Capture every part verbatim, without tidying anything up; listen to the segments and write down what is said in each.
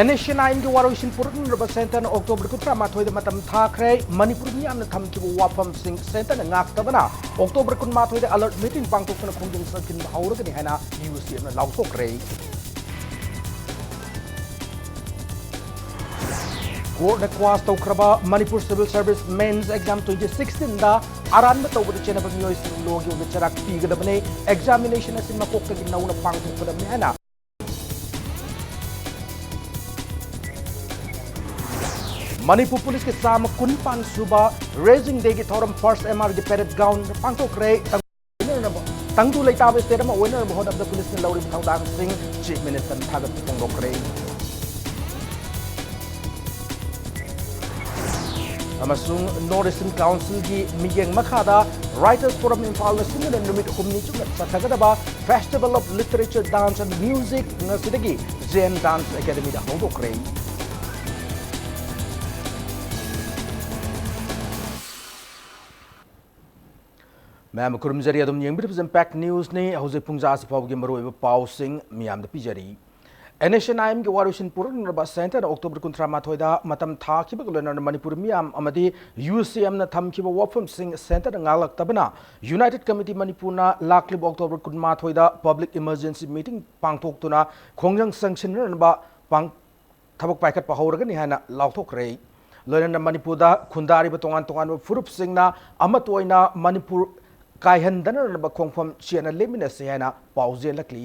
And S and ꯑꯥꯏ ꯑꯦꯝꯒꯤ ꯋꯥꯔꯣꯏꯁꯤꯟ ꯄꯨꯔꯛꯅꯅꯕ ꯁꯦꯟꯇꯔꯅ October ꯀꯨꯟꯊ꯭ꯔꯥ ꯃꯥꯊꯣꯏꯗ ꯃꯇꯝ ꯊꯥꯈ꯭ꯔꯦ꯫ ꯃꯅꯤꯄꯨꯔ ꯃꯤꯌꯥꯝꯅ ꯊꯝꯈꯤꯕ ꯋꯥꯐꯝꯁꯤꯡ ꯁꯦꯟꯇꯔꯅ ꯉꯥꯛꯇꯕꯅ ꯑꯣꯛꯇꯣꯕꯔ ꯀꯨꯟꯃꯥꯊꯣꯏꯗ ꯑꯂꯔꯠ ꯃꯤꯇꯤꯡ ꯄꯥꯡꯊꯣꯛꯇꯨꯅ ꯈꯣꯡꯖꯪ ꯆꯪꯁꯤꯟꯕ ꯍꯧꯔꯒꯅꯤ ꯍꯥꯏꯅ ꯌꯨ ꯁꯤ ꯑꯦꯝꯅ ꯂꯥꯎꯊꯣꯛꯈ꯭ꯔꯦ꯫ ꯀꯣꯔꯠꯅ ꯀ꯭ꯋꯥꯁ ꯇꯧꯈ꯭ꯔꯕ Manipur civil service mains exam twenty ꯁꯤꯛꯁꯇꯤꯟꯗ ꯑꯔꯥꯟꯕ ꯇꯧꯕꯗ ꯆꯦꯟꯅꯕ ꯃꯤꯑꯣꯏꯁꯤꯡ ꯂꯣꯒꯤ ꯑꯣꯏꯕ ꯆꯩꯔꯥꯛ ꯄꯤꯒꯗꯕꯅꯤ꯫ ꯑꯦꯛꯖꯥꯃꯤꯅꯦꯁꯟ ꯑꯁꯤ ꯃꯀꯣꯛꯇꯒꯤ ꯅꯧꯅ ꯄꯥꯡꯊꯣꯛꯀꯗꯕꯅꯤ ꯍꯥꯏꯅ ꯃꯅꯤꯄꯨꯔ ꯄꯨꯂꯤꯁꯀꯤ ꯆꯥꯝꯃ ꯀꯨꯟ ꯄꯥꯟ ꯁꯨꯕ ꯔꯦꯖꯤꯡ ꯗꯦꯒꯤ ꯊꯧꯔꯝ ꯐꯥꯔꯁ ꯑꯦꯝ ꯑꯥꯔꯒꯤ ꯄꯦꯔꯦꯗ ꯒ꯭ꯔꯥꯎꯟꯗ ꯄꯥꯡꯊꯣꯛꯈ꯭ꯔꯦ꯫ ꯇꯪꯗꯨ ꯂꯩꯇꯥꯕ ꯁ꯭ꯇꯦꯠ ꯑꯃ ꯑꯣꯏꯅꯅꯕ ꯍꯣꯠꯅꯕꯗ ꯄꯨꯂꯤꯁꯅ ꯂꯧꯔꯤꯕ ꯊꯧꯗꯥꯡꯁꯤꯡ ꯆꯤꯐ ꯃꯤꯅꯤꯁꯇꯔꯅ ꯊꯥꯒꯠꯄ ꯐꯣꯡꯗꯣꯛꯈ꯭ꯔꯦ꯫ ꯑꯃꯁꯨꯡ ꯅꯣꯔꯠ ꯏꯁꯇꯔꯟ ꯀꯥꯎꯟꯁꯤꯜꯒꯤ ꯃꯤꯠꯌꯦꯡ ꯃꯈꯥꯗ ꯔꯥꯏꯇꯔꯁ ꯐꯣꯔꯝ ꯏꯝꯐꯥꯜꯅ ꯁꯤꯟꯗꯨꯅ ꯅꯨꯃꯤꯠ ꯍꯨꯝꯅꯤ ꯆꯨꯞꯅ ꯆꯠꯊꯒꯗꯕ festival of literature, dance and music ꯉꯁꯤꯗꯒꯤ ꯖꯦꯟ ꯗꯥꯟꯁ ꯑꯦꯀꯥꯗꯃꯤꯗ ꯍꯧꯗꯣꯛꯈ꯭ꯔꯦ꯫ ꯃꯌꯥꯝ ꯈꯨꯔꯨꯝꯖꯔꯤ, ꯑꯗꯨꯝ ꯌꯦꯡꯕꯤꯔꯤꯕꯁꯤ ꯏꯝꯄꯦꯛ ꯅ꯭ꯌꯨꯁꯅꯤ꯫ ꯍꯧꯖꯤꯛ ꯄꯨꯡ ꯖꯥ ꯑꯁꯤ ꯐꯥꯎꯕꯒꯤ ꯃꯔꯨꯑꯣꯏꯕ ꯄꯥꯎꯁꯤꯡ ꯃꯤꯌꯥꯝꯗ ꯄꯤꯖꯔꯤ꯫ ꯑꯦꯟ ꯑꯦꯁ ꯑꯦꯟ ꯑꯥꯏ ꯑꯦꯝꯒꯤ ꯋꯥꯔꯣꯏꯁꯤꯟ ꯄꯨꯔꯛꯅꯅꯕ ꯁꯦꯟꯇꯔꯅ ꯑꯣꯛꯇꯣꯕꯔ ꯀꯨꯟꯊ꯭ꯔꯥ ꯃꯥꯊꯣꯏꯗ ꯃꯇꯝ ꯊꯥꯈꯤꯕꯒ ꯂꯣꯏꯅꯅ ꯃꯅꯤꯄꯨꯔ ꯃꯤꯌꯥꯝ ꯑꯃꯗꯤ ꯌꯨ ꯁꯤ ꯑꯦꯝꯅ ꯊꯝꯈꯤꯕ ꯋꯥꯐꯝꯁꯤꯡ ꯁꯦꯟꯇꯔꯅ ꯉꯥꯛꯂꯛꯇꯕꯅ ꯌꯨꯅꯥꯏꯇꯦꯗ ꯀꯃꯤꯇꯤ ꯃꯅꯤꯄꯨꯔꯅ ꯂꯥꯛꯂꯤꯕ ꯑꯣꯛꯇꯣꯕꯔ ꯀꯨꯟꯃꯥꯊꯣꯏꯗ ꯄꯕ꯭ꯂꯤꯛ ꯏꯃꯔꯖꯦꯟꯁꯤ ꯃꯤꯇꯤꯡ ꯄꯥꯡꯊꯣꯛꯇꯨꯅ ꯈꯣꯡꯖꯪ ꯆꯪꯁꯤꯟꯅꯅꯕ ꯄꯥꯡ-, ꯊꯕꯛ ꯄꯥꯏꯈꯠꯄ ꯍꯧꯔꯒꯅꯤ ꯍꯥꯏꯅ ꯂꯥꯎꯊꯣꯛꯈ꯭ꯔꯦ꯫ ꯂꯣꯏꯅꯅ ꯃꯅꯤꯄꯨꯔꯗ ꯈꯨꯟꯗꯥꯔꯤꯕ ꯇꯣꯉꯥꯟ ꯇꯣꯉꯥꯟꯕ ꯐꯨꯔꯨꯞꯁꯤꯡꯅ ꯑꯃꯠꯇ ꯑꯣꯏꯅ ꯃꯅꯤꯄꯨꯔ ꯀꯥꯏꯍꯟꯗꯅꯅꯕ ꯈꯣꯡꯐꯝ ꯆꯦꯠꯅ ꯂꯦꯞꯃꯤꯟꯅꯁꯤ ꯍꯥꯏꯅ ꯄꯥꯎꯖꯦꯜꯂꯛꯂꯤ꯫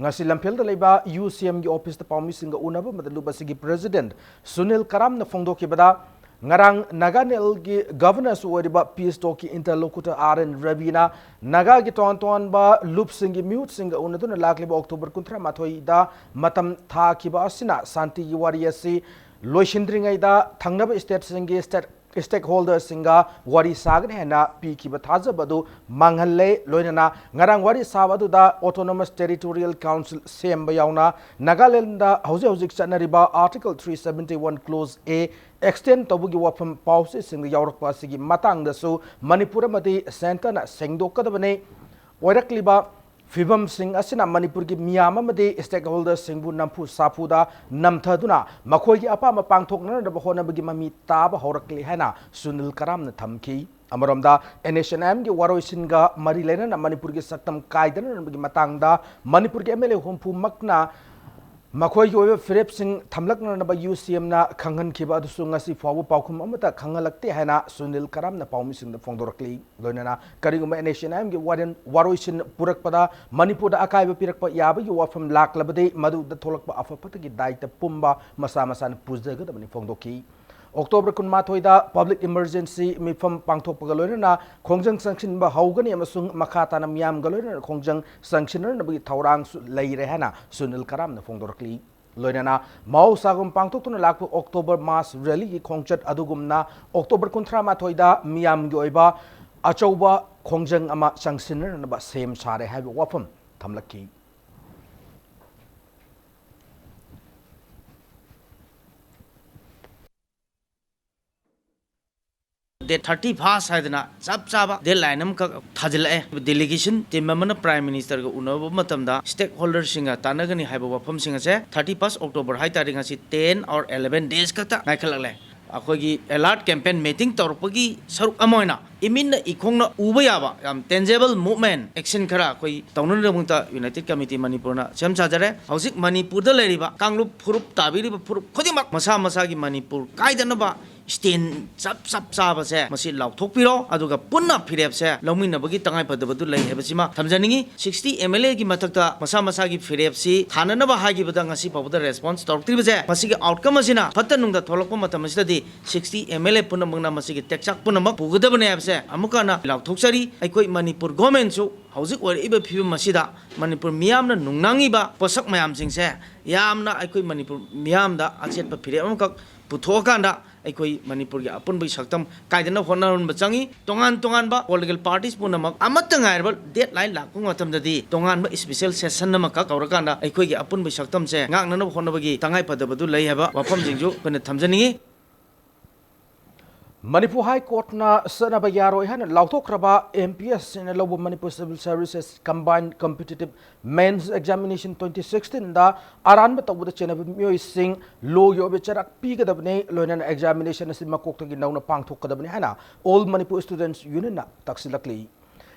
ꯉꯁꯤ ꯂꯝꯐꯦꯜꯗ ꯂꯩꯕ ꯌꯨ ꯁꯤ ꯑꯦꯝꯒꯤ ꯑꯣꯐꯤꯁꯇ ꯄꯥꯎꯃꯤꯁꯤꯡꯒ ꯎꯅꯕ ꯑꯃꯗ ꯂꯨꯞ ꯑꯁꯤꯒꯤ ꯄ꯭ꯔꯦꯁꯤꯗꯦꯟꯠ ꯁꯨꯅꯤꯜ ꯀꯔꯥꯝꯅ ꯐꯣꯡꯗꯣꯛꯈꯤꯕꯗ, ꯉꯔꯥꯡ ꯅꯥꯒꯥꯂꯦꯟꯒꯤ ꯒꯚꯔꯅꯔꯁꯨ ꯑꯣꯏꯔꯤꯕ ꯄꯤꯁ ꯇꯣꯛꯀꯤ ꯏꯟꯇꯔꯂꯣꯀꯨꯇꯔ ꯑꯥꯔ ꯑꯦꯟ ꯔꯕꯤꯅ ꯅꯥꯒꯥꯒꯤ ꯇꯣꯉꯥꯟ ꯇꯣꯉꯥꯟꯕ ꯂꯨꯞꯁꯤꯡꯒꯤ ꯃꯤꯍꯨꯠꯁꯤꯡꯒ ꯎꯅꯗꯨꯅ ꯂꯥꯛꯂꯤꯕ ꯑꯣꯛꯇꯣꯕꯔ ꯀꯨꯟꯊ꯭ꯔꯥ ꯃꯥꯊꯣꯏꯗ ꯃꯇꯝ ꯊꯥꯈꯤꯕ ꯑꯁꯤꯅ ꯁꯥꯟꯇꯤꯒꯤ ꯋꯥꯔꯤ ꯑꯁꯤ ꯂꯣꯏꯁꯤꯟꯗ꯭ꯔꯤꯉꯩꯗ ꯊꯪꯅꯕ ꯁ꯭ꯇꯦꯠꯁꯤꯡꯒꯤ ꯁ꯭ꯇꯦꯠ ꯁ꯭ꯇꯦꯛꯍꯣꯜꯗꯔꯁꯤꯡꯒ ꯋꯥꯔꯤ ꯁꯥꯒꯅꯤ ꯍꯥꯏꯅ ꯄꯤꯈꯤꯕ ꯊꯥꯖꯕ ꯑꯗꯨ ꯃꯥꯡꯍꯜꯂꯦ꯫ ꯂꯣꯏꯅꯅ ꯉꯔꯥꯡ ꯋꯥꯔꯤ ꯁꯥꯕ ꯑꯗꯨꯗ ꯑꯣꯇꯣꯅꯣꯃꯁ ꯇꯦꯔꯤꯇꯣꯔꯤꯌꯦꯜ ꯀꯥꯎꯟꯁꯤꯜ ꯁꯦꯝꯕ ꯌꯥꯎꯅ ꯅꯥꯒꯥꯂꯦꯟꯗ ꯍꯧꯖꯤꯛ ꯍꯧꯖꯤꯛ ꯆꯠꯅꯔꯤꯕ article three seventy one clause A extend ꯇꯧꯕꯒꯤ ꯋꯥꯐꯝ ꯄꯥꯎꯆꯦꯁꯤꯡꯗ ꯌꯥꯎꯔꯛꯄ ꯑꯁꯤꯒꯤ ꯃꯇꯥꯡꯗꯁꯨ ꯃꯅꯤꯄꯨꯔ ꯑꯃꯗꯤ ꯁꯦꯟꯇꯔꯅ ꯁꯦꯡꯗꯣꯛꯀꯗꯕꯅꯤ꯫ ꯑꯣꯏꯔꯛꯂꯤꯕ ꯐꯤꯕꯝꯁꯤꯡ ꯑꯁꯤꯅ ꯃꯅꯤꯄꯨꯔꯒꯤ ꯃꯤꯌꯥꯝ ꯑꯃꯗꯤ stakeholderꯁꯤꯡꯕꯨ ꯅꯝꯐꯨ ꯁꯥꯐꯨꯗ ꯅꯝꯊꯗꯨꯅ ꯃꯈꯣꯏꯒꯤ ꯑꯄꯥꯝꯕ ꯄꯥꯡꯊꯣꯛꯅꯅꯕ ꯍꯣꯠꯅꯕꯒꯤ ꯃꯃꯤ ꯇꯥꯕ ꯍꯧꯔꯛꯂꯤ ꯍꯥꯏꯅ ꯁꯨꯅꯤꯜ ꯀꯔꯥꯝꯅ ꯊꯝꯈꯤ꯫ ꯑꯃꯔꯣꯝꯗ, NSCN-IMꯒꯤ ꯋꯥꯔꯣꯏꯁꯤꯟꯒ ꯃꯔꯤ ꯂꯩꯅꯅ ꯃꯅꯤꯄꯨꯔꯒꯤ ꯁꯛꯇꯝ ꯀꯥꯏꯗꯅꯅꯕꯒꯤ ꯃꯇꯥꯡꯗ ꯃꯅꯤꯄꯨꯔꯒꯤ MLA ꯍꯨꯝꯐꯨꯃꯛꯅ ꯃꯈꯣꯏꯒꯤ ꯑꯣꯏꯕ ꯐꯤꯔꯦꯞꯁꯤꯡ ꯊꯝꯂꯛꯅꯅꯕ UCMꯅ ꯈꯪꯍꯟꯈꯤꯕ ꯑꯗꯨꯁꯨ ꯉꯁꯤ ꯐꯥꯎꯕ ꯄꯥꯎꯈꯨꯝ ꯑꯃꯠꯇ ꯈꯪꯍꯜꯂꯛꯇꯦ ꯍꯥꯏꯅ ꯁꯨꯅꯤꯜ ꯀꯔꯥꯝꯅ ꯄꯥꯎꯃꯤꯁꯤꯡꯗ ꯐꯣꯡꯗꯣꯔꯛꯂꯤ꯫ ꯂꯣꯏꯅꯅ ꯀꯔꯤꯒꯨꯝꯕ NSCN-IMꯒꯤ ꯋꯥꯔꯦꯟ-, ꯋꯥꯔꯣꯏꯁꯤꯟ ꯄꯨꯔꯛꯄꯗ ꯃꯅꯤꯄꯨꯔꯗ ꯑꯀꯥꯏꯕ ꯄꯤꯔꯛꯄ ꯌꯥꯕꯒꯤ ꯋꯥꯐꯝ ꯂꯥꯛꯂꯕꯗꯤ ꯃꯗꯨꯗ ꯊꯣꯛꯂꯛꯄ ꯑꯐ ꯐꯠꯇꯒꯤ ꯗꯥꯏꯇ ꯄꯨꯝꯕ ꯃꯁꯥ ꯃꯁꯥꯅ ꯄꯨꯖꯒꯗꯕꯅꯤ ꯐꯣꯡꯗꯣꯛꯈꯤ꯫ ꯑꯣꯛꯇꯣꯕꯔ ꯀꯨꯟꯃꯥꯊꯣꯏꯗ public emergency ꯃꯤꯐꯝ ꯄꯥꯡꯊꯣꯛꯄꯒ ꯂꯣꯏꯅꯅ ꯈꯣꯡꯖꯪ ꯆꯪꯁꯤꯟꯕ ꯍꯧꯒꯅꯤ ꯑꯃꯁꯨꯡ ꯃꯈꯥ ꯇꯥꯅ ꯃꯤꯌꯥꯝꯒ ꯂꯣꯏꯅꯅ ꯈꯣꯡꯖꯪ ꯆꯪꯁꯤꯟꯅꯅꯕꯒꯤ ꯊꯧꯔꯥꯡꯁꯨ ꯂꯩꯔꯦ ꯍꯥꯏꯅ ꯁꯨꯅꯤꯜ ꯀꯔꯥꯝꯅ ꯐꯣꯡꯗꯣꯔꯛꯂꯤ꯫ ꯂꯣꯏꯅꯅ ꯃꯍꯧꯁꯥꯒꯨꯝ ꯄꯥꯡꯊꯣꯛꯇꯨꯅ ꯂꯥꯛꯄ ꯑꯣꯛꯇꯣꯕꯔ mass rallyꯒꯤ ꯈꯣꯡꯆꯠ ꯑꯗꯨꯒꯨꯝꯅ ꯑꯣꯛꯇꯣꯕꯔ ꯀꯨꯟꯊ꯭ꯔꯥ ꯃꯥꯊꯣꯏꯗ ꯃꯤꯌꯥꯝꯒꯤ ꯑꯣꯏꯕ ꯑꯆꯧꯕ ꯈꯣꯡꯖꯪ ꯑꯃ ꯆꯪꯁꯤꯟꯅꯅꯕ ꯁꯦꯝ ꯁꯥꯔꯦ ꯍꯥꯏꯕ ꯋꯥꯐꯝ ꯊꯝꯂꯛꯈꯤ꯫ Date thirty first ꯍꯥꯏꯗꯅ ꯆꯞ ꯆꯥꯕ deadline ꯑꯃꯈꯛ ꯊꯥꯖꯤꯜꯂꯛꯑꯦ꯫ Delegation team ꯑꯃꯅ Prime Ministerꯒ ꯎꯅꯕ ꯃꯇꯝꯗ stakeholderꯁꯤꯡꯒ ꯇꯥꯟꯅꯒꯅꯤ ꯍꯥꯏꯕ ꯋꯥꯐꯝꯁꯤꯡ ꯑꯁꯦ thirty first October ꯍꯥꯏ ꯇꯥꯔꯗꯤ ꯉꯁꯤ ten or eleven days ꯈꯛꯇ ꯉꯥꯏꯈꯠꯂꯛꯂꯦ꯫ ꯑꯩꯈꯣꯏꯒꯤ alert campaign meeting ꯇꯧꯔꯛꯄꯒꯤ ꯁꯔꯨꯛ ꯑꯃ ꯑꯣꯏꯅ ꯏꯃꯤꯠꯅ ꯏꯈꯣꯡꯅ ꯎꯕ ꯌꯥꯕ ꯌꯥꯝ tangible movement action ꯈꯔ ꯑꯩꯈꯣꯏ ꯇꯧꯅꯅꯕꯒꯤꯗꯃꯛꯇ United Committee ꯃꯅꯤꯄꯨꯔꯅ ꯁꯦꯝ ꯁꯥꯖꯔꯦ꯫ ꯍꯧꯖꯤꯛ ꯃꯅꯤꯄꯨꯔꯗ ꯂꯩꯔꯤꯕ ꯀꯥꯡꯂꯨꯞ ꯐꯨꯔꯨꯞ ꯇꯥꯕꯤꯔꯤꯕ ꯐꯨꯔꯨꯞ ꯈꯨꯗꯤꯡꯃꯛ ꯃꯁꯥ ꯃꯁꯥꯒꯤ ꯃꯅꯤꯄꯨꯔ ꯀꯥꯏꯗꯅꯕ stand ꯆꯞ ꯆꯞ ꯆꯥꯕꯁꯦ ꯃꯁꯤ ꯂꯥꯎꯊꯣꯛꯄꯤꯔꯣ, ꯑꯗꯨꯒ ꯄꯨꯟꯅ ꯐꯤꯔꯦꯞꯁꯦ ꯂꯧꯃꯤꯟꯅꯕꯒꯤ ꯇꯉꯥꯏꯐꯗꯕꯗꯨ ꯂꯩ ꯍꯥꯏꯕꯁꯤꯃ ꯊꯝꯖꯅꯤꯡꯉꯤ꯫ Sixty MLAꯒꯤ ꯃꯊꯛꯇ ꯃꯁꯥ ꯃꯁꯥꯒꯤ ꯐꯤꯔꯦꯞꯁꯤ ꯊꯥꯅꯅꯕ ꯍꯥꯏꯈꯤꯕꯗ ꯉꯁꯤ ꯐꯥꯎꯕꯗ response ꯇꯧꯔꯛꯇ꯭ꯔꯤꯕꯁꯦ, ꯃꯁꯤꯒꯤ outcome ꯑꯁꯤꯅ ꯐꯠꯇ ꯅꯨꯡꯗ ꯊꯣꯛꯂꯛꯄ ꯃꯇꯝ ꯑꯁꯤꯗꯗꯤ sixty MLA ꯄꯨꯝꯅꯃꯛꯅ ꯃꯁꯤꯒꯤ ꯇꯦꯛꯆꯥꯛ ꯄꯨꯝꯅꯃꯛ ꯄꯨꯒꯗꯕꯅꯤ ꯍꯥꯏꯕꯁꯦ ꯑꯃꯨꯛꯀ ꯍꯟꯅ ꯂꯥꯎꯊꯣꯛꯆꯔꯤ꯫ ꯑꯩꯈꯣꯏ ꯃꯅꯤꯄꯨꯔ governmentꯁꯨ ꯍꯧꯖꯤꯛ ꯑꯣꯏꯔꯛꯏꯕ ꯐꯤꯕꯝ ꯑꯁꯤꯗ ꯃꯅꯤꯄꯨꯔ ꯃꯤꯌꯥꯝꯅ ꯅꯨꯡꯅꯥꯡꯉꯤꯕ ꯄꯣꯠꯁꯛ ꯃꯌꯥꯝꯁꯤꯡꯁꯦ ꯌꯥꯝꯅ ꯑꯩꯈꯣꯏ ꯃꯅꯤꯄꯨꯔ ꯃꯤꯌꯥꯝꯗ ꯑꯆꯦꯠꯄ ꯐꯤꯔꯦꯞ ꯑꯃꯈꯛ ꯄꯨꯊꯣꯛꯑꯀꯥꯟꯗ ꯑꯩꯈꯣꯏ ꯃꯅꯤꯄꯨꯔꯒꯤ ꯑꯄꯨꯟꯕꯒꯤ ꯁꯛꯇꯝ ꯀꯥꯏꯗꯅꯕ ꯍꯣꯠꯅꯍꯟꯕ ꯆꯪꯉꯤ꯫ ꯇꯣꯉꯥꯟ ꯇꯣꯉꯥꯟꯕ political parties ꯄꯨꯝꯅꯃꯛ ꯑꯃꯠꯇ ꯉꯥꯏꯔꯕ deadline ꯂꯥꯛꯄ ꯃꯇꯝꯗꯗꯤ ꯇꯣꯉꯥꯟꯕ special session ꯑꯃꯈꯛ ꯀꯧꯔꯀꯥꯟꯗ ꯑꯩꯈꯣꯏꯒꯤ ꯑꯄꯨꯟꯕꯒꯤ ꯁꯛꯇꯝꯁꯦ ꯉꯥꯛꯅꯅꯕ ꯍꯣꯠꯅꯕꯒꯤ ꯇꯉꯥꯏꯐꯗꯕꯗꯨ ꯂꯩ ꯍꯥꯏꯕ ꯋꯥꯐꯝꯁꯤꯡꯁꯨ ꯑꯩꯈꯣꯏꯅ ꯊꯝꯖꯅꯤꯡꯉꯤ꯫ ꯃꯅꯤꯄꯨꯔ ꯍꯥꯏ ꯀꯣꯔꯠꯅ ꯆꯠꯅꯕ ꯌꯥꯔꯣꯏ ꯍꯥꯏꯅ ꯂꯥꯎꯊꯣꯛꯈ꯭ꯔꯕ M P S ꯁꯤꯡꯅ ꯂꯧꯕ Manipur Civil Services Combined Competitive Mains Examination twenty sixteen ꯗ ꯑꯔꯥꯟꯕ ꯇꯧꯕꯗ ꯆꯦꯟꯅꯕ ꯃꯤꯑꯣꯏꯁꯤꯡ ꯂꯣꯒꯤ ꯑꯣꯏꯕ ꯆꯩꯔꯥꯛ ꯄꯤꯒꯗꯕꯅꯤ, ꯂꯣꯏꯅꯅ examination ꯑꯁꯤ ꯃꯀꯣꯛꯇꯒꯤ ꯅꯧꯅ ꯄꯥꯡꯊꯣꯛꯀꯗꯕꯅꯤ ꯍꯥꯏꯅ All Manipur Students Union ꯅ ꯇꯛꯁꯤꯜꯂꯛꯂꯤ꯫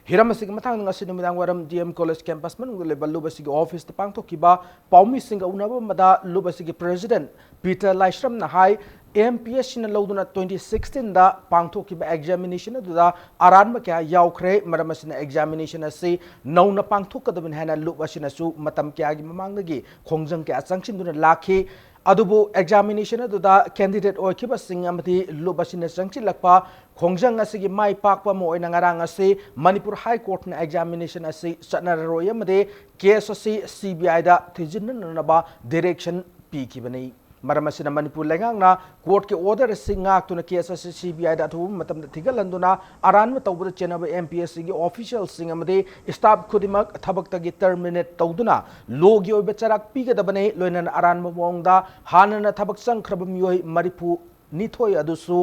ꯍꯤꯔꯝ ꯑꯁꯤꯒꯤ ꯃꯇꯥꯡꯗ ꯉꯁꯤ ꯅꯨꯃꯤꯗꯥꯡ ꯋꯥꯏꯔꯝ D M College campus ꯃꯅꯨꯡꯗ ꯂꯩꯕ ꯂꯨꯞ ꯑꯁꯤꯒꯤ office ꯇ ꯄꯥꯡꯊꯣꯛꯈꯤꯕ ꯄꯥꯎꯃꯤꯁꯤꯡꯒ ꯎꯅꯕ ꯑꯃꯗ ꯂꯨꯞ ꯑꯁꯤꯒꯤ president Peter ꯂꯥꯏꯁ꯭ꯔꯝꯅ ꯍꯥꯏ, M P S ꯁꯤꯅ ꯂꯧꯗꯨꯅ twenty sixteen ꯗ ꯄꯥꯡꯊꯣꯛꯈꯤꯕ examination ꯑꯗꯨꯗ ꯑꯔꯥꯟꯕ ꯀꯌꯥ ꯌꯥꯎꯈ꯭ꯔꯦ꯫ ꯃꯔꯝ ꯑꯁꯤꯅ examination ꯑꯁꯤ ꯅꯧꯅ ꯄꯥꯡꯊꯣꯛꯀꯗꯕꯅꯤ ꯍꯥꯏꯅ ꯂꯨꯞ ꯑꯁꯤꯅꯁꯨ ꯃꯇꯝ ꯀꯌꯥꯒꯤ ꯃꯃꯥꯡꯗꯒꯤ ꯈꯣꯡꯖꯪ ꯀꯌꯥ ꯆꯪꯁꯤꯟꯗꯨꯅ ꯂꯥꯛꯈꯤ꯫ ꯑꯗꯨꯕꯨ examination ꯑꯗꯨꯗ candidate ꯑꯣꯏꯈꯤꯕꯁꯤꯡ ꯑꯃꯗꯤ ꯂꯨꯞ ꯑꯁꯤꯅ ꯆꯪꯁꯤꯜꯂꯛꯄ ꯈꯣꯡꯖꯪ ꯑꯁꯤꯒꯤ ꯃꯥꯏ ꯄꯥꯛꯄ ꯑꯃ ꯑꯣꯏꯅ ꯉꯔꯥꯡ ꯑꯁꯤ ꯃꯅꯤꯄꯨꯔ ꯍꯥꯏ ꯀꯣꯔꯠꯅ examination ꯑꯁꯤ ꯆꯠꯅꯔꯔꯣꯏ ꯑꯃꯗꯤ case ꯑꯁꯤ C B I the ꯊꯤꯖꯤꯟꯅꯅꯕ direction ꯄꯤꯈꯤꯕꯅꯤ꯫ ꯃꯔꯝ ꯑꯁꯤꯅ ꯃꯅꯤꯄꯨꯔ ꯂꯩꯉꯥꯛꯅ court ꯀꯤ order ꯑꯁꯤ ꯉꯥꯛꯇꯨꯅ case ꯑꯁꯤ C B I ꯗ ꯑꯊꯨꯕ ꯃꯇꯝꯗ ꯊꯤꯒꯠꯍꯟꯗꯨꯅ ꯑꯔꯥꯟꯕ ꯇꯧꯕꯗ ꯆꯦꯟꯅꯕ M P S ꯁꯤꯒꯤ official ꯁꯤꯡ ꯑꯃꯗꯤ staff ꯈꯨꯗꯤꯡꯃꯛ ꯊꯕꯛꯇꯒꯤ terminate ꯇꯧꯗꯨꯅ ꯂꯣꯒꯤ ꯑꯣꯏꯕ ꯆꯩꯔꯥꯛ ꯄꯤꯒꯗꯕꯅꯤ꯫ ꯂꯣꯏꯅꯅ ꯑꯔꯥꯟꯕ ꯃꯑꯣꯡꯗ ꯍꯥꯟꯅꯅ ꯊꯕꯛ ꯆꯪꯈ꯭ꯔꯕ ꯃꯤꯑꯣꯏ ꯃꯔꯤꯐꯨ ꯅꯤꯊꯣꯏ ꯑꯗꯨꯁꯨ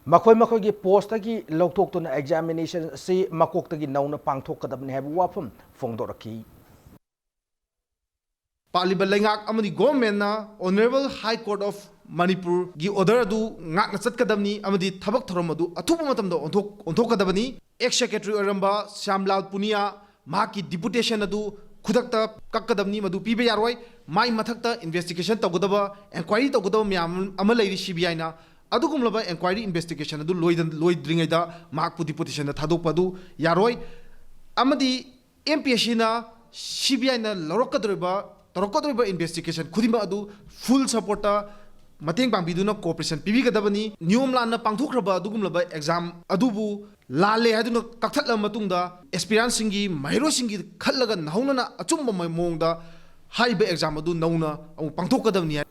ꯃꯈꯣꯏ ꯃꯈꯣꯏꯒꯤ post ꯇꯒꯤ ꯂꯧꯊꯣꯛꯇꯨꯅ examination ꯑꯁꯤ ꯃꯀꯣꯛꯇꯒꯤ ꯅꯧꯅ ꯄꯥꯡꯊꯣꯛꯀꯗꯕꯅꯤ ꯍꯥꯏꯕ ꯋꯥꯐꯝ ꯐꯣꯡꯗꯣꯔꯛꯈꯤ꯫ ꯄꯥꯜꯂꯤꯕ ꯂꯩꯉꯥꯛ ꯑꯃꯗꯤ government ꯅ Honourable High Court of Manipur ꯒꯤ order ꯑꯗꯨ ꯉꯥꯛꯅ ꯆꯠꯀꯗꯕꯅꯤ ꯑꯃꯗꯤ ꯊꯕꯛ ꯊꯧꯔꯝ ꯑꯗꯨ ꯑꯊꯨꯕ ꯃꯇꯝꯗ ꯑꯣꯟꯊꯣꯛ-, ꯑꯣꯟꯊꯣꯛꯀꯗꯕꯅꯤ꯫ Ex secretary ꯑꯣꯏꯔꯝꯕ ꯁ꯭ꯌꯥꯝꯂꯥꯜ ꯄꯨꯅꯤꯌꯥ ꯃꯍꯥꯛꯀꯤ deputation ꯑꯗꯨ ꯈꯨꯗꯛꯇ ꯀꯛꯀꯗꯕꯅꯤ, ꯃꯗꯨ ꯄꯤꯕ ꯌꯥꯔꯣꯏ꯫ ꯃꯥꯏ ꯃꯊꯛꯇ investigation ꯇꯧꯒꯗꯕ, enquiry ꯇꯧꯒꯗꯕ ꯃꯌꯥꯝ ꯑꯃ ꯂꯩꯔꯤ C B I ꯅ꯫ ꯑꯗꯨꯒꯨꯝꯂꯕ enquiry investigation ꯑꯗꯨ ꯂꯣꯏꯗ-, ꯂꯣꯏꯗ꯭ꯔꯤꯉꯩꯗ ꯃꯍꯥꯛꯄꯨ deputation ꯗ ꯊꯥꯗꯣꯛꯄ ꯑꯗꯨ ꯌꯥꯔꯣꯏ꯫ ꯑꯃꯗꯤ M P S ꯁꯤꯅ C B I ꯅ ꯂꯧꯔꯛꯀꯗꯧꯔꯤꯕ, ꯇꯧꯔꯛꯀꯗꯧꯔꯤꯕ investigation ꯈꯨꯗꯤꯡꯃꯛ ꯑꯗꯨ full support ꯇ ꯃꯇꯦꯡ ꯄꯥꯡꯕꯤꯗꯨꯅ cooperation ꯄꯤꯕꯤꯒꯗꯕꯅꯤ꯫ ꯅꯤꯌꯣꯝ ꯂꯥꯟꯅ ꯄꯥꯡꯊꯣꯛꯈ꯭ꯔꯕ ꯑꯗꯨꯒꯨꯝꯂꯕ exam ꯑꯗꯨꯕꯨ ꯂꯥꯜꯂꯦ ꯍꯥꯏꯗꯨꯅ ꯀꯛꯊꯠꯂꯕ ꯃꯇꯨꯡꯗ aspirant ꯁꯤꯡꯒꯤ, ꯃꯍꯩꯔꯣꯏꯁꯤꯡꯒꯤ ꯈꯜꯂꯒ ꯅꯧꯍꯧꯅꯅ ꯑꯆꯨꯝꯕ ꯃ-, ꯃꯑꯣꯡꯗ ꯍꯥꯏꯔꯤꯕ exam ꯑꯗꯨ ꯅꯧꯅ ꯑꯃꯨꯛ ꯄꯥꯡꯊꯣꯛꯀꯗꯕꯅꯤ ꯍꯥꯏ꯫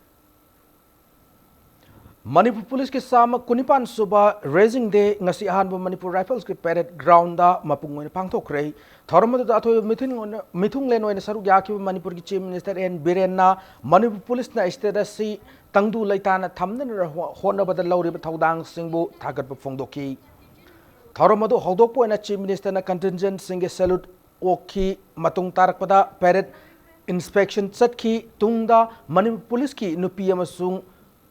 ꯃꯅꯤꯄꯨꯔ ꯄꯨꯂꯤꯁꯀꯤ ꯆꯥꯝꯃ ꯀꯨꯟꯅꯤꯄꯥꯟ ꯁꯨꯕ Raising Day ꯉꯁꯤ ꯑꯍꯥꯟꯕ ꯃꯅꯤꯄꯨꯔ ꯔꯥꯏꯐꯜꯁꯀꯤ ꯄꯦꯔꯦꯗ ꯒ꯭ꯔꯥꯎꯟꯗ ꯃꯄꯨꯡ ꯑꯣꯏꯅ ꯄꯥꯡꯊꯣꯛꯈ꯭ꯔꯦ꯫ ꯊꯧꯔꯝ ꯑꯗꯨꯗ ꯑꯊꯣꯏꯕ ꯃꯤꯊꯨꯡ ꯑꯣꯏꯅ, ꯃꯤꯊꯨꯡꯂꯦꯟ ꯑꯣꯏꯅ ꯁꯔꯨꯛ ꯌꯥꯈꯤꯕ ꯃꯅꯤꯄꯨꯔꯒꯤ ꯆꯤꯐ ꯃꯤꯅꯤꯁꯇꯔ ꯑꯦꯟ ꯕꯤꯔꯦꯟꯅ ꯃꯅꯤꯄꯨꯔ ꯄꯨꯂꯤꯁꯅ ꯁ꯭ꯇꯦꯠ ꯑꯁꯤ ꯇꯪꯗꯨ ꯂꯩꯇꯥꯅ ꯊꯝꯅꯅꯕ ꯍꯣ-, ꯍꯣꯠꯅꯕꯗ ꯂꯧꯔꯤꯕ ꯊꯧꯗꯥꯡꯁꯤꯡꯕꯨ ꯊꯥꯒꯠꯄ ꯐꯣꯡꯗꯣꯛꯈꯤ꯫ ꯊꯧꯔꯝ ꯑꯗꯨ ꯍꯧꯗꯣꯛꯄ ꯑꯣꯏꯅ ꯆꯤꯐ ꯃꯤꯅꯤꯁꯇꯔꯅ ꯀꯟꯇꯤꯟꯖꯦꯟꯠꯁꯤꯡꯒꯤ ꯁꯦꯂ꯭ꯌꯨꯠ ꯑꯣꯛꯈꯤ꯫ ꯃꯇꯨꯡ ꯇꯥꯔꯛꯄꯗ ꯄꯦꯔꯦꯗ ꯏꯟꯁꯄꯦꯛꯁꯟ ꯆꯠꯈꯤ꯫ ꯇꯨꯡꯗ ꯃꯅꯤꯄꯨꯔ ꯄꯨꯂꯤꯁꯀꯤ ꯅꯨꯄꯤ ꯑꯃꯁꯨꯡ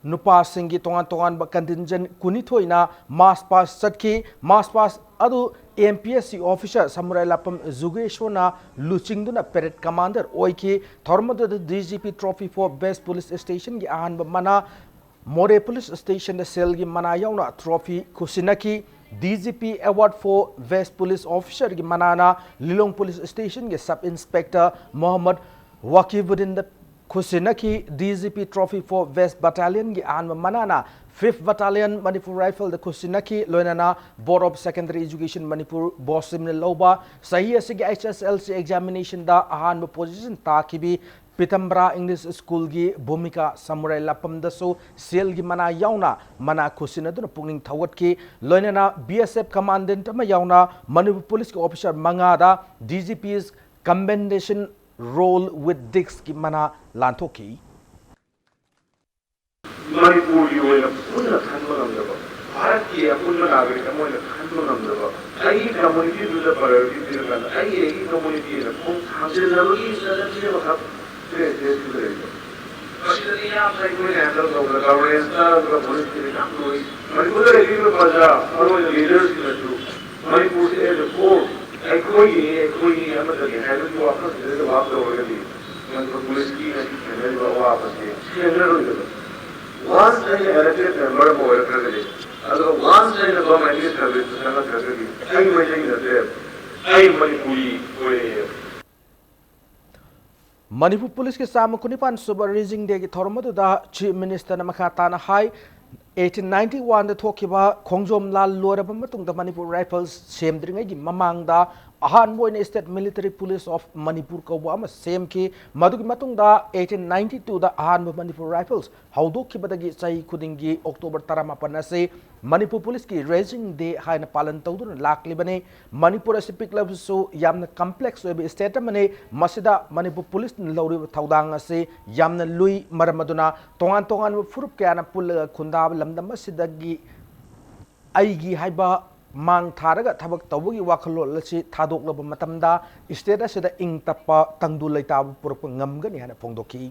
ꯅꯨꯄꯥꯁꯤꯡꯒꯤ ꯇꯣꯉꯥꯟ ꯇꯣꯉꯥꯟꯕ ꯀꯟꯇꯤꯟꯖꯦꯟꯠ ꯀꯨꯟꯅꯤꯊꯣꯏꯅ ꯃꯥꯔꯆ ꯄꯥꯁ ꯆꯠꯈꯤ꯫ ꯃꯥꯔꯆ ꯄꯥꯁ ꯑꯗꯨ M P S C officer ꯁꯃꯨꯔꯥꯏ ꯂꯥꯄꯝ ꯖꯨꯒꯦꯁꯣꯔꯅ ꯂꯨꯆꯤꯡꯗꯨꯅ ꯄꯦꯔꯦꯗ ꯀꯃꯥꯟꯗꯔ ꯑꯣꯏꯈꯤ꯫ ꯊꯧꯔꯝ ꯑꯗꯨꯗ D G P Trophy for Best Police Stationꯒꯤ ꯑꯍꯥꯟꯕ ꯃꯅꯥ, ꯃꯣꯔꯦ ꯄꯨꯂꯤꯁ ꯁ꯭ꯇꯦꯁꯟꯗ ꯁꯦꯜꯒꯤ ꯃꯅꯥ ꯌꯥꯎꯅ ꯇ꯭ꯔꯣꯐꯤ ꯈꯨꯠꯁꯤꯟꯅꯈꯤ꯫ D G P Award for Best Police Officerꯒꯤ ꯃꯅꯥꯅ ꯂꯤꯂꯣꯡ ꯄꯨꯂꯤꯁ ꯁ꯭ꯇꯦꯁꯟꯒꯤ ꯁꯕ ꯏꯟꯁꯄꯦꯛꯇꯔ ꯃꯣꯍꯝꯃꯗ ꯋꯥꯀꯤꯕꯨꯗꯤꯟꯗ ꯈꯨꯠꯁꯤꯟꯅꯈꯤ꯫ D G P Trophy for Best Battalionꯒꯤ ꯑꯍꯥꯟꯕ ꯃꯅꯥꯅ Fifth Battalion Manipur Rifleꯗ ꯈꯨꯠꯁꯤꯟꯅꯈꯤ꯫ ꯂꯣꯏꯅꯅ Board of Secondary Education Manipur, ꯕꯣꯁꯤꯝꯅ ꯂꯧꯕ ꯆꯍꯤ ꯑꯁꯤꯒꯤ H S L C examinationꯗ ꯑꯍꯥꯟꯕ position ꯇꯥꯈꯤꯕꯤ ꯄꯤꯇꯝꯕ꯭ꯔꯥ English Schoolꯒꯤ ꯚꯨꯃꯤꯀꯥ ꯁꯃꯨꯔꯥꯏ ꯂꯥꯄꯝꯗꯁꯨ ꯁꯦꯜꯒꯤ ꯃꯅꯥ ꯌꯥꯎꯅ ꯃꯅꯥ ꯈꯨꯠꯁꯤꯟꯅꯗꯨꯅ ꯄꯨꯛꯅꯤꯡ ꯊꯧꯒꯠꯈꯤ꯫ ꯂꯣꯏꯅꯅ B S F commandant ꯑꯃ ꯌꯥꯎꯅ ꯃꯅꯤꯄꯨꯔ ꯄꯨꯂꯤꯁꯀꯤ ꯑꯣꯐꯤꯁꯥꯔ ꯃꯉꯥꯗ D G P's Commendation Roll with Discꯀꯤ ꯃꯅꯥ ꯂꯥꯟꯊꯣꯛꯈꯤ꯫ ꯃꯅꯤꯄꯨꯔꯒꯤ ꯑꯣꯏꯅ ꯄꯨꯟꯅ ꯈꯟꯕ ꯉꯝꯗꯕ, ꯚꯥꯔꯠꯀꯤ ꯑꯄꯨꯟꯕ ꯅꯥꯒꯔꯤꯛ ꯑꯃ ꯑꯣꯏꯅ ꯈꯟꯕ ꯉꯝꯗꯕ, ꯑꯩꯒꯤ communityꯗꯨꯗ priority ꯄꯤꯔꯀꯥꯟꯗ ꯑꯩꯒꯤ, ꯑꯩꯒꯤ communityꯅ ꯈꯣꯡ ꯊꯥꯡꯖꯤꯜꯅꯕꯒꯤ strategy ꯑꯃꯈꯛ state state ꯂꯩꯕ꯫ ꯃꯁꯤꯗꯗꯤ ꯌꯥꯝꯅ ꯑꯩꯈꯣꯏꯅ handle ꯇꯧꯕꯗ governance ꯅꯠꯇ꯭ꯔꯒ policeꯀꯤꯗꯤ ꯌꯥꯝ ꯂꯨꯏ꯫ ꯃꯅꯤꯄꯨꯔꯗ ꯂꯩꯔꯤꯕ ꯄ꯭ꯔꯖꯥ, ꯃꯔꯨꯑꯣꯏꯅ leadersꯁꯤꯡꯅꯁꯨ ꯃꯅꯤꯄꯨꯔꯁꯤ as a whole ꯑꯩꯈꯣꯏꯒꯤꯅꯤ, ꯑꯩꯈꯣꯏꯒꯤ ꯑꯃꯠꯇꯅꯤ ꯍꯥꯏꯕꯒꯤ ꯋꯥꯈꯜꯁꯤꯗ ꯚꯥꯕ ꯇꯧꯔꯒꯗꯤ ꯃꯅꯤꯄꯨꯔ ꯄꯨꯂꯤꯁꯀꯤ ꯉꯁꯤ ꯊꯦꯡꯅꯔꯤꯕ ꯑꯋꯥꯕꯁꯦ ꯊꯦꯡꯅꯔꯣꯏꯗꯕ꯫ Once ꯑꯩꯅ elected member ꯑꯃ ꯑꯣꯏꯔꯛꯈ꯭ꯔꯒꯗꯤ, ꯑꯗꯨꯒ once ꯑꯩꯅ governmentꯀꯤ serviceꯇ ꯆꯪꯉꯛꯈ꯭ꯔꯒꯗꯤ, ꯑꯩ ꯃꯩꯇꯩ ꯅꯠꯇ꯭ꯔꯦ, ꯑꯩ ꯃꯅꯤꯄꯨꯔꯤ ꯑꯣꯏꯔꯛꯑꯦ꯫ ꯃꯅꯤꯄꯨꯔ ꯄꯨꯂꯤꯁꯀꯤ ꯆꯥꯝꯃ ꯀꯨꯟꯅꯤꯄꯥꯟ ꯁꯨꯕ Raising Dayꯒꯤ ꯊꯧꯔꯝ ꯑꯗꯨꯗ Chief Ministerꯅ ꯃꯈꯥ ꯇꯥꯅ ꯍꯥꯏ, ꯑꯩꯠꯇꯤꯟ ꯅꯥꯏꯟꯇꯤ ꯋꯥꯟꯗ ꯊꯣꯛꯈꯤꯕ ꯈꯣꯡꯖꯣꯝ ꯂꯥꯟ ꯂꯣꯏꯔꯕ ꯃꯇꯨꯡꯗ ꯃꯅꯤꯄꯨꯔ ꯔꯥꯏꯐꯜꯁ ꯁꯦꯝꯗ꯭ꯔꯤꯉꯩꯒꯤ ꯃꯃꯥꯡꯗ ꯑꯍꯥꯟꯕ ꯑꯣꯏꯅ state military police of Manipur ꯀꯧꯕ ꯑꯃ ꯁꯦꯝꯈꯤ꯫ ꯃꯗꯨꯒꯤ ꯃꯇꯨꯡꯗ ꯑꯩꯠꯇꯤꯟ ꯅꯥꯏꯟꯇꯤ ꯇꯨꯗ ꯑꯍꯥꯟꯕ ꯃꯅꯤꯄꯨꯔ ꯔꯥꯏꯐꯜꯁ ꯍꯧꯗꯣꯛꯈꯤꯕꯗꯒꯤ ꯆꯍꯤ ꯈꯨꯗꯤꯡꯒꯤ ꯑꯣꯛꯇꯣꯕꯔ ꯇꯔꯥꯃꯥꯄꯟ ꯑꯁꯤ ꯃꯅꯤꯄꯨꯔ ꯄꯨꯂꯤꯁꯀꯤ ꯔꯦꯖꯤꯡ ꯗꯦ ꯍꯥꯏꯅ ꯄꯥꯂꯟ ꯇꯧꯗꯨꯅ ꯂꯥꯛꯂꯤꯕꯅꯤ꯫ ꯃꯅꯤꯄꯨꯔ ꯑꯁꯤ ꯄꯤꯛꯂꯕꯁꯨ ꯌꯥꯝꯅ ꯀꯝꯄ꯭ꯂꯦꯛꯁ ꯑꯣꯏꯕ ꯁ꯭ꯇꯦꯠ ꯑꯃꯅꯤ꯫ ꯃꯁꯤꯗ ꯃꯅꯤꯄꯨꯔ ꯄꯨꯂꯤꯁꯅ ꯂꯧꯔꯤꯕ ꯊꯧꯗꯥꯡ ꯑꯁꯤ ꯌꯥꯝꯅ ꯂꯨꯏ꯫ ꯃꯔꯝ ꯑꯗꯨꯅ ꯇꯣꯉꯥꯟ ꯇꯣꯉꯥꯟꯕ ꯐꯨꯔꯨꯞ ꯀꯌꯥꯅ ꯄꯨꯜꯂꯒ ꯈꯨꯟꯗꯥꯕ ꯂꯝꯗꯝ ꯑꯁꯤꯗꯒꯤ ꯑꯩꯒꯤ ꯍꯥꯏꯕ ꯃꯥꯡ ꯊꯥꯔꯒ ꯊꯕꯛ ꯇꯧꯕꯒꯤ ꯋꯥꯈꯜꯂꯣꯟ ꯑꯁꯤ ꯊꯥꯗꯣꯛꯂꯕ ꯃꯇꯝꯗ ꯁ꯭ꯇꯦꯠ ꯑꯁꯤꯗ ꯏꯪ ꯇꯞꯄ ꯇꯪꯗꯨ ꯂꯩꯇꯥꯕ ꯄꯨꯔꯛꯄ ꯉꯝꯒꯅꯤ ꯍꯥꯏꯅ ꯐꯣꯡꯗꯣꯛꯈꯤ꯫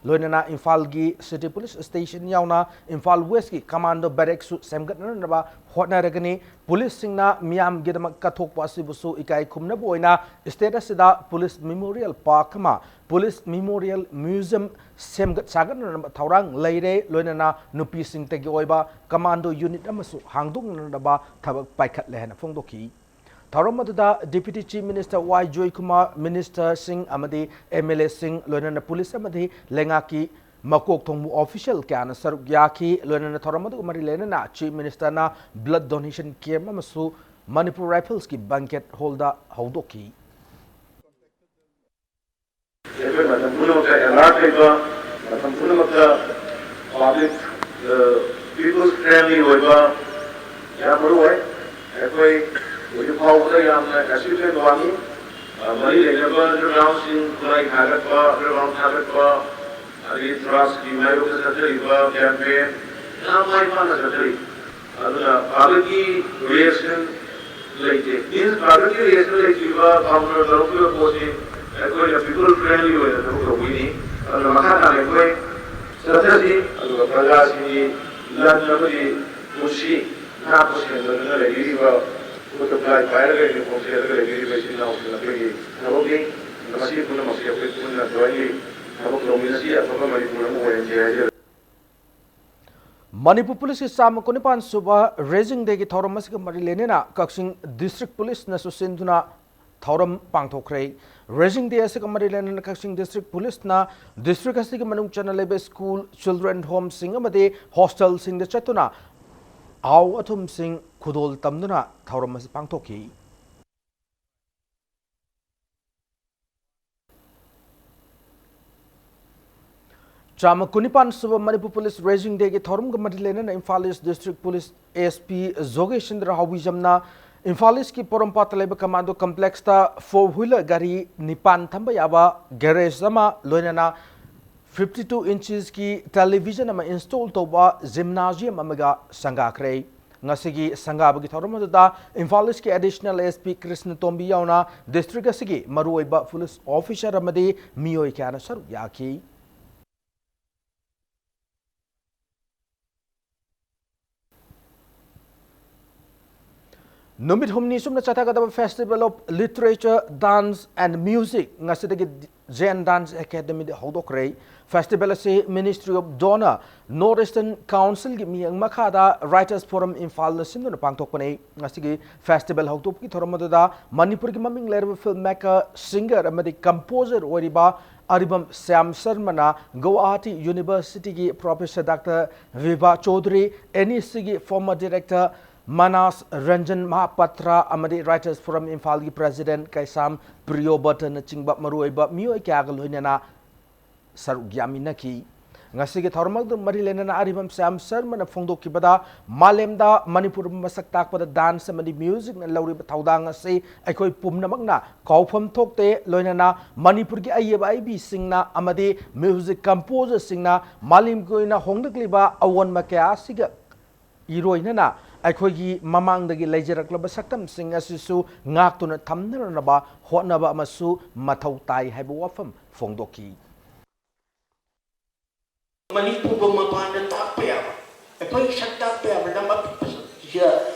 ꯂꯣꯏꯅꯅ ꯏꯝꯐꯥꯜꯒꯤ ꯁꯤꯇꯤ ꯄꯨꯂꯤꯁ ꯁ꯭ꯇꯦꯁꯟ ꯌꯥꯎꯅ ꯏꯝꯐꯥꯜ ꯋꯦꯁꯀꯤ ꯀꯃꯥꯟꯗꯣ ꯕꯦꯔꯦꯛꯁꯨ ꯁꯦꯝꯒꯠꯅꯅꯕ ꯍꯣꯠꯅꯔꯒꯅꯤ꯫ ꯄꯨꯂꯤꯁꯁꯤꯡꯅ ꯃꯤꯌꯥꯝꯒꯤꯗꯃꯛ ꯀꯠꯊꯣꯛꯄ ꯑꯁꯤꯕꯨꯁꯨ ꯏꯀꯥꯏ ꯈꯨꯝꯅꯕ ꯑꯣꯏꯅ ꯁ꯭ꯇꯦꯠ ꯑꯁꯤꯗ ꯄꯨꯂꯤꯁ ꯃꯦꯃꯣꯔꯤꯌꯦꯜ ꯄꯥꯔꯛ ꯑꯃ, ꯄꯨꯂꯤꯁ ꯃꯦꯃꯣꯔꯤꯌꯦꯜ ꯃ꯭ꯌꯨꯖꯤꯌꯝ ꯁꯦꯝꯒꯠ ꯁꯥꯒꯠꯅꯅꯕ ꯊꯧꯔꯥꯡ ꯂꯩꯔꯦ꯫ ꯂꯣꯏꯅꯅ ꯅꯨꯄꯤꯁꯤꯡꯇꯒꯤ ꯑꯣꯏꯕ ꯀꯃꯥꯟꯗꯣ ꯌꯨꯅꯤꯠ ꯑꯃꯁꯨ ꯍꯥꯡꯗꯣꯛꯅꯅꯕ ꯊꯕꯛ ꯄꯥꯏꯈꯠꯂꯦ ꯍꯥꯏꯅ ꯐꯣꯡꯗꯣꯛꯈꯤ꯫ ꯊꯧꯔꯝ ꯑꯗꯨꯗ ꯗꯤꯄ꯭ꯌꯨꯇꯤ ꯆꯤꯐ ꯃꯤꯅꯤꯁꯇꯔ ꯋꯥꯏ ꯖꯣꯏꯀꯨꯃꯥꯔ, ꯃꯤꯅꯤꯁꯇꯔꯁꯤꯡ ꯑꯃꯗꯤ ꯑꯦꯝ ꯑꯦꯜ ꯑꯦꯁꯤꯡ, ꯂꯣꯏꯅꯅ ꯄꯨꯂꯤꯁ ꯑꯃꯗꯤ ꯂꯩꯉꯥꯛꯀꯤ ꯃꯀꯣꯛ ꯊꯣꯡꯕ ꯑꯣꯐꯤꯁꯤꯌꯦꯜ ꯀꯌꯥꯅ ꯁꯔꯨꯛ ꯌꯥꯈꯤ꯫ ꯂꯣꯏꯅꯅ ꯊꯧꯔꯝ ꯑꯗꯨꯒ ꯃꯔꯤ ꯂꯩꯅꯅ ꯆꯤꯐ ꯃꯤꯅꯤꯁꯇꯔꯅ ꯕ꯭ꯂꯗ ꯗꯣꯅꯦꯁꯟ ꯀꯦꯝꯞ ꯑꯃꯁꯨ ꯃꯅꯤꯄꯨꯔ ꯔꯥꯏꯐꯜꯁꯀꯤ ꯕꯦꯡꯀꯦꯠ ꯍꯣꯜꯗ ꯍꯧꯗꯣꯛꯈꯤ꯫ ꯑꯩꯈꯣꯏ ꯃꯇꯝ ꯄꯨꯝꯅꯃꯛꯇ ꯑꯦꯂꯔꯠ ꯂꯩꯕ, ꯃꯇꯝ ꯄꯨꯝꯅꯃꯛꯇ ꯄꯕ꯭ꯂꯤꯛ, ꯄꯤꯄꯜꯁ ꯐ꯭ꯔꯦꯟꯂꯤ ꯑꯣꯏꯕ ꯌꯥꯝ ꯃꯔꯨ ꯑꯣꯏ꯫ ꯑꯩꯈꯣꯏ ꯍꯧꯖꯤꯛ ꯐꯥꯎꯕꯗ ꯌꯥꯝꯅ ꯑꯦꯁꯤꯁꯇꯦꯟ ꯋꯥꯡꯉꯤ꯫ ꯃꯔꯤ ꯂꯩꯅꯕ ꯒ꯭ꯔꯥꯎꯟꯁꯤꯡ, ꯈꯨꯠꯂꯥꯏ ꯊꯥꯒꯠꯄ, ꯒ꯭ꯔꯥꯎꯟ ꯊꯥꯒꯠꯄ, ꯑꯗꯒꯤ ꯗ꯭ꯔꯒꯁꯀꯤ ꯃꯥꯌꯣꯛꯇ ꯆꯠꯊꯔꯤꯕ ꯀꯦꯝꯄꯦꯟ ꯌꯥꯝ ꯃꯥꯏ ꯄꯥꯛꯅ ꯆꯠꯊꯔꯤ꯫ ꯑꯗꯨꯅ ꯄꯕ꯭ꯂꯤꯛꯀꯤ ꯔꯤꯑꯦꯛꯁꯟ ꯂꯩꯇꯦ꯫ ꯃꯤꯟꯁ, ꯄꯕ꯭ꯂꯤꯛꯀꯤ ꯔꯤꯑꯦꯛꯁꯟ ꯂꯩꯇ꯭ꯔꯤꯕ, ꯀꯥꯎꯟꯇꯔ ꯇꯧꯔꯛꯇ꯭ꯔꯤꯕ ꯄꯣꯠꯁꯤ ꯑꯩꯈꯣꯏꯅ ꯄꯤꯄꯜ ꯐ꯭ꯔꯦꯟꯂꯤ ꯑꯣꯏꯅ ꯊꯕꯛ ꯇꯧꯕꯒꯤꯅꯤ꯫ ꯑꯗꯨꯅ ꯃꯈꯥ ꯇꯥꯅ ꯑꯩꯈꯣꯏ ꯆꯠꯊꯁꯤ, ꯑꯗꯨꯒ ꯄ꯭ꯔꯖꯥꯁꯤꯡꯒꯤ ꯂꯟ ꯑꯃꯗꯤ ꯄꯨꯟꯁꯤ ꯉꯥꯛꯄ ꯁꯦꯟꯗꯣꯛꯇꯨꯅ ꯂꯩꯕꯤꯔꯤꯕ, ꯈꯨꯠꯇ ꯈꯨꯠꯂꯥꯏ ꯄꯥꯏꯔꯒ ꯌꯨꯅꯤꯐꯣꯔꯝ ꯁꯦꯠꯂꯒ ꯂꯩꯕꯤꯔꯤꯕ ꯏꯆꯤꯜ ꯏꯅꯥꯎꯁꯤꯡ ꯑꯩꯈꯣꯏꯒꯤ ꯊꯕꯛꯅꯤ꯫ ꯃꯁꯤ ꯄꯨꯝꯅꯃꯛꯁꯤ ꯑꯩꯈꯣꯏ ꯄꯨꯟꯅ ꯖꯣꯏꯟꯂꯤ ꯊꯕꯛ ꯇꯧꯃꯤꯟꯅꯁꯤ, ꯑꯐꯕ ꯃꯅꯤꯄꯨꯔ ꯑꯃ ꯑꯣꯏꯍꯟꯁꯤ ꯍꯥꯏꯖꯔꯤ꯫ ꯃꯅꯤꯄꯨꯔ ꯄꯨꯂꯤꯁꯀꯤ ꯆꯥꯝꯃ ꯀꯨꯟꯅꯤꯄꯥꯟ ꯁꯨꯕ ꯔꯦꯖꯤꯡ ꯗꯦꯒꯤ ꯊꯧꯔꯝ ꯑꯁꯤꯒ ꯃꯔꯤ ꯂꯩꯅꯅ ꯀꯛꯆꯤꯡ ꯗꯤꯁꯇ꯭ꯔꯤꯛ ꯄꯨꯂꯤꯁꯅꯁꯨ ꯁꯤꯟꯗꯨꯅ ꯊꯧꯔꯝ ꯄꯥꯡꯊꯣꯛꯈ꯭ꯔꯦ꯫ Raising Day ꯑꯁꯤꯒ ꯃꯔꯤ ꯂꯩꯅꯅ ꯀꯛꯆꯤꯡ District Police ꯅ district ꯑꯁꯤꯒꯤ ꯃꯅꯨꯡ ꯆꯟꯅ ꯂꯩꯕ school, children home ꯁꯤꯡ ꯑꯃꯗꯤ hostel ꯁꯤꯡꯗ ꯆꯠꯇꯨꯅ ꯑꯍꯥꯎ ꯑꯊꯨꯝꯁꯤꯡ ꯈꯨꯗꯣꯜ ꯇꯝꯗꯨꯅ ꯊꯧꯔꯝ ꯑꯁꯤ ꯄꯥꯡꯊꯣꯛꯈꯤ꯫ ꯆꯥꯝꯃ ꯀꯨꯟꯅꯤꯄꯥꯟ ꯁꯨꯕ Manipur Police Raising Day ꯒꯤ ꯊꯧꯔꯝꯒ ꯃꯔꯤ ꯂꯩꯅꯅ Imphal East District Police S P ꯖꯣꯒꯦꯁꯤꯟꯗ꯭ꯔ ꯍꯥꯎꯕꯤꯖꯝꯅ Imphal East ꯀꯤ ꯄꯣꯔꯣꯝꯄꯥꯠꯇ ꯂꯩꯕ Commando Complex ꯇ four wheeler ꯒꯥꯔꯤ ꯅꯤꯄꯥꯟ ꯊꯝꯕ ꯌꯥꯕ garage ꯑꯃ, ꯂꯣꯏꯅꯅ fifty two inches ꯀꯤ television ꯑꯃ install ꯇꯧꯕ gymnasium ꯑꯃꯒ ꯁꯪꯒꯥꯈ꯭ꯔꯦ꯫ ꯉꯁꯤꯒꯤ ꯁꯪꯒꯥꯕꯒꯤ ꯊꯧꯔꯝ ꯑꯗꯨꯗ Imphal East ꯀꯤ Additional S P ꯀ꯭ꯔꯤꯁꯅ ꯇꯣꯝꯕꯤ ꯌꯥꯎꯅ district ꯑꯁꯤꯒꯤ ꯃꯔꯨꯑꯣꯏꯕ police officer ꯑꯃꯗꯤ ꯃꯤꯑꯣꯏ ꯀꯌꯥꯅ ꯁꯔꯨꯛ ꯌꯥꯈꯤ꯫ ꯅꯨꯃꯤꯠ ꯍꯨꯝꯅꯤ ꯁꯨꯞꯅ ꯆꯠꯊꯒꯗꯕ Festival of Literature, Dance and Music ꯉꯁꯤꯗꯒꯤ Zen Dance Academy ꯗ ꯍꯧꯗꯣꯛꯈ꯭ꯔꯦ꯫ Festival ꯑꯁꯤ Ministry of DoNER, North Eastern Council ꯒꯤ ꯃꯤꯠꯌꯦꯡ ꯃꯈꯥꯗ Writers Forum ꯏꯝꯐꯥꯜꯅ ꯁꯤꯟꯗꯨꯅ ꯄꯥꯡꯊꯣꯛꯄꯅꯤ꯫ ꯉꯁꯤꯒꯤ festival ꯍꯧꯗꯣꯛꯄꯒꯤ ꯊꯧꯔꯝ ꯑꯗꯨꯗ ꯃꯅꯤꯄꯨꯔꯒꯤ ꯃꯃꯤꯡ ꯂꯩꯔꯕ film maker, singer ꯑꯃꯗꯤ composer ꯑꯣꯏꯔꯤꯕ ꯑꯔꯤꯕꯝ ꯁ꯭ꯌꯥꯝ ꯁꯔꯃꯅ ꯒꯧꯍꯥꯇꯤ University ꯒꯤ Professor Doctor viva Chaudhuri, N E C ꯒꯤ former director ꯃꯅꯥꯁ ꯔꯟꯖꯟ ꯃꯍꯥꯄꯥꯇ꯭ꯔ ꯑꯃꯗꯤ Writers Forum ꯏꯝꯐꯥꯜꯒꯤ President ꯀꯩꯁꯥꯝ ꯄ꯭ꯔꯤꯌꯣꯕꯔꯇꯅꯆꯤꯡꯕ ꯃꯔꯨꯑꯣꯏꯕ ꯃꯤꯑꯣꯏ ꯀꯌꯥꯒ ꯂꯣꯏꯅꯅ ꯁꯔꯨꯛ ꯌꯥꯃꯤꯟꯅꯈꯤ꯫ ꯉꯁꯤꯒꯤ ꯊꯧꯔꯝ ꯑꯗꯨ ꯃꯔꯤ ꯂꯩꯅꯅ ꯑꯔꯤꯕꯝ ꯁ꯭ꯌꯥꯝ ꯁꯔꯃꯅ ꯐꯣꯡꯗꯣꯛꯈꯤꯕꯗ, ꯃꯥꯂꯦꯝꯗ ꯃꯅꯤꯄꯨꯔꯕꯨ ꯃꯁꯛ ꯇꯥꯛꯄꯗ dance ꯑꯃꯗꯤ music ꯅ ꯂꯧꯔꯤꯕ ꯊꯧꯗꯥꯡ ꯑꯁꯤ ꯑꯩꯈꯣꯏ ꯄꯨꯝꯅꯃꯛꯅ ꯀꯥꯎꯐꯝ ꯊꯣꯛꯇꯦ꯫ ꯂꯣꯏꯅꯅ ꯃꯅꯤꯄꯨꯔꯒꯤ ꯑꯏꯕ ꯑꯏꯕꯤꯁꯤꯡꯅ ꯑꯃꯗꯤ music composer ꯁꯤꯡꯅ ꯃꯥꯂꯦꯝꯒꯤ ꯑꯣꯏꯅ ꯍꯣꯡꯂꯛꯂꯤꯕ ꯑꯑꯣꯟꯕ ꯀꯌꯥ ꯑꯁꯤꯒ ꯏꯔꯣꯏꯅꯅ ꯑꯩꯈꯣꯏꯒꯤ ꯃꯃꯥꯡꯗꯒꯤ ꯂꯩꯖꯔꯛꯂꯕ ꯁꯛꯇꯝꯁꯤꯡ ꯑꯁꯤꯁꯨ ꯉꯥꯛꯇꯨꯅ ꯊꯝꯅꯅꯕ ꯍꯣꯠꯅꯕ ꯑꯃꯁꯨ ꯃꯊꯧ ꯇꯥꯏ ꯍꯥꯏꯕ ꯋꯥꯐꯝ ꯐꯣꯡꯗꯣꯛꯈꯤ꯫ ꯃꯅꯤꯄꯨꯔꯕꯨ ꯃꯄꯥꯟꯗ ꯇꯥꯛꯄ ꯌꯥꯕ, ꯑꯩꯈꯣꯏꯒꯤ ꯁꯛ ꯇꯥꯛꯄ ꯌꯥꯕ ꯂꯝ ꯑꯄꯤꯛꯄ ꯁꯤꯗ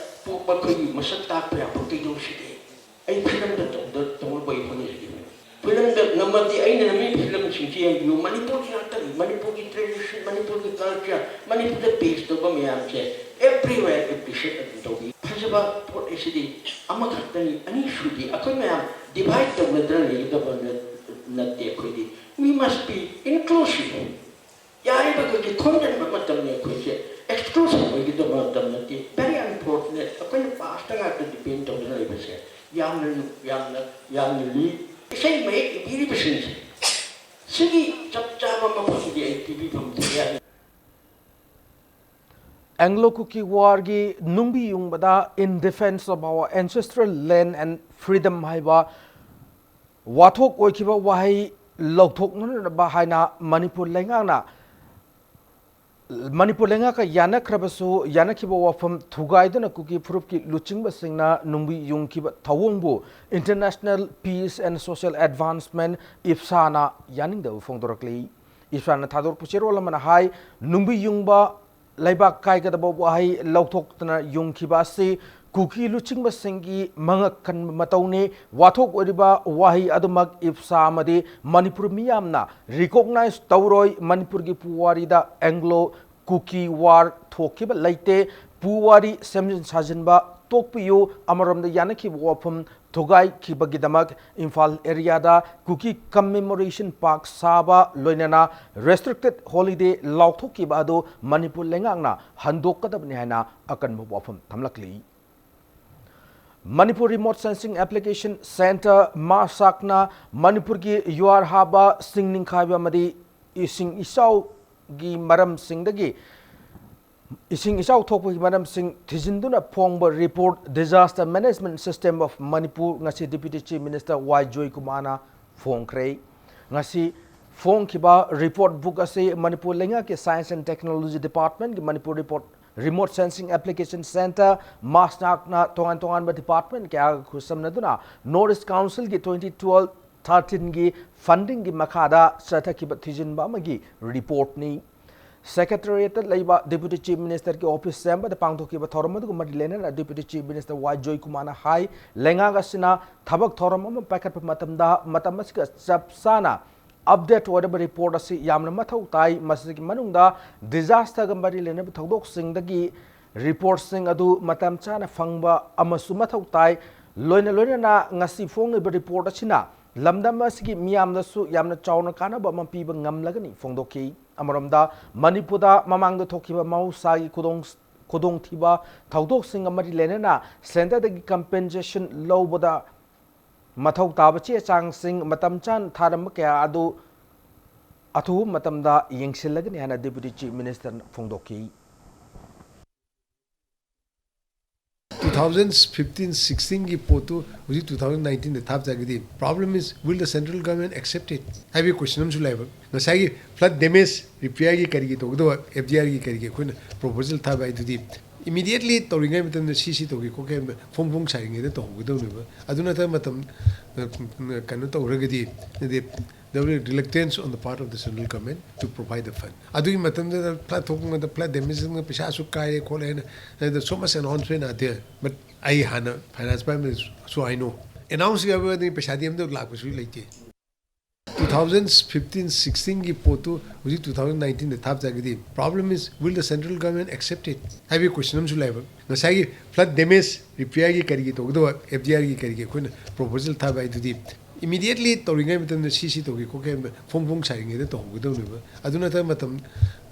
ꯄꯣꯛꯄ ꯑꯩꯈꯣꯏꯒꯤ ꯃꯁꯛ ꯇꯥꯛꯄ ꯌꯥꯕ ꯀꯩꯗꯧꯁꯤꯒꯦ? ꯑꯩ film ꯗ ꯇꯧꯗ-, ꯇꯧꯅꯕ ꯑꯩ ꯍꯣꯠꯅꯖꯈꯤꯕꯅꯤ꯫ Film ꯗ ꯉꯝꯃꯗꯤ ꯑꯩꯅ ꯅꯝꯃꯤ film ꯁꯤꯡꯁꯤ ꯌꯦꯡꯕꯤꯌꯨ, ꯃꯅꯤꯄꯨꯔꯒꯤ ꯉꯥꯛꯇꯅꯤ, ꯃꯅꯤꯄꯨꯔꯒꯤ tradition, ꯃꯅꯤꯄꯨꯔꯒꯤ culture, ꯃꯅꯤꯄꯨꯔꯗ base ꯇꯧꯕ ꯃꯌꯥꯝꯁꯦ everywhere appreciate ꯑꯗꯨꯝ ꯇꯧꯕꯤ꯫ ꯐꯖ- ꯍꯥꯏꯔꯤꯕ ꯄꯣꯠ ꯑꯁꯤꯗꯤ ꯑꯃꯈꯛꯇꯅꯤ, ꯑꯅꯤ ꯁꯨꯗꯤ꯫ ꯑꯩꯈꯣꯏ ꯃꯌꯥꯝ divide ꯇꯧꯅꯗꯅ ꯂꯩꯒꯗꯕ ꯅꯠ-, ꯅꯠꯇꯦ꯫ ꯑꯩꯈꯣꯏꯗꯤ we must be inclusive꯫ ꯌꯥꯔꯤꯕꯈꯩꯗꯤ ꯈꯣꯝꯖꯤꯟꯕ ꯃꯇꯝꯅꯤ꯫ ꯑꯩꯈꯣꯏꯁꯦ exclusive ꯑꯣꯏꯒꯗꯕ ꯃꯇꯝ ꯅꯠꯇꯦ꯫ Very unfortunate꯫ ꯑꯩꯈꯣꯏꯅ past ꯉꯥꯛꯇ depend ꯇꯧꯗꯨꯅ ꯂꯩꯕꯁꯦ ꯌꯥꯝꯅ, ꯌꯥꯝꯅ, ꯌꯥꯝꯅ ꯂꯨꯏ꯫ ꯏꯁꯩ ꯃꯌꯦꯛ ꯏꯕꯤꯔꯤꯕꯁꯤꯡꯁꯦ ꯁꯤꯒꯤ ꯆꯞ ꯆꯥꯕ ꯃꯐꯝꯗꯤ ꯑꯩ ꯄꯤꯕꯤꯐꯝ ꯊꯣꯛꯑꯦ꯫ Anglo Kuki Warꯒꯤ ꯅꯨꯡꯕꯤ ꯌꯨꯡꯕꯗ "In defense of our ancestral land and freedom" ꯍꯥꯏꯕ ꯋꯥꯊꯣꯛ ꯑꯣꯏꯈꯤꯕ ꯋꯥꯍꯩ ꯂꯧꯊꯣꯛꯅꯅꯕ ꯍꯥꯏꯅ ꯃꯅꯤꯄꯨꯔ ꯂꯩꯉꯥꯛꯅ, ꯃꯅꯤꯄꯨꯔ ꯂꯩꯉꯥꯛꯀ ꯌꯥꯅꯈ꯭ꯔꯕꯁꯨ, ꯌꯥꯅꯈꯤꯕ ꯋꯥꯐꯝ ꯊꯨꯒꯥꯏꯗꯨꯅ ꯀꯨꯀꯤ ꯐꯨꯔꯨꯞꯀꯤ ꯂꯨꯆꯤꯡꯕꯁꯤꯡꯅ ꯅꯨꯡꯕꯤ ꯌꯨꯡꯈꯤꯕ ꯊꯧꯑꯣꯡꯕꯨ International Peace and Social Advancement, ꯏꯞꯁꯥꯅ ꯌꯥꯅꯤꯡꯗꯕ ꯐꯣꯡꯗꯣꯔꯛꯂꯤ꯫ ꯏꯞꯁꯥꯅ ꯊꯥꯗꯣꯔꯛꯄ ꯆꯦꯔꯣꯜ ꯑꯃꯅ ꯍꯥꯏ, ꯅꯨꯡꯕꯤ ꯌꯨꯡꯕ ꯂꯩꯕꯥꯛ ꯀꯥꯏꯒꯗꯕ ꯋꯥꯍꯩ ꯂꯧꯊꯣꯛꯇꯨꯅ ꯌꯨꯡꯈꯤꯕ ꯑꯁꯤ ꯀꯨꯀꯤ ꯂꯨꯆꯤꯡꯕꯁꯤꯡꯒꯤ ꯃꯉꯛ ꯀꯟꯕ ꯃꯇꯧꯅꯤ꯫ ꯋꯥꯊꯣꯛ ꯑꯣꯏꯔꯤꯕ ꯋꯥꯍꯩ ꯑꯗꯨꯃꯛ ꯏꯞꯁꯥ ꯑꯃꯗꯤ ꯃꯅꯤꯄꯨꯔ ꯃꯤꯌꯥꯝꯅ recognize ꯇꯧꯔꯣꯏ꯫ ꯃꯅꯤꯄꯨꯔꯒꯤ ꯄꯨꯋꯥꯔꯤꯗ Anglo Kuki War ꯊꯣꯛꯈꯤꯕ ꯂꯩꯇꯦ꯫ ꯄꯨꯋꯥꯔꯤ ꯁꯦꯝꯖꯤꯟ ꯁꯥꯖꯤꯟꯕ ꯇꯣꯛꯄꯤꯌꯨ꯫ ꯑꯃꯔꯣꯝꯗ ꯌꯥꯅꯈꯤꯕ ꯋꯥꯐꯝ ꯊꯨꯒꯥꯏꯈꯤꯕꯒꯤꯗꯃꯛ ꯏꯝꯐꯥꯜ areaꯗ ꯀꯨꯀꯤ Commemoration Park ꯁꯥꯕ, ꯂꯣꯏꯅꯅ restricted holiday ꯂꯥꯎꯊꯣꯛꯈꯤꯕ ꯑꯗꯨ ꯃꯅꯤꯄꯨꯔ ꯂꯩꯉꯥꯛꯅ ꯍꯟꯗꯣꯛꯀꯗꯕꯅꯤ ꯍꯥꯏꯅ ꯑꯀꯟꯕ ꯋꯥꯐꯝ ꯊꯝꯂꯛꯂꯤ꯫ Manipur Remote Sensing Application Centre, MARSAC ꯅ ꯃꯅꯤꯄꯨꯔꯒꯤ ꯌꯨꯍꯥꯔ ꯍꯥꯕ, ꯁꯤꯡ ꯅꯤꯡꯈꯥꯏꯕ ꯑꯃꯗꯤ ꯏꯁꯤꯡ ꯏꯆꯥꯎꯒꯤ ꯃꯔꯝꯁꯤꯡꯗꯒꯤ, ꯏꯁꯤꯡ ꯏꯆꯥꯎ ꯊꯣꯛꯄꯒꯤ ꯃꯔꯝꯁꯤꯡ ꯊꯤꯖꯤꯟꯗꯨꯅ ꯐꯣꯡꯕ report Disaster Management System of Manipur ꯉꯁꯤ Deputy Chief Minister ꯋꯥꯏ ꯖꯣꯏꯀꯨꯃꯥꯔꯅ ꯐꯣꯡꯈ꯭ꯔꯦ꯫ ꯉꯁꯤ ꯐꯣꯡꯈꯤꯕ report book ꯑꯁꯤ ꯃꯅꯤꯄꯨꯔ ꯂꯩꯉꯥꯛꯀꯤ Science and Technology Department ꯀꯤ Manipur report Remote Sensing Application Centre, MARSAC ꯅ ꯇꯣꯉꯥꯟ ꯇꯣꯉꯥꯟꯕ department ꯀꯌꯥꯒ ꯈꯨꯠꯁꯝꯅꯗꯨꯅ North East Council ꯒꯤ twenty twelve thirteen ꯒꯤ funding ꯒꯤ ꯃꯈꯥꯗ ꯆꯠꯊꯈꯤꯕ ꯊꯤꯖꯤꯟꯕ ꯑꯃꯒꯤ report ꯅꯤ꯫ Secretariat ꯇ ꯂꯩꯕ Deputy Chief Minister ꯒꯤ office ꯆꯦꯝꯕꯗ ꯄꯥꯡꯊꯣꯛꯈꯤꯕ ꯊꯧꯔꯝ ꯑꯗꯨꯒ ꯃꯔꯤ ꯂꯩꯅꯅ Deputy Chief Minister ꯋꯥꯏ ꯖꯣꯏꯀꯨꯃꯥꯔꯅ ꯍꯥꯏ, ꯂꯩꯉꯥꯛ ꯑꯁꯤꯅ ꯊꯕꯛ ꯊꯧꯔꯝ ꯑꯃ ꯄꯥꯏꯈꯠꯄ ꯃꯇꯝꯗ ꯃꯇꯝ ꯑꯁꯤꯒ ꯆꯞ ꯆꯥꯅ update ꯑꯣꯏꯔꯕ report ꯑꯁꯤ ꯌꯥꯝꯅ ꯃꯊꯧ ꯇꯥꯏ꯫ ꯃꯁꯤꯒꯤ ꯃꯅꯨꯡꯗ disaster ꯒ ꯃꯔꯤ ꯂꯩꯅꯕ ꯊꯧꯗꯣꯛꯁꯤꯡꯗꯒꯤ ꯔꯤꯄꯣꯔꯠꯁꯤꯡ ꯑꯗꯨ ꯃꯇꯝ ꯆꯥꯅ ꯐꯪꯕ ꯑꯃꯁꯨ ꯃꯊꯧ ꯇꯥꯏ꯫ ꯂꯣꯏꯅ ꯂꯣꯏꯅꯅ ꯉꯁꯤ ꯐꯣꯡꯂꯤꯕ ꯔꯤꯄꯣꯔꯠ ꯑꯁꯤꯅ ꯂꯝꯗꯝ ꯑꯁꯤꯒꯤ ꯃꯤꯌꯥꯝꯗꯁꯨ ꯌꯥꯝꯅ ꯆꯥꯎꯅ ꯀꯥꯟꯅꯕ ꯑꯃ ꯄꯤꯕ ꯉꯝꯂꯒꯅꯤ ꯐꯣꯡꯗꯣꯛꯈꯤ꯫ ꯑꯃꯔꯣꯝꯗ, ꯃꯅꯤꯄꯨꯔꯗ ꯃꯃꯥꯡꯗ ꯊꯣꯛꯈꯤꯕ ꯃꯍꯧꯁꯥꯒꯤ ꯈꯨꯗꯣꯡ ꯈꯨꯗꯣꯡꯊꯤꯕ ꯊꯧꯗꯣꯛꯁꯤꯡꯒ ꯃꯔꯤ ꯂꯩꯅꯅ ꯁꯦꯟꯇꯔꯗꯒꯤ ꯀꯝꯄꯦꯟꯁꯦꯁꯟ ꯂꯧꯕꯗ ꯃꯊꯧ ꯇꯥꯕ ꯆꯦ ꯆꯥꯡꯁꯤꯡ ꯃꯇꯝ ꯆꯥꯅ ꯊꯥꯔꯝꯕ ꯀꯌꯥ ꯑꯗꯨ ꯑꯊꯨꯕ ꯃꯇꯝꯗ ꯌꯦꯡꯁꯤꯜꯂꯒꯅꯤ ꯍꯥꯏꯅ ꯗꯦꯄ꯭ꯌꯨꯇꯤ ꯆꯤꯐ ꯃꯤꯅꯤꯁꯇꯔꯅ ꯐꯣꯡꯗꯣꯛꯈꯤ꯫ Two thousand fifteen sixteen ꯒꯤ ꯄꯣꯠꯇꯨ ꯍꯧꯖꯤꯛ two thousand nineteen ꯗ ꯊꯥꯕ ꯇꯥꯔꯒꯗꯤ, problem is, will the central government accept it ꯍꯥꯏꯕꯒꯤ ꯀꯣꯏꯁꯟ ꯑꯃꯁꯨ ꯂꯩꯕ꯫ ꯉꯁꯥꯏꯒꯤ flood damage repair ꯒꯤ ꯀꯔꯤꯒꯤ ꯇꯧꯒꯗꯕ, F D R ꯒꯤ ꯀꯔꯤꯒꯤ ꯑꯩꯈꯣꯏꯅ ꯄ꯭ꯔꯣꯄꯣꯖꯦꯜ ꯊꯥꯕ ꯍꯥꯏꯗꯨꯗꯤ, ꯏꯃꯤꯗꯤꯌꯦꯠꯂꯤ ꯇꯧꯔꯤꯉꯩ ꯃꯇꯝꯗ ꯁꯤ ꯁꯤ ꯇꯧꯒꯦ ꯈꯣꯠꯀꯦ ꯍꯥꯏꯕꯗ ꯐꯣꯡ ꯐꯣꯡ ꯁꯥꯔꯤꯉꯩꯗ ꯇꯧꯍꯧꯒꯗꯕꯅꯦꯕ꯫ ꯑꯗꯨ ꯅꯠꯇꯕ ꯃꯇꯝ, ꯑ, ꯀꯩꯅꯣ ꯇꯧꯔꯒꯗꯤ, ꯍꯥꯏꯗꯤ, there will be reluctance on the part of the central government to provide the fund. ꯑꯗꯨꯒꯤ ꯃꯇꯝꯗꯨꯗ flood ꯊꯣꯛꯄ ꯃꯇꯝꯗ flood damage ꯅ ꯄꯩꯁꯥ ꯑꯁꯨꯛ ꯀꯥꯏꯔꯦ ꯈꯣꯠꯂꯦ ꯍꯥꯏꯅ, ꯑꯗꯨꯗ so much announcement are there, but ꯑꯩ ꯍꯥꯟꯅ finance department ꯁꯨ ꯍꯥꯏꯅꯣ, announce ꯌꯥꯎꯕꯗꯤ ꯄꯩꯁꯥꯗꯤ ꯑꯝꯇ ꯂꯥꯛꯄꯁꯨ ꯂꯩꯇꯦ꯫ Two thousand fifteen sixteen ꯒꯤ ꯄꯣꯠꯇꯨ ꯍꯧꯖꯤꯛ two thousand nineteen ꯗ ꯊꯥꯕ ꯇꯥꯔꯒꯗꯤ, problem is, will the central government accept it ꯍꯥꯏꯕꯒꯤ ꯀꯣꯏꯁꯟ ꯑꯃꯁꯨ ꯂꯩꯕ꯫ ꯉꯁꯥꯏꯒꯤ flood damage repair ꯒꯤ ꯀꯔꯤꯒꯤ ꯇꯧꯒꯗꯕ, F D R ꯒꯤ ꯀꯔꯤꯒꯤ ꯑꯩꯈꯣꯏꯅ ꯄ꯭ꯔꯣꯄꯣꯖꯦꯜ ꯊꯥꯕ ꯍꯥꯏꯗꯨꯗꯤ, ꯏꯃꯤꯗꯤꯌꯦꯠꯂꯤ ꯇꯧꯔꯤꯉꯩ ꯃꯇꯝꯗ ꯁꯤ ꯁꯤ ꯇꯧꯒꯦ ꯈꯣꯠꯀꯦ ꯍꯥꯏꯕꯗ ꯐꯣꯡ ꯐꯣꯡ ꯁꯥꯔꯤꯉꯩꯗ ꯇꯧꯍꯧꯒꯗꯕꯅꯦꯕ꯫ ꯑꯗꯨ ꯅꯠꯇꯕ ꯃꯇꯝ,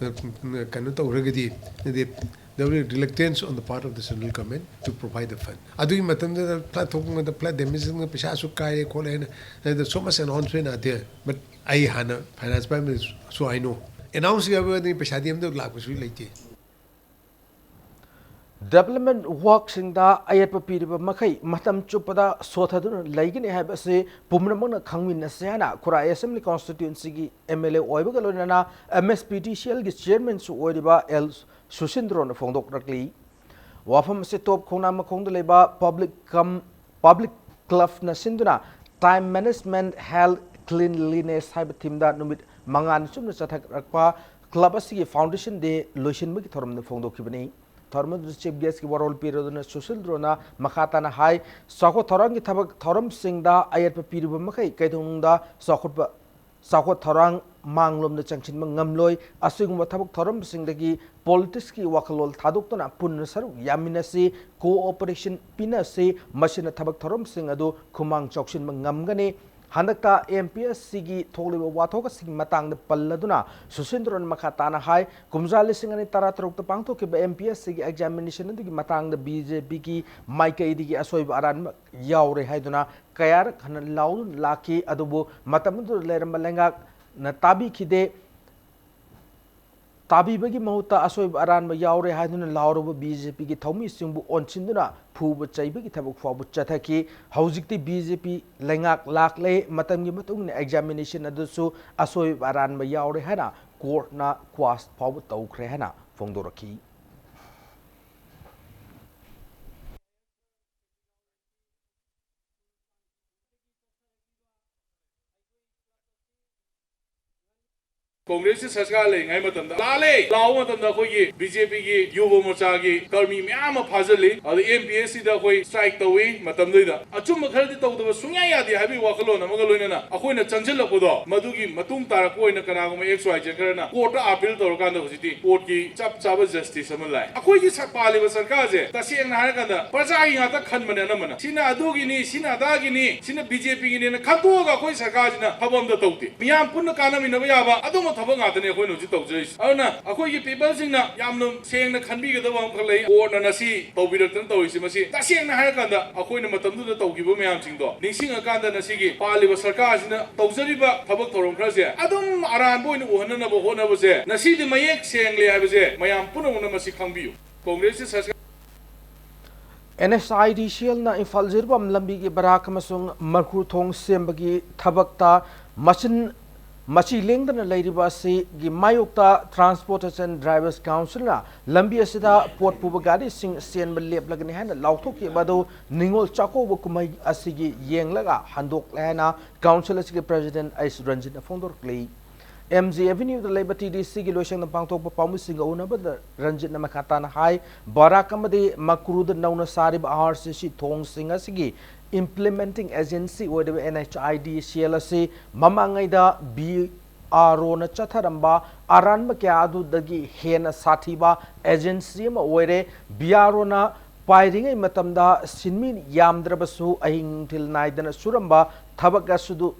ꯑ, ꯀꯩꯅꯣ ꯇꯧꯔꯒꯗꯤ, ꯍꯥꯏꯗꯤ, there will be reluctance on the part of the central government to provide the fund. ꯑꯗꯨꯒꯤ ꯃꯇꯝꯗꯨꯗ flood ꯊꯣꯛꯄ ꯃꯇꯝꯗ flood damage ꯅ ꯄꯩꯁꯥ ꯑꯁꯨꯛ ꯀꯥꯏꯔꯦ ꯈꯣꯠꯂꯦ ꯍꯥꯏꯅ, ꯑꯗꯨꯗ so much announcement are there, but ꯑꯩ ꯍꯥꯟꯅ finance department ꯁꯨ ꯍꯥꯏꯅꯣ, announce ꯌꯥꯎꯕꯗꯤ ꯄꯩꯁꯥꯗꯤ ꯑꯝꯇ ꯂꯥꯛꯄꯁꯨ ꯂꯩꯇꯦ꯫ Development work ꯁꯤꯡꯗ ꯑꯌꯦꯠꯄ ꯄꯤꯔꯤꯕ ꯃꯈꯩ ꯃꯇꯝ ꯆꯨꯞꯄꯗ ꯁꯣꯊꯗꯨꯅ ꯂꯩꯒꯅꯤ ꯍꯥꯏꯕ ꯑꯁꯤ ꯄꯨꯝꯅꯃꯛꯅ ꯈꯪꯃꯤꯟꯅꯁꯤ ꯍꯥꯏꯅ ꯈꯨꯔꯥꯏ Assembly Constituency ꯒꯤ M L A ꯑꯣꯏꯕꯒ ꯂꯣꯏꯅꯅ M S P D C L ꯒꯤ chairman ꯁꯨ ꯑꯣꯏꯔꯤꯕ L ꯁꯨꯁꯤꯟꯗ꯭ꯔꯣꯅ ꯐꯣꯡꯗꯣꯛꯂꯛꯂꯤ꯫ ꯋꯥꯐꯝ ꯑꯁꯤ ꯇꯣꯞ ꯈꯣꯡꯅꯥꯡ ꯃꯈꯣꯡꯗ ꯂꯩꯕ public cum, public club ꯅ ꯁꯤꯟꯗꯨꯅ Time Management, Health, Cleanliness ꯍꯥꯏꯕ theme ꯗ ꯅꯨꯃꯤꯠ ꯃꯉꯥꯅꯤ ꯆꯨꯞꯅ ꯆꯠꯊꯔꯛꯄ club ꯑꯁꯤꯒꯤ foundation day ꯂꯣꯏꯁꯤꯟꯕꯒꯤ ꯊꯧꯔꯝꯗ ꯐꯣꯡꯗꯣꯛꯈꯤꯕꯅꯤ꯫ ꯊꯧꯔꯝ ꯑꯗꯨꯗ chief guest ꯀꯤ ꯋꯥꯔꯣꯜ ꯄꯤꯔꯗꯨꯅ ꯁꯨꯁꯤꯜꯗ꯭ꯔꯣꯅ ꯃꯈꯥ ꯇꯥꯅ ꯍꯥꯏ, ꯆꯥꯎꯈꯠ ꯊꯧꯔꯥꯡꯒꯤ ꯊꯕꯛ ꯊꯧꯔꯝꯁꯤꯡꯗ ꯑꯌꯦꯠꯄ ꯄꯤꯔꯤꯕ ꯃꯈꯩ ꯀꯩꯗꯧꯅꯨꯡꯗ ꯆꯥꯎꯈꯠꯄ ꯆꯥꯎꯈꯠ ꯊꯧꯔꯥꯡ ꯃꯥꯡꯂꯣꯝꯗ ꯆꯪꯁꯤꯟꯕ ꯉꯝꯂꯣꯏ꯫ ꯑꯁꯤꯒꯨꯝꯕ ꯊꯕꯛ ꯊꯧꯔꯝꯁꯤꯡꯗꯒꯤ ꯄꯣꯂꯤꯇꯤꯛꯁꯀꯤ ꯋꯥꯈꯜꯂꯣꯟ ꯊꯥꯗꯣꯛꯇꯨꯅ ꯄꯨꯟꯅ ꯁꯔꯨꯛ ꯌꯥꯃꯤꯟꯅꯁꯤ, ꯀꯣꯑꯣꯄꯔꯦꯁꯟ ꯄꯤꯅꯁꯤ꯫ ꯃꯁꯤꯅ ꯊꯕꯛ ꯊꯧꯔꯝꯁꯤꯡ ꯑꯗꯨ ꯈꯨꯃꯥꯡ ꯆꯥꯎꯁꯤꯟꯕ ꯉꯝꯒꯅꯤ꯫ ꯍꯟꯗꯛꯇ ꯑꯦꯝ ꯄꯤ ꯑꯦꯁ ꯁꯤꯒꯤ ꯊꯣꯛꯂꯤꯕ ꯋꯥꯊꯣꯛꯁꯤꯡꯒꯤ ꯃꯇꯥꯡꯗ ꯄꯜꯂꯗꯨꯅ ꯁꯨꯁꯤꯟꯗ꯭ꯔꯣꯅ ꯃꯈꯥ ꯇꯥꯅ ꯍꯥꯏ, ꯀꯨꯝꯖꯥ ꯂꯤꯁꯤꯡ ꯑꯅꯤ ꯇꯔꯥꯇꯔꯨꯛꯇ ꯄꯥꯡꯊꯣꯛꯈꯤꯕ ꯑꯦꯝ ꯄꯤ ꯑꯦꯁ ꯁꯤꯒꯤ ꯑꯦꯛꯖꯥꯃꯤꯅꯦꯁꯟ ꯑꯗꯨꯒꯤ ꯃꯇꯥꯡꯗ ꯕꯤ ꯖꯦ ꯄꯤꯒꯤ ꯃꯥꯏꯀꯩꯗꯒꯤ ꯑꯁꯣꯏꯕ ꯑꯔꯥꯟꯕ ꯌꯥꯎꯔꯦ ꯍꯥꯏꯗꯨꯅ ꯀꯌꯥꯔꯛ ꯍꯟꯅ ꯂꯥꯎꯗꯨꯅ ꯂꯥꯛꯈꯤ꯫ ꯑꯗꯨꯕꯨ ꯃꯇꯝ ꯑꯗꯨꯗ ꯂꯩꯔꯝꯕ ꯂꯩꯉꯥꯛꯅ ꯇꯥꯕꯤꯈꯤꯗꯦ꯫ ꯇꯥꯕꯤꯕꯒꯤ ꯃꯍꯨꯠꯇ ꯑꯁꯣꯏꯕ ꯑꯔꯥꯟꯕ ꯌꯥꯎꯔꯦ ꯍꯥꯏꯗꯨꯅ ꯂꯥꯎꯔꯕ ꯕꯤ ꯖꯦ ꯄꯤꯒꯤ ꯊꯧꯃꯤꯁꯤꯡꯕꯨ ꯑꯣꯟꯁꯤꯟꯗꯨꯅ ꯐꯨꯕ ꯆꯩꯕꯒꯤ ꯊꯕꯛ ꯐꯥꯎꯕ ꯆꯠꯊꯈꯤ꯫ ꯍꯧꯖꯤꯛꯇꯤ ꯕꯤ ꯖꯦ ꯄꯤ ꯂꯩꯉꯥꯛ ꯂꯥꯛꯂꯦ, ꯃꯇꯝꯒꯤ ꯃꯇꯨꯡ ꯏꯟꯅ ꯑꯦꯛꯖꯥꯃꯤꯅꯦꯁꯟ ꯑꯗꯨꯁꯨ ꯑꯁꯣꯏꯕ ꯑꯔꯥꯟꯕ ꯌꯥꯎꯔꯦ ꯍꯥꯏꯅ ꯀꯣꯔꯠꯅ ꯀ꯭ꯋꯥꯁ ꯐꯥꯎꯕ ꯇꯧꯈ꯭ꯔꯦ ꯍꯥꯏꯅ ꯐꯣꯡꯗꯣꯔꯛꯈꯤ꯫ ꯀꯣꯡꯒ꯭ꯔꯦꯁꯀꯤ ꯁꯔꯀꯥꯔ ꯂꯩꯔꯤꯉꯩ ꯃꯇꯝꯗ ꯂꯥꯜꯂꯦ ꯂꯥꯎꯕ ꯃꯇꯝꯗ ꯑꯩꯈꯣꯏꯒꯤ ꯕꯤ ꯖꯦ ꯄꯤꯒꯤ ꯌꯨꯕ ꯃꯣꯔꯆꯥꯒꯤ ꯀꯔꯃꯤ ꯃꯌꯥꯝ ꯑꯃ ꯐꯥꯖꯤꯜꯂꯤ꯫ ꯑꯗ ꯑꯦꯝ ꯄꯤ ꯑꯦꯁ ꯁꯤꯗ ꯑꯩꯈꯣꯏ ꯁ꯭ꯇ꯭ꯔꯥꯏꯛ ꯇꯧꯏ꯫ ꯃꯇꯝꯗꯨꯗ ꯑꯆꯨꯝꯕ ꯈꯔꯗꯤ ꯇꯧꯗꯕ ꯁꯨꯡꯌꯥ ꯌꯥꯗꯦ ꯍꯥꯏꯕꯒꯤ ꯋꯥꯈꯜꯂꯣꯟ ꯑꯃꯒ ꯂꯣꯏꯅꯅ ꯑꯩꯈꯣꯏꯅ ꯆꯪꯁꯤꯜꯂꯛꯄꯗꯣ, ꯃꯗꯨꯒꯤ ꯃꯇꯨꯡ ꯇꯥꯔꯛꯄ ꯑꯣꯏꯅ ꯀꯅꯥꯒꯨꯝꯕ ꯑꯦꯛꯁ ꯋꯥꯏ ꯖꯦꯠ ꯈꯔꯅ ꯀꯣꯔꯠꯇ ꯑꯥꯄꯤꯜ ꯇꯧꯔꯀꯥꯟꯗ ꯍꯧꯖꯤꯛꯇꯤ ꯀꯣꯔꯠꯀꯤ ꯆꯞ ꯆꯥꯕ ꯖꯁꯇꯤꯁ ꯑꯃ ꯂꯥꯛꯑꯦ꯫ ꯑꯩꯈꯣꯏꯒꯤ ꯁ-, ꯄꯥꯜꯂꯤꯕ ꯁꯔꯀꯥꯔꯁꯦ ꯇꯁꯦꯡꯅ ꯍꯥꯏꯔꯀꯥꯟꯗ ꯄ꯭ꯔꯖꯥꯒꯤ ꯉꯥꯛꯇ ꯈꯟꯕꯅꯦ ꯑꯅꯝꯕꯅ꯫ ꯁꯤꯅ ꯑꯗꯨꯒꯤꯅꯤ, ꯁꯤꯅ ꯑꯗꯥꯒꯤꯅꯤ, ꯁꯤꯅ ꯕꯤ ꯖꯦ ꯄꯤꯒꯤꯅꯦꯅ ꯈꯟꯗꯣꯛꯑꯒ ꯑꯩꯈꯣꯏ ꯁꯔꯀꯥꯔꯁꯤꯅ ꯊꯕꯛ ꯑꯝꯇ ꯇꯧꯗꯦ꯫ ꯃꯤꯌꯥꯝ ꯄꯨꯟꯅ ꯀꯥꯟꯅꯃꯤꯟꯅꯕ ꯌꯥꯕ ꯑꯗꯨꯝꯕ ꯊꯕꯛ ꯉꯥꯛꯇꯅꯦ ꯑꯩꯈꯣꯏꯅ ꯍꯧꯖꯤꯛ ꯇꯧꯖꯔꯤꯁꯦ꯫ ꯑꯗꯨꯅ ꯑꯩꯈꯣꯏꯒꯤ ꯄꯤꯄꯜꯁꯤꯡꯅ ꯌꯥꯝꯅ ꯁꯦꯡꯅ ꯈꯟꯕꯤꯒꯗꯕ ꯑꯃꯈꯛ ꯂꯩ꯫ ꯀꯣꯔꯠꯅ ꯉꯁꯤ ꯇꯧꯕꯤꯔꯛꯇꯅ ꯇꯧꯔꯤꯁꯦ, ꯃꯁꯤ ꯇꯁꯦꯡꯅ ꯍꯥꯏꯔꯀꯥꯟꯗ ꯑꯩꯈꯣꯏꯅ ꯃꯇꯝꯗꯨꯗ ꯇꯧꯈꯤꯕ ꯃꯌꯥꯝꯁꯤꯡꯗꯣ ꯅꯤꯡꯁꯤꯡꯉꯀꯥꯟꯗ ꯉꯁꯤꯒꯤ ꯄꯥꯜꯂꯤꯕ ꯁꯔꯀꯥꯔꯁꯤꯅ ꯇꯧꯖꯔꯤꯕ ꯊꯕꯛ ꯊꯧꯔꯝ ꯈꯔꯁꯦ ꯑꯗꯨꯝ ꯑꯔꯥꯟꯕ ꯑꯣꯏꯅ ꯎꯍꯟꯅꯅꯕ ꯍꯣꯠꯅꯕꯁꯦ ꯉꯁꯤꯗꯤ ꯃꯌꯦꯛ ꯁꯦꯡꯂꯦ ꯍꯥꯏꯕꯁꯦ ꯃꯌꯥꯝ ꯄꯨꯝꯅꯃꯛꯅ ꯃꯁꯤ ꯈꯪꯕꯤꯌꯨ꯫ ꯀꯣꯡꯒ꯭ꯔꯦꯁꯀꯤ ꯁꯔꯀꯥꯔ ꯑꯦꯟ ꯑꯦꯁ ꯑꯥꯏ ꯗꯤ ꯁꯤ ꯑꯦꯜꯅ ꯏꯝꯐꯥꯜ ꯖꯤꯔꯤꯕꯥꯝ ꯂꯝꯕꯤꯒꯤ ꯕꯔꯥꯛ ꯑꯃꯁꯨꯡ ꯃꯔꯈꯨ ꯊꯣꯡ ꯁꯦꯝꯕꯒꯤ ꯊꯕꯛꯇ ꯃꯆꯤꯟ ꯃꯆꯤ ꯂꯦꯡꯗꯅ ꯂꯩꯔꯤꯕ ꯑꯁꯤꯒꯤ ꯃꯥꯌꯣꯛꯇ ꯇ꯭ꯔꯥꯟꯁꯄꯣꯔꯇꯦꯁꯟ ꯗ꯭ꯔꯥꯏꯚꯔꯁ ꯀꯥꯎꯟꯁꯤꯜꯅ ꯂꯝꯕꯤ ꯑꯁꯤꯗ ꯄꯣꯠ ꯄꯨꯕ ꯒꯥꯔꯤꯁꯤꯡ ꯆꯦꯟꯕ ꯂꯦꯞꯂꯒꯅꯤ ꯍꯥꯏꯅ ꯂꯥꯎꯊꯣꯛꯈꯤꯕ ꯑꯗꯨ ꯅꯤꯉꯣꯜ ꯆꯥꯛꯀꯧꯕ ꯀꯨꯝꯍꯩ ꯑꯁꯤꯒꯤ ꯌꯦꯡꯂꯒ ꯍꯟꯗꯣꯛꯂꯦ ꯍꯥꯏꯅ ꯀꯥꯎꯟꯁꯤꯜ ꯑꯁꯤꯒꯤ ꯄ꯭ꯔꯦꯁꯤꯗꯦꯟꯠ ꯑꯩꯆ ꯔꯟꯖꯤꯠꯅ ꯐꯣꯡꯗꯣꯔꯛꯂꯤ꯫ ꯑꯦꯝ ꯖꯤ ꯑꯦꯚꯦꯅ꯭ꯌꯨꯗ ꯂꯩꯕ ꯇꯤ ꯗꯤ ꯁꯤꯒꯤ ꯂꯣꯏꯁꯪꯗ ꯄꯥꯡꯊꯣꯛꯄ ꯄꯥꯎꯃꯤꯁꯤꯡꯒ ꯎꯅꯕꯗ ꯔꯟꯖꯤꯠꯅ ꯃꯈꯥ ꯇꯥꯅ ꯍꯥꯏ, ꯕꯔꯥꯛ ꯑꯃꯗꯤ ꯃꯀ꯭ꯔꯨꯗ ꯅꯧꯅ ꯁꯥꯔꯤꯕ ꯑꯥꯔ ꯁꯤ ꯁꯤ ꯊꯣꯡꯁꯤꯡ ꯑꯁꯤꯒꯤ Implementing Agency ꯑꯣꯏꯔꯤꯕ N H I D C L ꯑꯁꯤ ꯃꯃꯥꯡꯉꯩꯗ B R O ꯅ ꯆꯠꯊꯔꯝꯕ ꯑꯔꯥꯟꯕ ꯀꯌꯥ ꯑꯗꯨꯗꯒꯤ ꯍꯦꯟꯅ ꯁꯥꯊꯤꯕ agency ꯑꯃ ꯑꯣꯏꯔꯦ꯫ B R O ꯅ ꯄꯥꯏꯔꯤꯉꯩ ꯃꯇꯝꯗ ꯁꯤꯟꯃꯤ ꯌꯥꯝꯗ꯭ꯔꯕꯁꯨ ꯑꯍꯤꯡ ꯅꯨꯡꯊꯤꯜ ꯅꯥꯏꯗꯅ ꯁꯨꯔꯝꯕ ꯊꯕꯛ ꯑꯁꯨꯗꯨ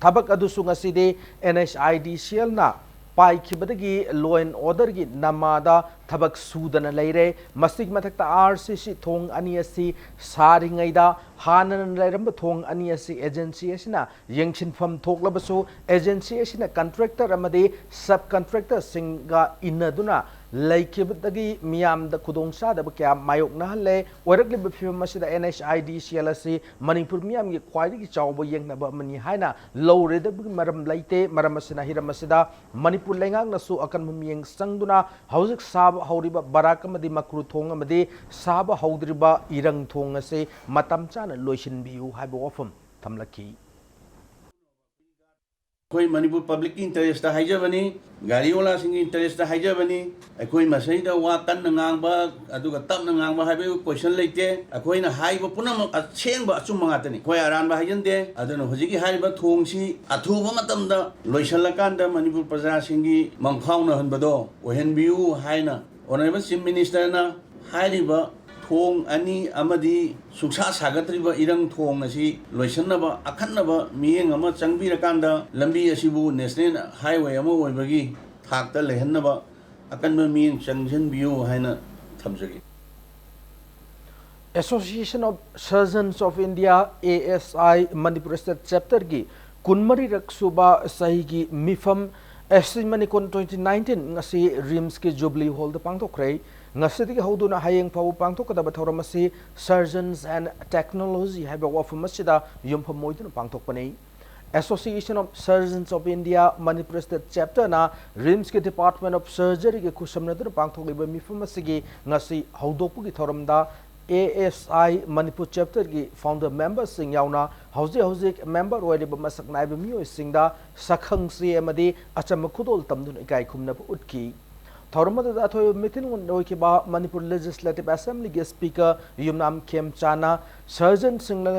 ꯊꯕꯛ ꯑꯗꯨꯁꯨ ꯉꯁꯤꯗꯤ N H I D C L ꯅ ꯄꯥꯏꯈꯤꯕꯗꯒꯤ law and order ꯒꯤ ꯅꯃꯥꯗ ꯊꯕꯛ ꯁꯨꯗꯅ ꯂꯩꯔꯦ꯫ ꯃꯁꯤꯒꯤ ꯃꯊꯛꯇ R C C ꯊꯣꯡ ꯑꯅꯤ ꯑꯁꯤ ꯁꯥꯔꯤꯉꯩꯗ ꯍꯥꯟꯅꯅ ꯂꯩꯔꯝꯕ ꯊꯣꯡ ꯑꯅꯤ ꯑꯁꯤ agency ꯑꯁꯤꯅ ꯌꯦꯡꯁꯤꯟꯐꯝ ꯊꯣꯛꯂꯕꯁꯨ, agency ꯑꯁꯤꯅ contractor ꯑꯃꯗꯤ sub contractor ꯁꯤꯡꯒ ꯏꯟꯅꯗꯨꯅ ꯂꯩꯈꯤꯕꯗꯒꯤ ꯃꯤꯌꯥꯝꯗ ꯈꯨꯗꯣꯡꯆꯥꯗꯕ ꯀꯌꯥ ꯃꯥꯌꯣꯛꯅꯍꯜꯂꯦ꯫ ꯑꯣꯏꯔꯛꯂꯤꯕ ꯐꯤꯕꯝ ꯑꯁꯤꯗ N H I D C L ꯑꯁꯤ ꯃꯅꯤꯄꯨꯔ ꯃꯤꯌꯥꯝꯒꯤ ꯈ꯭ꯋꯥꯏꯗꯒꯤ ꯆꯥꯎꯕ ꯌꯦꯛꯅꯕ ꯑꯃꯅꯤ ꯍꯥꯏꯅ ꯂꯧꯔꯣꯏꯗꯕꯒꯤ ꯃꯔꯝ ꯂꯩꯇꯦ꯫ ꯃꯔꯝ ꯑꯁꯤꯅ ꯍꯤꯔꯝ ꯑꯁꯤꯗ ꯃꯅꯤꯄꯨꯔ ꯂꯩꯉꯥꯛꯅꯁꯨ ꯑꯀꯟꯕ ꯃꯤꯠꯌꯦꯡ ꯆꯪꯗꯨꯅ ꯍꯧꯖꯤꯛ ꯁꯥꯕ ꯍꯧꯔꯤꯕ ꯕꯔꯥꯛ ꯑꯃꯗꯤ ꯃꯀ꯭ꯔꯨ ꯊꯣꯡ ꯑꯃꯗꯤ ꯁꯥꯕ ꯍꯧꯗ꯭ꯔꯤꯕ ꯏꯔꯪ ꯊꯣꯡ ꯑꯁꯤ ꯃꯇꯝ ꯆꯥꯅ ꯂꯣꯏꯁꯤꯟꯕꯤꯌꯨ ꯍꯥꯏꯕ ꯋꯥꯐꯝ ꯊꯝꯂꯛꯈꯤ꯫ ꯑꯩꯈꯣꯏ ꯃꯅꯤꯄꯨꯔ public ꯀꯤ interest ꯇ ꯍꯥꯏꯖꯕꯅꯤ, ꯒꯥꯔꯤꯋꯥꯂꯥꯁꯤꯡꯒꯤ interest ꯇ ꯍꯥꯏꯖꯕꯅꯤ꯫ ꯑꯩꯈꯣꯏ ꯃꯁꯤꯗ ꯋꯥ ꯀꯟꯅ ꯉꯥꯡꯕ ꯑꯗꯨꯒ ꯇꯞꯅ ꯉꯥꯡꯕ ꯍꯥꯏꯕꯒꯤ question ꯂꯩꯇꯦ꯫ ꯑꯩꯈꯣꯏꯅ ꯍꯥꯏꯕ ꯄꯨꯝꯅꯃꯛ ꯑꯁꯦꯡꯕ ꯑꯆꯨꯝꯕ ꯉꯥꯛꯇꯅꯤ꯫ ꯑꯩꯈꯣꯏ ꯑꯔꯥꯟꯕ ꯍꯥꯏꯖꯟꯗꯦ꯫ ꯑꯗꯨꯅ ꯍꯧꯖꯤꯛꯀꯤ ꯍꯥꯏꯔꯤꯕ ꯊꯣꯡꯁꯤ ꯑꯊꯨꯕ ꯃꯇꯝꯗ ꯂꯣꯏꯁꯤꯜꯂꯀꯥꯟꯗ ꯃꯅꯤꯄꯨꯔ ꯄ꯭ꯔꯖꯥꯁꯤꯡꯒꯤ ꯃꯪꯐꯥꯎꯅꯍꯟꯕꯗꯣ ꯑꯣꯏꯍꯟꯕꯤꯌꯨ ꯍꯥꯏꯅ Honourable Chief Minister ꯅ ꯍꯥꯏꯔꯤꯕ ꯊꯣꯡ ꯑꯅꯤ ꯑꯃꯗꯤ ꯁꯨꯡꯁꯥ ꯁꯥꯒꯠꯇ꯭ꯔꯤꯕ ꯏꯔꯪ ꯊꯣꯡ ꯑꯁꯤ ꯂꯣꯏꯁꯤꯟꯅꯕ ꯑꯈꯟꯅꯕ ꯃꯤꯠꯌꯦꯡ ꯑꯃ ꯆꯪꯕꯤꯔꯀꯥꯟꯗ ꯂꯝꯕꯤ ꯑꯁꯤꯕꯨ national highway ꯑꯃ ꯑꯣꯏꯕꯒꯤ ꯊꯥꯛꯇ ꯂꯩꯍꯟꯅꯕ ꯑꯀꯟꯕ ꯃꯤꯠꯌꯦꯡ ꯆꯪꯁꯤꯟꯕꯤꯌꯨ ꯍꯥꯏꯅ ꯊꯝꯖꯒꯦ꯫ Association of Surgeons of India, A S I, Manipur State Chapter ꯒꯤ ꯀꯨꯟꯃꯔꯤꯔꯛ ꯁꯨꯕ ꯆꯍꯤꯒꯤ ꯃꯤꯐꯝ ꯑꯦꯁꯤ ꯃꯅꯤꯀꯣꯟ twenty nineteen ꯉꯁꯤ RIMS ꯀꯤ Jubilee Hall ꯗ ꯄꯥꯡꯊꯣꯛꯈ꯭ꯔꯦ꯫ ꯉꯁꯤꯗꯒꯤ ꯍꯧꯗꯨꯅ ꯍꯌꯦꯡ ꯐꯥꯎꯕ ꯄꯥꯡꯊꯣꯛꯀꯗꯕ ꯊꯧꯔꯝ ꯑꯁꯤ Surgeons and Technology ꯍꯥꯏꯕ ꯋꯥꯐꯝ ꯑꯁꯤꯗ ꯌꯨꯝꯐꯝ ꯑꯣꯏꯗꯨꯅ ꯄꯥꯡꯊꯣꯛꯄꯅꯤ꯫ Association of Surgeons of India, Manipur State Chapter ꯅ RIMS ꯀꯤ Department of Surgery ꯒ ꯈꯨꯠꯁꯝꯅꯗꯨꯅ ꯄꯥꯡꯊꯣꯛꯂꯤꯕ ꯃꯤꯐꯝ ꯑꯁꯤꯒꯤ ꯉꯁꯤ ꯍꯧꯗꯣꯛꯄꯒꯤ ꯊꯧꯔꯝꯗ A S I Manipur Chapter ꯒꯤ founder member ꯁꯤꯡ ꯌꯥꯎꯅ ꯍꯧꯖꯤꯛ ꯍꯧꯖꯤꯛ member ꯑꯣꯏꯔꯤꯕ ꯃꯁꯛ ꯅꯥꯏꯕ ꯃꯤꯑꯣꯏꯁꯤꯡꯗ ꯁꯛꯈꯪ ꯆꯦ ꯑꯃꯗꯤ ꯑꯆꯝꯕ ꯈꯨꯗꯣꯜ ꯇꯝꯗꯨꯅ ꯏꯀꯥꯏ ꯈꯨꯝꯅꯕ ꯎꯠꯈꯤ꯫ ꯊꯧꯔꯝ ꯑꯗꯨꯗ ꯑꯊꯣꯏꯕ ꯃꯤꯊꯤꯟ ꯑꯣꯏꯈꯤꯕ ꯃꯅꯤꯄꯨꯔ Legislative Assemblyꯒꯤ Speaker ꯌꯨꯝꯅꯥꯝ ꯈꯦꯝꯆꯥꯅ surgeonꯁꯤꯡꯅ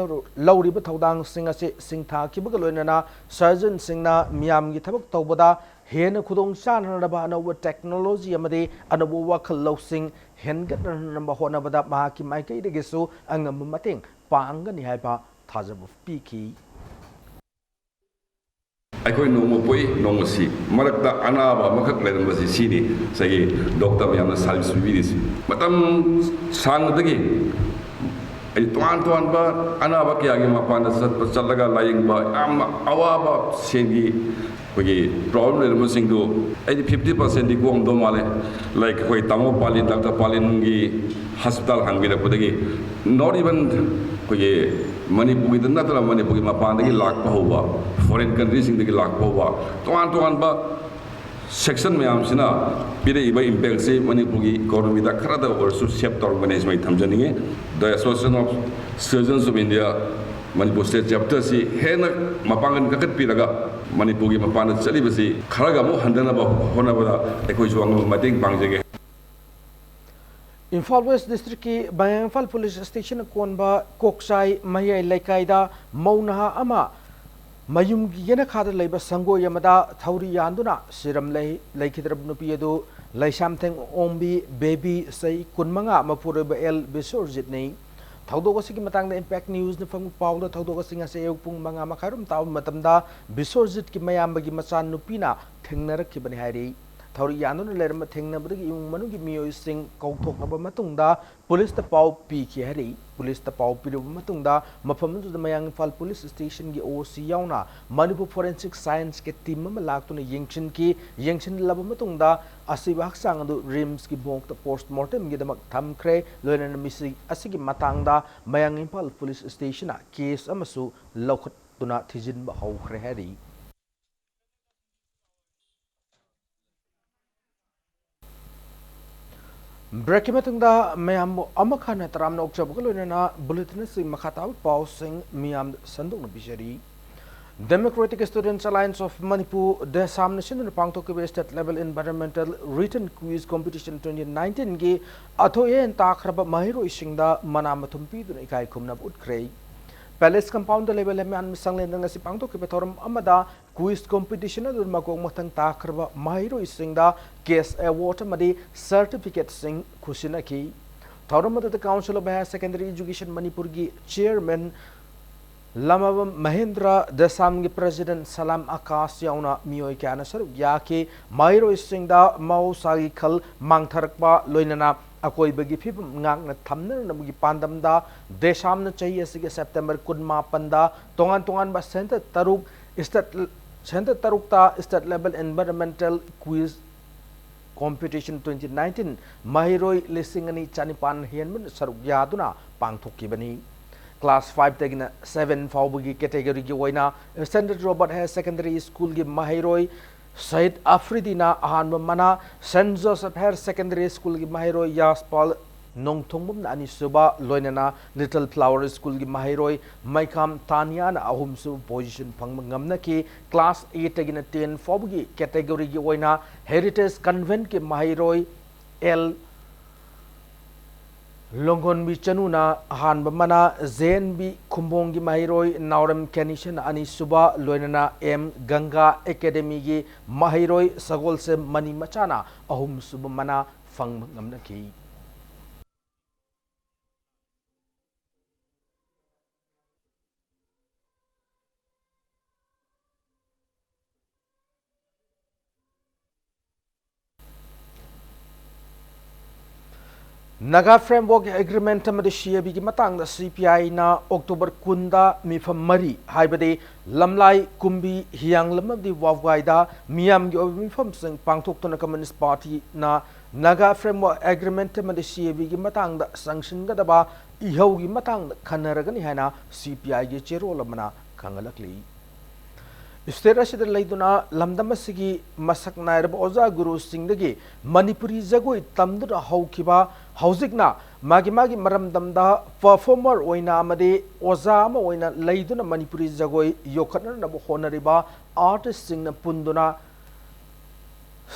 ꯂꯧꯔꯤꯕ ꯊꯧꯗꯥꯡꯁꯤꯡ ꯑꯁꯤ ꯁꯤꯡꯊꯥꯈꯤꯕꯒ ꯂꯣꯏꯅꯅ surgeonꯁꯤꯡꯅ ꯃꯤꯌꯥꯝꯒꯤ ꯊꯕꯛ ꯇꯧꯕꯗ ꯍꯦꯟꯅ ꯈꯨꯗꯣꯡ ꯆꯥꯅꯅꯕ ꯑꯅꯧꯕ technology ꯑꯃꯗꯤ ꯑꯅꯧꯕ ꯋꯥꯈꯜ ꯂꯧꯁꯤꯡ ꯍꯦꯟꯒꯠꯅꯅꯕ ꯍꯣꯠꯅꯕꯗ ꯃꯍꯥꯛꯀꯤ ꯃꯥꯏꯀꯩꯗꯒꯤꯁꯨ ꯑꯉꯝꯕ ꯃꯇꯦꯡ ꯄꯥꯡꯒꯅꯤ ꯍꯥꯏꯕ ꯊꯥꯖꯕ ꯄꯤꯈꯤ꯫ ꯑꯩꯈꯣꯏ ꯅꯣꯡꯃ ꯄꯣꯛꯏ, ꯅꯣꯡꯃ ꯁꯤ꯫ ꯃꯔꯛꯇ ꯑꯅꯥꯕ ꯑꯃꯈꯛ ꯂꯩꯔꯝꯕꯁꯤ ꯁꯤꯅꯤ꯫ ꯉꯁꯥꯏꯒꯤ ꯗꯣꯛꯇꯔ ꯃꯌꯥꯝꯅ ꯁꯥꯔꯚꯤꯁ ꯄꯤꯕꯤꯔꯤꯁꯤ꯫ ꯃꯇꯝ ꯁꯥꯡꯅꯗꯒꯤ ꯑꯩ ꯇꯣꯉꯥꯟ ꯇꯣꯉꯥꯟꯕ ꯑꯅꯥꯕ ꯀꯌꯥꯒꯤ ꯃꯄꯥꯟꯗ ꯆꯠꯄ, ꯆꯠꯂꯒ ꯂꯥꯌꯦꯡꯕ, ꯌꯥꯝꯅ ꯑꯋꯥꯕ ꯁꯦꯟꯒꯤ ꯑꯩꯈꯣꯏꯒꯤ ꯄ꯭ꯔꯣꯕ꯭ꯂꯦꯝ ꯂꯩꯔꯝꯕꯁꯤꯡꯗꯨ ꯑꯩꯗꯤ fifty percentꯗꯤ ꯀꯣꯛꯑꯝꯗꯧ ꯃꯥꯜꯂꯦ꯫ Like ꯑꯩꯈꯣꯏ ꯇꯥꯃꯣ ꯄꯥꯂꯤꯟ, ꯗꯥꯛꯇꯔ ꯄꯥꯂꯤꯟꯒꯤ ꯍꯣꯁꯄꯤꯇꯥꯜ ꯍꯥꯡꯕꯤꯔꯛꯄꯗꯒꯤ not even ꯑꯩꯈꯣꯏꯒꯤ ꯃꯅꯤꯄꯨꯔꯒꯤꯗ ꯅꯠꯇꯅ ꯃꯅꯤꯄꯨꯔꯒꯤ ꯃꯄꯥꯟꯗꯒꯤ ꯂꯥꯛꯄ ꯍꯧꯕ, foreign countryꯁꯤꯡꯗꯒꯤ ꯂꯥꯛꯄ ꯍꯧꯕ, ꯇꯣꯉꯥꯟ ꯇꯣꯉꯥꯟꯕ section ꯃꯌꯥꯝꯁꯤꯅ ꯄꯤꯔꯛꯏꯕ impactꯁꯤ ꯃꯅꯤꯄꯨꯔꯒꯤ economyꯗ ꯈꯔꯗ ꯑꯣꯏꯔꯁꯨ save ꯇꯧꯔꯝꯒꯅꯤ ꯍꯥꯏꯁꯤ ꯑꯩ ꯊꯝꯖꯅꯤꯡꯉꯤ꯫ The Association of Surgeons of India Manipur State Chapterꯁꯤ ꯍꯦꯟꯅ ꯃꯄꯥꯡꯒꯜ ꯀꯟꯈꯠꯄꯤꯔꯒ ꯃꯅꯤꯄꯨꯔꯒꯤ ꯃꯄꯥꯟꯗ ꯆꯠꯂꯤꯕꯁꯤ ꯈꯔꯒ ꯑꯃꯨꯛ ꯍꯟꯊꯅꯕ ꯍꯣꯠꯅꯕꯗ ꯑꯩꯈꯣꯏꯁꯨ ꯑꯉꯝꯕ ꯃꯇꯦꯡ ꯄꯥꯡꯖꯒꯦ꯫ ꯏꯝꯐꯥꯜ West Districtꯀꯤ ꯃꯌꯥꯡ ꯏꯝꯐꯥꯜ Police Stationꯅ ꯀꯣꯟꯕ ꯀꯣꯛꯆꯥꯏ ꯃꯌꯥꯏ ꯂꯩꯀꯥꯏꯗ ꯃꯧ ꯅꯍꯥ ꯑꯃ ꯃꯌꯨꯝꯒꯤ ꯌꯦꯅꯈꯥꯗ ꯂꯩꯕ ꯁꯪꯒꯣꯏ ꯑꯃꯗ ꯊꯧꯔꯤ ꯌꯥꯟꯗꯨꯅ ꯁꯤꯔꯝꯂꯦ꯫ ꯂꯩꯈꯤꯗ꯭ꯔꯕ ꯅꯨꯄꯤ ꯑꯗꯨ ꯂꯩꯁꯥꯝꯊꯦꯡ ꯑꯣꯝꯕꯤ ꯕꯦꯕꯤ, ꯆꯍꯤ ꯀꯨꯟꯃꯉꯥ, ꯃꯄꯨꯔꯣꯏꯕ ꯑꯦꯜ ꯕꯤꯁꯣꯔꯖꯤꯠꯅꯤ꯫ ꯊꯧꯗꯣꯛ ꯑꯁꯤꯒꯤ ꯃꯇꯥꯡꯗ Impact Newsꯅ ꯐꯪꯕ ꯄꯥꯎꯗ, ꯊꯧꯗꯣꯛ ꯑꯁꯤ ꯉꯁꯤ ꯑꯌꯨꯛ ꯄꯨꯡ ꯃꯉꯥ ꯃꯈꯥꯏꯔꯣꯝ ꯇꯥꯕ ꯃꯇꯝꯗ ꯕꯤꯁꯣꯔꯖꯤꯠꯀꯤ ꯃꯌꯥꯝꯕꯒꯤ ꯃꯆꯥꯅꯨꯄꯤꯅ ꯊꯦꯡꯅꯔꯛꯈꯤꯕꯅꯤ ꯍꯥꯏꯔꯤ꯫ ꯊꯧꯔꯤ ꯌꯥꯟꯗꯨꯅ ꯂꯩꯔꯝꯕ ꯊꯦꯡꯅꯕꯗꯒꯤ ꯏꯃꯨꯡ ꯃꯅꯨꯡꯒꯤ ꯃꯤꯑꯣꯏꯁꯤꯡ ꯀꯧꯊꯣꯛꯂꯕ ꯃꯇꯨꯡꯗ ꯄꯨꯂꯤꯁꯇ ꯄꯥꯎ ꯄꯤꯈꯤ ꯍꯥꯏꯔꯤ꯫ ꯄꯨꯂꯤꯁꯇ ꯄꯥꯎ ꯄꯤꯔꯕ ꯃꯇꯨꯡꯗ ꯃꯐꯝ ꯑꯗꯨꯗ ꯃꯌꯥꯡ ꯏꯝꯐꯥꯜ Police Stationꯒꯤ OC ꯌꯥꯎꯅ Manipur Forensic Scienceꯀꯤ team ꯑꯃ ꯂꯥꯛꯇꯨꯅ ꯌꯦꯡꯁꯤꯟꯈꯤ꯫ ꯌꯦꯡꯁꯤꯜꯂꯕ ꯃꯇꯨꯡꯗ ꯑꯁꯤꯕ ꯍꯛꯆꯥꯡ ꯑꯗꯨ RIMSꯀꯤ morgueꯇ postmortemꯒꯤꯗꯃꯛ ꯊꯝꯈ꯭ꯔꯦ꯫ ꯂꯣꯏꯅꯅ ꯃꯤꯁꯤ ꯑꯁꯤꯒꯤ ꯃꯇꯥꯡꯗ ꯃꯌꯥꯡ ꯏꯝꯐꯥꯜ Police Stationꯅ case ꯑꯃꯁꯨ ꯂꯧꯈꯠꯇꯨꯅ ꯊꯤꯖꯤꯟꯕ ꯍꯧꯈ꯭ꯔꯦ ꯍꯥꯏꯔꯤ꯫ Breakꯀꯤ ꯃꯇꯨꯡꯗ ꯃꯌꯥꯝꯕꯨ ꯑꯃꯨꯛ ꯍꯟꯅ ꯇꯔꯥꯝꯅ ꯑꯣꯛꯆꯕꯒ ꯂꯣꯏꯅꯅ bulletin ꯑꯁꯤ ꯃꯈꯥ ꯇꯥꯕ ꯄꯥꯎꯁꯤꯡ ꯃꯤꯌꯥꯝꯗ ꯁꯟꯗꯣꯛꯅ ꯄꯤꯖꯔꯤ꯫ Democratic Students Alliance of Manipur, DESAMꯅ ꯁꯤꯟꯗꯨꯅ ꯄꯥꯡꯊꯣꯛꯈꯤꯕ State Level Environmental Written Quiz Competition twenty nineteenꯒꯤ ꯑꯊꯣꯏ ꯑꯍꯦꯟ ꯇꯥꯈ꯭ꯔꯕ ꯃꯍꯩꯔꯣꯏꯁꯤꯡꯗ ꯃꯅꯥ ꯃꯊꯨꯝ ꯄꯤꯗꯨꯅ ꯏꯀꯥꯏ ꯈꯨꯝꯅꯕ ꯎꯠꯈ꯭ꯔꯦ꯫ Palace Compoundꯗ ꯂꯩꯕ ꯂꯝꯌꯥꯟ ꯁꯪꯂꯦꯟꯗ ꯉꯁꯤ ꯄꯥꯡꯊꯣꯛꯈꯤꯕ ꯊꯧꯔꯝ ꯑꯃꯗ quiz competition ꯑꯗꯨꯗ ꯃꯀꯣꯛ ꯃꯊꯪ ꯇꯥꯈ꯭ꯔꯕ ꯃꯍꯩꯔꯣꯏꯁꯤꯡꯗ cash award ꯑꯃꯗꯤ certificateꯁꯤꯡ ꯈꯨꯠꯁꯤꯟꯅꯈꯤ꯫ ꯊꯧꯔꯝ ꯑꯗꯨꯗ Council of Higher Secondary Education ꯃꯅꯤꯄꯨꯔꯒꯤ chairman ꯂꯃꯕꯝ ꯃꯍꯦꯟꯗ꯭ꯔ, DESAMꯒꯤ president ꯁꯂꯥꯝ ꯑꯀꯥꯁ ꯌꯥꯎꯅ ꯃꯤꯑꯣꯏ ꯀꯌꯥꯅ ꯁꯔꯨꯛ ꯌꯥꯈꯤ꯫ ꯃꯍꯩꯔꯣꯏꯁꯤꯡꯗ ꯃꯍꯧꯁꯥꯒꯤ ꯈꯜ ꯃꯥꯡꯊꯔꯛꯄ, ꯂꯣꯏꯅꯅ ꯑꯀꯣꯏꯕꯒꯤ ꯐꯤꯕꯝ ꯉꯥꯛꯅ ꯊꯝꯅꯅꯕꯒꯤ ꯄꯥꯟꯗꯝꯗ DESAMꯅ ꯆꯍꯤ ꯑꯁꯤꯒꯤ September ꯀꯨꯟꯃꯥꯄꯟꯗ ꯇꯣꯉꯥꯟ ꯇꯣꯉꯥꯟꯕ centre ꯇꯔꯨꯛ, state, centre ꯇꯔꯨꯛꯇ State Level Environmental Quiz Competition twenty nineteen ꯃꯍꯩꯔꯣꯏ ꯂꯤꯁꯤꯡ ꯑꯅꯤ ꯆꯅꯤꯄꯥꯟ ꯍꯦꯟꯕꯅ ꯁꯔꯨꯛ ꯌꯥꯗꯨꯅ ꯄꯥꯡꯊꯣꯛꯈꯤꯕꯅꯤ꯫ Class fiveꯇꯒꯤꯅ seven ꯐꯥꯎꯕꯒꯤ categoryꯒꯤ ꯑꯣꯏꯅ Standard Robert Higher Secondary Schoolꯒꯤ ꯃꯍꯩꯔꯣꯏ ꯁꯌꯤꯗ ꯑꯐ꯭ꯔꯤꯗꯤꯅ ꯑꯍꯥꯟꯕ ꯃꯅꯥ, Saint Joseph Higher Secondary Schoolꯒꯤ ꯃꯍꯩꯔꯣꯏ ꯌꯥꯁꯄꯥꯜ ꯅꯣꯡꯊꯣꯡꯕꯝꯅ ꯑꯅꯤꯁꯨꯕ, ꯂꯣꯏꯅꯅ Little Flower Schoolꯒꯤ ꯃꯍꯩꯔꯣꯏ ꯃꯩꯈꯥꯝ ꯇꯥꯅꯤꯌꯥꯅ ꯑꯍꯨꯝꯁꯨꯕ position ꯐꯪꯕ ꯉꯝꯅꯈꯤ꯫ Class eightꯇꯒꯤꯅ ten ꯐꯥꯎꯕꯒꯤ categoryꯒꯤ ꯑꯣꯏꯅ Heritage Conventꯀꯤ ꯃꯍꯩꯔꯣꯏ ꯑꯦꯜ ꯂꯣꯡꯒꯣꯟꯕꯤ ꯆꯅꯨꯅ ꯑꯍꯥꯟꯕ ꯃꯅꯥ, JNV ꯈꯨꯝꯕꯣꯡꯒꯤ ꯃꯍꯩꯔꯣꯏ ꯅꯥꯎꯔꯦꯝ ꯀꯦꯅꯤꯁꯟ ꯑꯅꯤꯁꯨꯕ, ꯂꯣꯏꯅꯅ ꯑꯦꯝ ꯒꯪꯒꯥ Academyꯒꯤ ꯃꯍꯩꯔꯣꯏ ꯁꯒꯣꯜꯁꯦꯝ ꯃꯅꯤ ꯃꯆꯥꯅ ꯑꯍꯨꯝꯁꯨꯕ ꯃꯅꯥ ꯐꯪꯕ ꯉꯝꯅꯈꯤ꯫ Naga Framework Agreement ꯑꯃꯗꯤ CABꯒꯤ ꯃꯇꯥꯡꯗ CPIꯅ October ꯀꯨꯟꯗ ꯃꯤꯐꯝ ꯃꯔꯤ, ꯍꯥꯏꯕꯗꯤ ꯂꯝꯂꯥꯏ, ꯀꯨꯝꯕꯤ, ꯍꯤꯌꯥꯡꯂꯝ ꯑꯃꯗꯤ ꯋꯥꯕꯒꯥꯏꯗ ꯃꯤꯌꯥꯝꯒꯤ ꯑꯣꯏꯕ ꯃꯤꯐꯝꯁꯤꯡ ꯄꯥꯡꯊꯣꯛꯇꯨꯅ Communist Partyꯅ Naga Framework Agreement ꯑꯃꯗꯤ CABꯒꯤ ꯃꯇꯥꯡꯗ ꯆꯪꯁꯤꯟꯒꯗꯕ ꯏꯍꯧꯒꯤ ꯃꯇꯥꯡꯗ ꯈꯟꯅꯔꯒꯅꯤ ꯍꯥꯏꯅ CPIꯒꯤ ꯆꯦꯔꯣꯜ ꯑꯃꯅ ꯈꯪꯍꯜꯂꯛꯂꯤ꯫ State ꯑꯁꯤꯗ ꯂꯩꯗꯨꯅ ꯂꯝꯗꯝ ꯑꯁꯤꯒꯤ ꯃꯁꯛ ꯅꯥꯏꯔꯕ ꯑꯣꯖꯥ ꯒꯨꯔꯨꯁꯤꯡꯗꯒꯤ ꯃꯅꯤꯄꯨꯔꯤ ꯖꯒꯣꯏ ꯇꯝꯗꯨꯅ ꯍꯧꯈꯤꯕ ꯍꯧꯖꯤꯛꯅ ꯃꯥꯒꯤ ꯃꯥꯒꯤ ꯃꯔꯝꯗꯝꯗ ꯄꯔꯐꯣꯔꯃꯔ ꯑꯣꯏꯅ ꯑꯃꯗꯤ ꯑꯣꯖꯥ ꯑꯃ ꯑꯣꯏꯅ ꯂꯩꯗꯨꯅ ꯃꯅꯤꯄꯨꯔꯤ ꯖꯒꯣꯏ ꯌꯣꯛꯈꯠꯅꯅꯕ ꯍꯣꯠꯅꯔꯤꯕ ꯑꯥꯔꯇꯤꯁꯁꯤꯡꯅ ꯄꯨꯟꯗꯨꯅ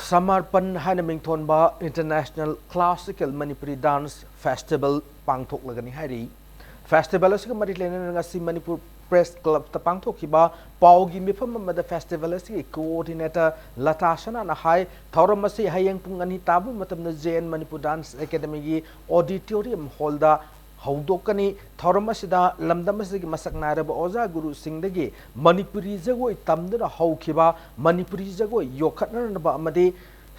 ꯁꯃꯔꯄꯟ ꯍꯥꯏꯅ ꯃꯤꯡꯊꯣꯟꯕ international classical Manipuri dance festival ꯄꯥꯡꯊꯣꯛꯂꯒꯅꯤ ꯍꯥꯏꯔꯤ꯫ ꯐꯦꯁꯇꯤꯚꯦꯜ ꯑꯁꯤꯒ ꯃꯔꯤ ꯂꯩꯅꯅ ꯉꯁꯤ ꯃꯅꯤꯄꯨꯔ ꯄ꯭ꯔꯦꯁ ꯀ꯭ꯂꯕꯇ ꯄꯥꯡꯊꯣꯛꯈꯤꯕ ꯄꯥꯎꯒꯤ ꯃꯤꯐꯝ ꯑꯃꯗ ꯐꯦꯁꯇꯤꯚꯦꯜ ꯑꯁꯤꯒꯤ ꯀꯣꯑꯣꯔꯗꯤꯅꯦꯇꯔ ꯂꯇꯥ ꯁꯅꯥꯅ ꯍꯥꯏ, ꯊꯧꯔꯝ ꯑꯁꯤ ꯍꯌꯦꯡ ꯄꯨꯡ ꯑꯅꯤ ꯇꯥꯕ ꯃꯇꯝꯗ ꯖꯦ ꯑꯦꯟ ꯃꯅꯤꯄꯨꯔ ꯗꯥꯟꯁ ꯑꯦꯀꯥꯗꯃꯤꯒꯤ ꯑꯣꯗꯤꯇꯣꯔꯤꯌꯝ ꯍꯣꯜꯗ ꯍꯧꯗꯣꯛꯀꯅꯤ꯫ ꯊꯧꯔꯝ ꯑꯁꯤꯗ ꯂꯝꯗꯝ ꯑꯁꯤꯒꯤ ꯃꯁꯛ ꯅꯥꯏꯔꯕ ꯑꯣꯖꯥ ꯒꯨꯔꯨꯁꯤꯡꯗꯒꯤ ꯃꯅꯤꯄꯨꯔꯤ ꯖꯒꯣꯏ ꯇꯝꯗꯨꯅ ꯍꯧꯈꯤꯕ ꯃꯅꯤꯄꯨꯔꯤ ꯖꯒꯣꯏ ꯌꯣꯛꯈꯠꯅꯅꯕ ꯑꯃꯗꯤ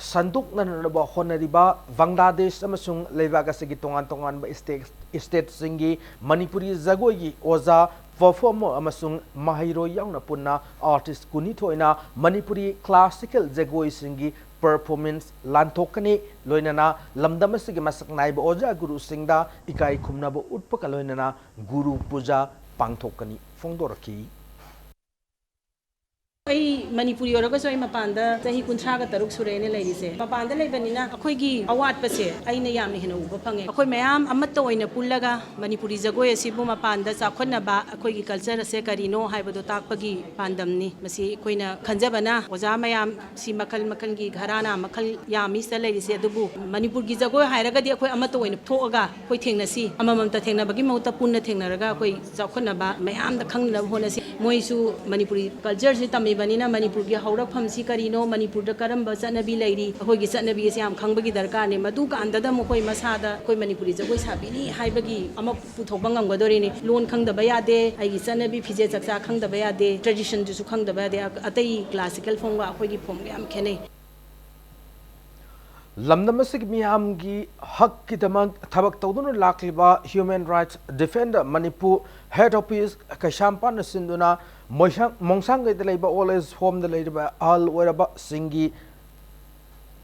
ꯁꯟꯗꯣꯛꯅꯅꯕ ꯍꯣꯠꯅꯔꯤꯕ ꯕꯪꯒ꯭ꯂꯥꯗꯦꯁ ꯑꯃꯁꯨꯡ ꯂꯩꯕꯥꯛ ꯑꯁꯤꯒꯤ ꯇꯣꯉꯥꯟ ꯇꯣꯉꯥꯟꯕ ꯁ꯭ꯇꯦꯠ, ꯁ꯭ꯇꯦꯠꯁꯤꯡꯒꯤ ꯃꯅꯤꯄꯨꯔꯤ ꯖꯒꯣꯏꯒꯤ ꯑꯣꯖꯥ, ꯄꯔꯐꯣꯔꯃꯔ ꯑꯃꯁꯨꯡ ꯃꯍꯩꯔꯣꯏ ꯌꯥꯎꯅ ꯄꯨꯟꯅ ꯑꯥꯔꯇꯤꯁ ꯀꯨꯟꯅꯤꯊꯣꯏꯅ ꯃꯅꯤꯄꯨꯔꯤ ꯀ꯭ꯂꯥꯁꯤꯀꯦꯜ ꯖꯒꯣꯏꯁꯤꯡꯒꯤ ꯄꯔꯐꯣꯔꯃꯦꯟꯁ ꯂꯥꯟꯊꯣꯛꯀꯅꯤ꯫ ꯂꯣꯏꯅꯅ ꯂꯝꯗꯝ ꯑꯁꯤꯒꯤ ꯃꯁꯛ ꯅꯥꯏꯕ ꯑꯣꯖꯥ ꯒꯨꯔꯨꯁꯤꯡꯗ ꯏꯀꯥꯏ ꯈꯨꯝꯅꯕ ꯎꯠꯄꯒ ꯂꯣꯏꯅꯅ ꯒꯨꯔꯨ ꯄꯨꯖꯥ ꯄꯥꯡꯊꯣꯛꯀꯅꯤ ꯐꯣꯡꯗꯣꯔꯛꯈꯤ꯫ ꯑꯩ ꯃꯅꯤꯄꯨꯔꯤ ꯑꯣꯏꯔꯒꯁꯨ ꯑꯩ ꯃꯄꯥꯟꯗ ꯆꯍꯤ ꯀꯨꯟꯊ꯭ꯔꯥꯒ ꯇꯔꯨꯛ ꯁꯨꯔꯦꯅ ꯂꯩꯔꯤꯁꯦ꯫ ꯃꯄꯥꯟꯗ ꯂꯩꯕꯅꯤꯅ ꯑꯩꯈꯣꯏꯒꯤ ꯑꯋꯥꯠꯄꯁꯦ ꯑꯩꯅ ꯌꯥꯝꯅ ꯍꯦꯟꯅ ꯎꯕ ꯐꯪꯉꯦ꯫ ꯑꯩꯈꯣꯏ ꯃꯌꯥꯝ ꯑꯃꯠꯇ ꯑꯣꯏꯅ ꯄꯨꯜꯂꯒ ꯃꯅꯤꯄꯨꯔꯤ ꯖꯒꯣꯏ ꯑꯁꯤꯕꯨ ꯃꯄꯥꯟꯗ ꯆꯥꯎꯈꯠꯅꯕ, ꯑꯩꯈꯣꯏꯒꯤ ꯀꯜꯆꯔ ꯑꯁꯦ ꯀꯔꯤꯅꯣ ꯍꯥꯏꯕꯗꯣ ꯇꯥꯛꯄꯒꯤ ꯄꯥꯟꯗꯝꯅꯤ꯫ ꯃꯁꯤ ꯑꯩꯈꯣꯏꯅ ꯈꯟꯖꯕꯅ ꯑꯣꯖꯥ ꯃꯌꯥꯝ ꯁꯤ ꯃꯈꯜ ꯃꯈꯜꯒꯤ ꯘꯔꯥꯅꯥ ꯃꯈꯜ ꯌꯥꯝꯃꯤ ꯁꯤꯗ ꯂꯩꯔꯤꯁꯦ, ꯑꯗꯨꯕꯨ ꯃꯅꯤꯄꯨꯔꯒꯤ ꯖꯒꯣꯏ ꯍꯥꯏꯔꯒꯗꯤ ꯑꯩꯈꯣꯏ ꯑꯃꯠꯇ ꯑꯣꯏꯅ ꯊꯣꯛꯑꯒ ꯑꯩꯈꯣꯏ ꯊꯦꯡꯅꯁꯤ, ꯑꯃꯃꯝꯇ ꯊꯦꯡꯅꯕꯒꯤ ꯃꯍꯨꯠꯇ ꯄꯨꯟꯅ ꯊꯦꯡꯅꯔꯒ ꯑꯩꯈꯣꯏ ꯆꯥꯎꯈꯠꯅꯕ ꯃꯌꯥꯝꯗ ꯈꯪꯅꯅꯕ ꯍꯣꯠꯅꯁꯤ꯫ ꯃꯣꯏꯁꯨ ꯃꯅꯤꯄꯨꯔꯤ ꯀꯜꯆꯔꯁꯤ ꯇꯝꯃꯤꯕꯅꯤꯅ ꯃꯅꯤꯄꯨꯔꯒꯤ ꯍꯧꯔꯛꯐꯝꯁꯤ ꯀꯔꯤꯅꯣ, ꯃꯅꯤꯄꯨꯔꯗ ꯀꯔꯝꯕ ꯆꯠꯅꯕꯤ ꯂꯩꯔꯤ, ꯑꯩꯈꯣꯏꯒꯤ ꯆꯠꯅꯕꯤ ꯑꯁꯤ ꯌꯥꯝ ꯈꯪꯕꯒꯤ ꯗꯔꯀꯥꯔꯅꯤ꯫ ꯃꯗꯨ ꯀꯥꯟꯗꯗ ꯃꯈꯣꯏ ꯃꯁꯥꯗ ꯑꯩꯈꯣꯏ ꯃꯅꯤꯄꯨꯔꯤ ꯖꯒꯣꯏ ꯁꯥꯕꯤꯅꯤ ꯍꯥꯏꯕꯒꯤ ꯑꯃ ꯄꯨꯊꯣꯛꯄ ꯉꯝꯒꯗꯣꯔꯤꯅꯤ꯫ ꯂꯣꯟ ꯈꯪꯗꯕ ꯌꯥꯗꯦ, ꯑꯩꯒꯤ ꯆꯠꯅꯕꯤ ꯐꯤꯖꯦꯠ ꯆꯛꯆꯥ ꯈꯪꯗꯕ ꯌꯥꯗꯦ, ꯇ꯭ꯔꯦꯗꯤꯁꯟꯗꯨꯁꯨ ꯈꯪꯗꯕ ꯌꯥꯗꯦ꯫ ꯑꯇꯩ ꯀ꯭ꯂꯥꯁꯤꯀꯦꯜ ꯐꯣꯝꯒ ꯑꯩꯈꯣꯏꯒꯤ ꯐꯣꯝꯒ ꯌꯥꯝ ꯈꯦꯠꯅꯩ꯫ ꯂꯝꯗꯝ ꯑꯁꯤꯒꯤ ꯃꯤꯌꯥꯝꯒꯤ ꯍꯛꯀꯤꯗꯃꯛ ꯊꯕꯛ ꯇꯧꯗꯨꯅ ꯂꯥꯛꯂꯤꯕ human rights defender Manipur head office ꯀꯩꯁꯥꯝꯄꯥꯠꯅ ꯁꯤꯟꯗꯨꯅ ꯃꯣꯏꯁꯥꯡ-, ꯃꯣꯡꯁꯥꯡꯒꯩꯗ ꯂꯩꯕ ꯑꯣꯜ ꯑꯦꯖ ꯍꯣꯝꯗ ꯂꯩꯔꯤꯕ ꯑꯍꯜ ꯑꯣꯏꯔꯕꯁꯤꯡꯒꯤ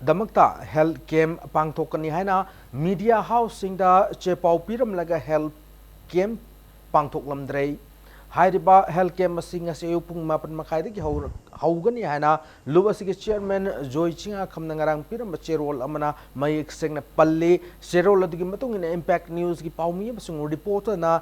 ꯗꯃꯛꯇ ꯍꯦꯜꯊ ꯀꯦꯝꯞ ꯄꯥꯡꯊꯣꯛꯀꯅꯤ ꯍꯥꯏꯅ ꯃꯤꯗꯤꯌꯥ ꯍꯥꯎꯁꯁꯤꯡꯗ ꯆꯦꯄꯥꯎ ꯄꯤꯔꯝꯂꯒ ꯍꯦꯜꯊ ꯀꯦꯝꯞ ꯄꯥꯡꯊꯣꯛꯂꯝꯗ꯭ꯔꯦ꯫ ꯍꯥꯏꯔꯤꯕ ꯍꯦꯜꯊ ꯀꯦꯝꯞ ꯑꯁꯤ ꯉꯁꯤ ꯑꯌꯨꯛ ꯄꯨꯡ ꯃꯥꯄꯟ ꯃꯈꯥꯏꯗꯒꯤ ꯍꯧꯔ-, ꯍꯧꯒꯅꯤ ꯍꯥꯏꯅ ꯂꯨꯞ ꯑꯁꯤꯒꯤ ꯆꯤꯌꯔꯃꯦꯟ ꯖꯣꯏ ꯆꯤꯡꯉꯥꯈꯝꯅ ꯉꯔꯥꯡ ꯄꯤꯔꯝꯕ ꯆꯦꯔꯣꯜ ꯑꯃꯅ ꯃꯌꯦꯛ ꯁꯦꯡꯅ ꯄꯜꯂꯤ꯫ ꯆꯦꯔꯣꯜ ꯑꯗꯨꯒꯤ ꯃꯇꯨꯡ ꯏꯟꯅ ꯏꯝꯄꯦꯛ ꯅ꯭ꯌꯨꯁꯀꯤ ꯄꯥꯎꯃꯤ ꯑꯃꯁꯨꯡ ꯔꯤꯄꯣꯔꯇꯔꯅ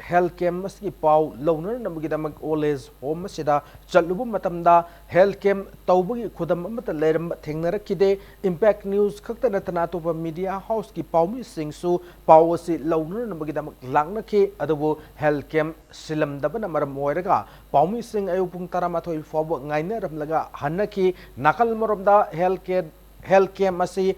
ꯍꯦꯜꯊ ꯀꯦꯝꯞ ꯑꯁꯤꯒꯤ ꯄꯥꯎ ꯂꯧꯅꯅꯕꯒꯤꯗꯃꯛ ꯑꯣꯜ ꯑꯦꯖ ꯍꯣꯝ ꯑꯁꯤꯗ ꯆꯠꯂꯨꯕ ꯃꯇꯝꯗ ꯍꯦꯜꯊ ꯀꯦꯝꯞ ꯇꯧꯕꯒꯤ ꯈꯨꯗꯝ ꯑꯃꯠꯇ ꯂꯩꯔꯝꯕ ꯊꯦꯡꯅꯔꯛꯈꯤꯗꯦ꯫ ꯏꯝꯄꯦꯛ ꯅ꯭ꯌꯨꯁ ꯈꯛꯇ ꯅꯠꯇꯅ ꯑꯇꯣꯞꯄ ꯃꯤꯗꯤꯌꯥ ꯍꯥꯎꯁꯀꯤ ꯄꯥꯎꯃꯤꯁꯤꯡꯁꯨ ꯄꯥꯎ ꯑꯁꯤ ꯂꯧꯅꯅꯕꯒꯤꯗꯃꯛ ꯂꯥꯛꯅꯈꯤ, ꯑꯗꯨꯕꯨ ꯍꯦꯜꯊ ꯀꯦꯝꯞ ꯁꯤꯜꯂꯝꯗꯕꯅ ꯃꯔꯝ ꯑꯣꯏꯔꯒ ꯄꯥꯎꯃꯤꯁꯤꯡ ꯑꯌꯨꯛ ꯄꯨꯡ ꯇꯔꯥꯃꯥꯊꯣꯏ ꯐꯥꯎꯕ ꯉꯥꯏꯅꯔꯝꯂꯒ ꯍꯟꯅꯈꯤ꯫ ꯅꯥꯀꯜ ꯑꯃꯔꯣꯝꯗ ꯍꯦꯜꯊ ꯀꯦꯝꯞ, ꯍꯦꯜꯊ ꯀꯦꯝꯞ ꯑꯁꯤ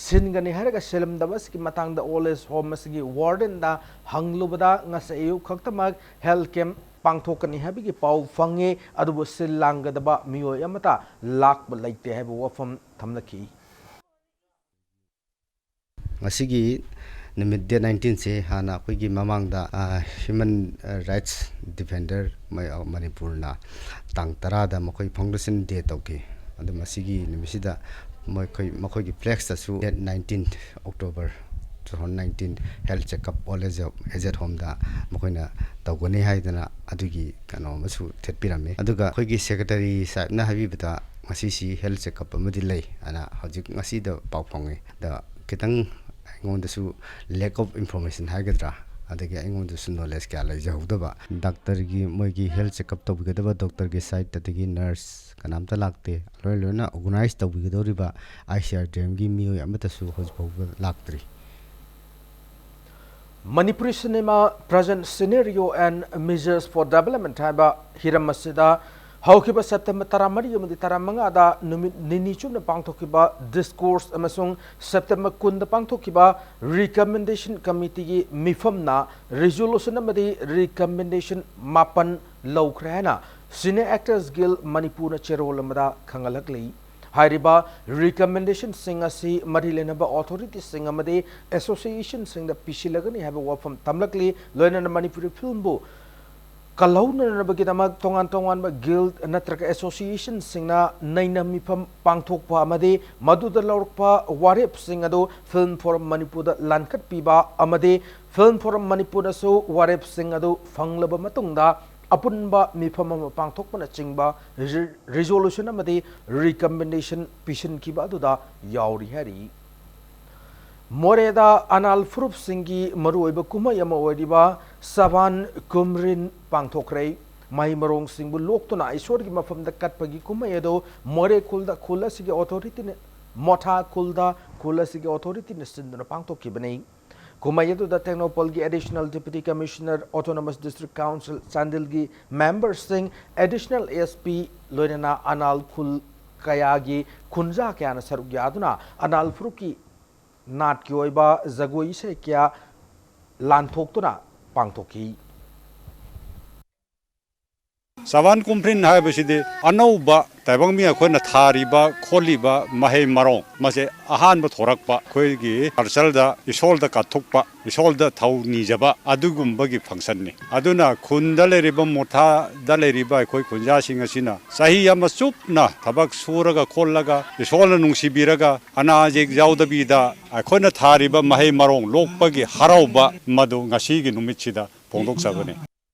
ꯁꯤꯟꯒꯅꯤ ꯍꯥꯏꯔꯒ ꯁꯤꯜꯂꯝꯗꯕ ꯑꯁꯤꯒꯤ ꯃꯇꯥꯡꯗ ꯑꯣꯜ ꯑꯦꯖ ꯍꯣꯝ ꯑꯁꯤꯒꯤ ꯋꯥꯔꯗꯦꯟꯗ ꯍꯪꯂꯨꯕꯗ ꯉꯁꯤ ꯑꯌꯨꯛ ꯈꯛꯇꯃꯛ ꯍꯦꯜꯊ ꯀꯦꯝꯞ ꯄꯥꯡꯊꯣꯛꯀꯅꯤ ꯍꯥꯏꯕꯒꯤ ꯄꯥꯎ ꯐꯪꯉꯤ, ꯑꯗꯨꯕꯨ ꯁꯤꯜ ꯂꯥꯡꯒꯗꯕ ꯃꯤꯑꯣꯏ ꯑꯃꯠꯇ ꯂꯥꯛꯄ ꯂꯩꯇꯦ ꯍꯥꯏꯕ ꯋꯥꯐꯝ ꯊꯝꯂꯛꯈꯤ꯫ ꯉꯁꯤꯒꯤ ꯅꯨꯃꯤꯠ ꯗꯦꯠ ꯅꯥꯏꯟꯇꯤꯟꯁꯦ ꯍꯥꯟꯅ ꯑꯩꯈꯣꯏꯒꯤ ꯃꯃꯥꯡꯗ, ꯑ, ꯍ꯭ꯌꯨꯃꯦꯟ ꯔꯥꯏꯠꯁ ꯗꯤꯐꯦꯟꯗꯔ ꯃ-, ꯃꯅꯤꯄꯨꯔꯅ ꯇꯥꯡ ꯇꯔꯥꯗ ꯃꯈꯣꯏ ꯐꯥꯎꯟꯗꯦꯁꯟ ꯗꯦ ꯇꯧꯈꯤ꯫ ꯑꯗꯨ ꯃꯁꯤꯒꯤ ꯅꯨꯃꯤꯠꯁꯤꯗ ꯃꯈꯣꯏ, ꯃꯈꯣꯏꯒꯤ ꯐ꯭ꯂꯦꯛꯁꯇꯁꯨ date nineteen October two thousand nineteen health checkup all age, ꯑꯦꯖꯦꯠ ꯍꯣꯝꯗ ꯃꯈꯣꯏꯅ ꯇꯧꯒꯅꯤ ꯍꯥꯏꯗꯅ ꯑꯗꯨꯒꯤ ꯀꯩꯅꯣ ꯑꯃꯁꯨ ꯊꯦꯠꯄꯤꯔꯝꯃꯤ꯫ ꯑꯗꯨꯒ ꯑꯩꯈꯣꯏꯒꯤ ꯁꯦꯀ꯭ꯔꯦꯇꯔꯤ ꯁꯥꯍꯦꯕꯅ ꯍꯥꯏꯕꯤꯕꯗ ꯉꯁꯤꯁꯤ ꯍꯦꯜꯊ ꯆꯦꯛꯑꯞ ꯑꯃꯗꯤ ꯂꯩ ꯍꯥꯏꯅ ꯍꯧꯖꯤꯛ ꯉꯁꯤꯗ ꯄꯥꯎ ꯐꯪꯉꯤ꯫ ꯑꯗ ꯈꯤꯇꯪ ꯑꯩꯉꯣꯟꯗꯁꯨ lack of information ꯍꯥꯏꯒꯗ꯭ꯔꯥ, ꯑꯗꯒꯤ ꯑꯩꯉꯣꯟꯗꯁꯨ ꯅꯣꯂꯦꯖ ꯀꯌꯥ ꯂꯩꯖꯍꯧꯗꯕ꯫ ꯗꯥꯛꯇꯔꯒꯤ ꯃꯣꯏꯒꯤ ꯍꯦꯜꯊ ꯆꯦꯛꯑꯞ ꯇꯧꯕꯤꯒꯗꯕ ꯗꯣꯛꯇꯔꯒꯤ ꯁꯥꯏꯠ ꯑꯗꯒꯤ ꯅꯔꯁ ꯀꯅꯥꯝꯇ ꯂꯥꯛꯇꯦ꯫ ꯂꯣꯏ ꯂꯣꯏꯅ organise ꯇꯧꯕꯤꯒꯗꯧꯔꯤꯕ I C R D ꯑꯦꯝꯒꯤ ꯃꯤꯑꯣꯏ ꯑꯃꯠꯇꯁꯨ ꯍꯧꯖꯤꯛ ꯐꯥꯎꯕ ꯂꯥꯛꯇ꯭ꯔꯤ꯫ Manipuri cinema Present Scenario and Measures for Development ꯍꯥꯏꯕ ꯍꯤꯔꯝ ꯑꯁꯤꯗ ꯍꯧꯈꯤꯕ ꯁꯦꯞꯇꯦꯝꯕꯔ ꯇꯔꯥꯃꯔꯤ ꯑꯃꯗꯤ ꯇꯔꯥꯃꯉꯥꯗ ꯅꯨꯃꯤꯠ ꯅꯤꯅꯤ ꯆꯨꯞꯅ ꯄꯥꯡꯊꯣꯛꯈꯤꯕ ꯗꯤꯁꯀꯣꯔꯁ ꯑꯃꯁꯨꯡ ꯁꯦꯞꯇꯦꯝꯕꯔ ꯀꯨꯟꯗ ꯄꯥꯡꯊꯣꯛꯈꯤꯕ ꯔꯤꯀꯃꯦꯟꯗꯦꯁꯟ ꯀꯃꯤꯇꯤꯒꯤ ꯃꯤꯐꯝꯅ ꯔꯤꯖꯣꯂꯨꯁꯟ ꯑꯃꯗꯤ ꯔꯤꯀꯃꯦꯟꯗꯦꯁꯟ ꯃꯥꯄꯟ ꯂꯧꯈ꯭ꯔꯦ ꯍꯥꯏꯅ ꯁꯤꯅꯦ ꯑꯦꯛꯇꯔꯁ ꯒꯤꯜ ꯃꯅꯤꯄꯨꯔꯅ ꯆꯦꯔꯣꯜ ꯑꯃꯗ ꯈꯪꯍꯜꯂꯛꯂꯤ꯫ ꯍꯥꯏꯔꯤꯕ ꯔꯤꯀꯃꯦꯟꯗꯦꯁꯟꯁꯤꯡ ꯑꯁꯤ ꯃꯔꯤ ꯂꯩꯅꯕ ꯑꯣꯊꯣꯔꯤꯇꯤꯁꯤꯡ ꯑꯃꯗꯤ ꯑꯦꯁꯣꯁꯤꯌꯦꯁꯟꯁꯤꯡꯗ ꯄꯤꯁꯤꯜꯂꯒꯅꯤ ꯍꯥꯏꯕ ꯋꯥꯐꯝ ꯊꯝꯂꯛꯂꯤ꯫ ꯂꯣꯏꯅꯅ ꯃꯅꯤꯄꯨꯔꯤ ꯐꯤꯜꯝꯕꯨ ꯀꯜꯍꯧꯅꯅꯕꯒꯤꯗꯃꯛ ꯇꯣꯉꯥꯟ ꯇꯣꯉꯥꯟꯕ ꯒꯤꯜ ꯅꯠꯇ꯭ꯔꯒ ꯑꯦꯁꯣꯁꯤꯌꯦꯁꯟꯁꯤꯡꯅ ꯅꯩꯅ ꯃꯤꯐꯝ ꯄꯥꯡꯊꯣꯛꯄ ꯑꯃꯗꯤ ꯃꯗꯨꯗ ꯂꯧꯔꯛꯄ ꯋꯥꯔꯦꯞꯁꯤꯡ ꯑꯗꯨ ꯐꯤꯜꯝ ꯐꯣꯔꯝ ꯃꯅꯤꯄꯨꯔꯗ ꯂꯥꯟꯈꯠꯄꯤꯕ ꯑꯃꯗꯤ ꯐꯤꯜꯝ ꯐꯣꯔꯝ ꯃꯅꯤꯄꯨꯔꯅꯁꯨ ꯋꯥꯔꯦꯞꯁꯤꯡ ꯑꯗꯨ ꯐꯪꯂꯕ ꯃꯇꯨꯡꯗ ꯑꯄꯨꯟꯕ ꯃꯤꯐꯝ ꯑꯃ ꯄꯥꯡꯊꯣꯛꯄꯅꯆꯤꯡꯕ ꯔꯤ-, ꯔꯤꯖꯣꯂꯨꯁꯟ ꯑꯃꯗꯤ ꯔꯤꯀꯃꯦꯟꯗꯦꯁꯟ ꯄꯤꯁꯤꯟꯈꯤꯕ ꯑꯗꯨꯗ ꯌꯥꯎꯔꯤ ꯍꯥꯏꯔꯤ꯫ ꯃꯣꯔꯦꯗ ꯑꯅꯥꯜ ꯐꯨꯔꯨꯞꯁꯤꯡꯒꯤ ꯃꯔꯨꯑꯣꯏꯕ ꯀꯨꯝꯍꯩ ꯑꯃ ꯑꯣꯏꯔꯤꯕ ꯁꯕꯥꯟ ꯀꯨꯝꯔꯤꯟ ꯄꯥꯡꯊꯣꯛꯈ꯭ꯔꯦ꯫ ꯃꯍꯩ ꯃꯔꯣꯡꯁꯤꯡꯕꯨ ꯂꯣꯛꯇꯨꯅ ꯏꯁꯣꯔꯒꯤ ꯃꯐꯝꯗ ꯀꯠꯄꯒꯤ ꯀꯨꯝꯍꯩ ꯑꯗꯨ ꯃꯣꯔꯦ ꯈꯨꯜꯗ ꯈꯨꯜ ꯑꯁꯤꯒꯤ ꯑꯣꯊꯣꯔꯤꯇꯤꯅ, ꯃꯣꯊꯥ ꯈꯨꯜꯗ ꯈꯨꯜ ꯑꯁꯤꯒꯤ ꯑꯣꯊꯣꯔꯤꯇꯤꯅ ꯁꯤꯟꯗꯨꯅ ꯄꯥꯡꯊꯣꯛꯈꯤꯕꯅꯤ꯫ ꯀꯨꯝꯍꯩ ꯑꯗꯨꯗ ꯇꯦꯡꯅꯧꯄꯜꯒꯤ Additional Deputy Commissioner, Autonomous District Council, ꯆꯥꯟꯗꯦꯜꯒꯤ ꯃꯦꯝꯕꯔꯁꯤꯡ, Additional SP, ꯂꯣꯏꯅꯅ ꯑꯅꯥꯜ ꯈꯨꯜ ꯀꯌꯥꯒꯤ ꯈꯨꯟꯖꯥ ꯀꯌꯥꯅ ꯁꯔꯨꯛ ꯌꯥꯗꯨꯅ ꯑꯅꯥꯜ ꯐꯨꯔꯨꯞꯀꯤ ꯅꯥꯠꯀꯤ ꯑꯣꯏꯕ ꯖꯒꯣꯏ ꯏꯁꯩ ꯀꯌꯥ ꯂꯥꯟꯊꯣꯛꯇꯨꯅ ꯄꯥꯡꯊꯣꯛꯈꯤ꯫ ꯁꯕꯥꯟ ꯀꯨꯝꯐ꯭ꯔꯤꯟ ꯍꯥꯏꯕꯁꯤꯗꯤ ꯑꯅꯧꯕ ꯇꯥꯏꯕꯪ ꯃꯤ ꯑꯩꯈꯣꯏꯅ ꯊꯥꯔꯤꯕ ꯈꯣꯠꯂꯤꯕ ꯃꯍꯩ ꯃꯔꯣꯡ, ꯃꯁꯦ ꯑꯍꯥꯟꯕ ꯊꯣꯔꯛꯄ, ꯑꯩꯈꯣꯏꯒꯤ ꯀꯜꯆꯔꯗ ꯏꯁꯣꯔꯗ ꯀꯠꯊꯣꯛꯄ, ꯏꯁꯣꯔꯗ ꯊꯧ ꯅꯤꯖꯕ ꯑꯗꯨꯒꯨꯝꯕꯒꯤ ꯐꯪꯁꯟꯅꯤ꯫ ꯑꯗꯨꯅ ꯈꯨꯟꯗ ꯂꯩꯔꯤꯕ, ꯃꯣꯊꯥꯗ ꯂꯩꯔꯤꯕ ꯑꯩꯈꯣꯏ ꯈꯨꯟꯖꯥꯁꯤꯡ ꯑꯁꯤꯅ ꯆꯍꯤ ꯑꯃ ꯆꯨꯞꯅ ꯊꯕꯛ ꯁꯨꯔꯒ ꯈꯣꯠꯂꯒ, ꯏꯁꯣꯔꯅ ꯅꯨꯡꯁꯤꯕꯤꯔꯒ, ꯑꯅꯥ ꯑꯌꯦꯛ ꯌꯥꯎꯗꯕꯤꯗ ꯑꯩꯈꯣꯏꯅ ꯊꯥꯔꯤꯕ ꯃꯍꯩ ꯃꯔꯣꯡ ꯂꯣꯛꯄꯒꯤ ꯍꯔꯥꯎꯕ ꯃꯗꯨ ꯉꯁꯤꯒꯤ ꯅꯨꯃꯤꯠꯁꯤꯗ ꯐꯣꯡꯗꯣꯛꯆꯕꯅꯤ꯫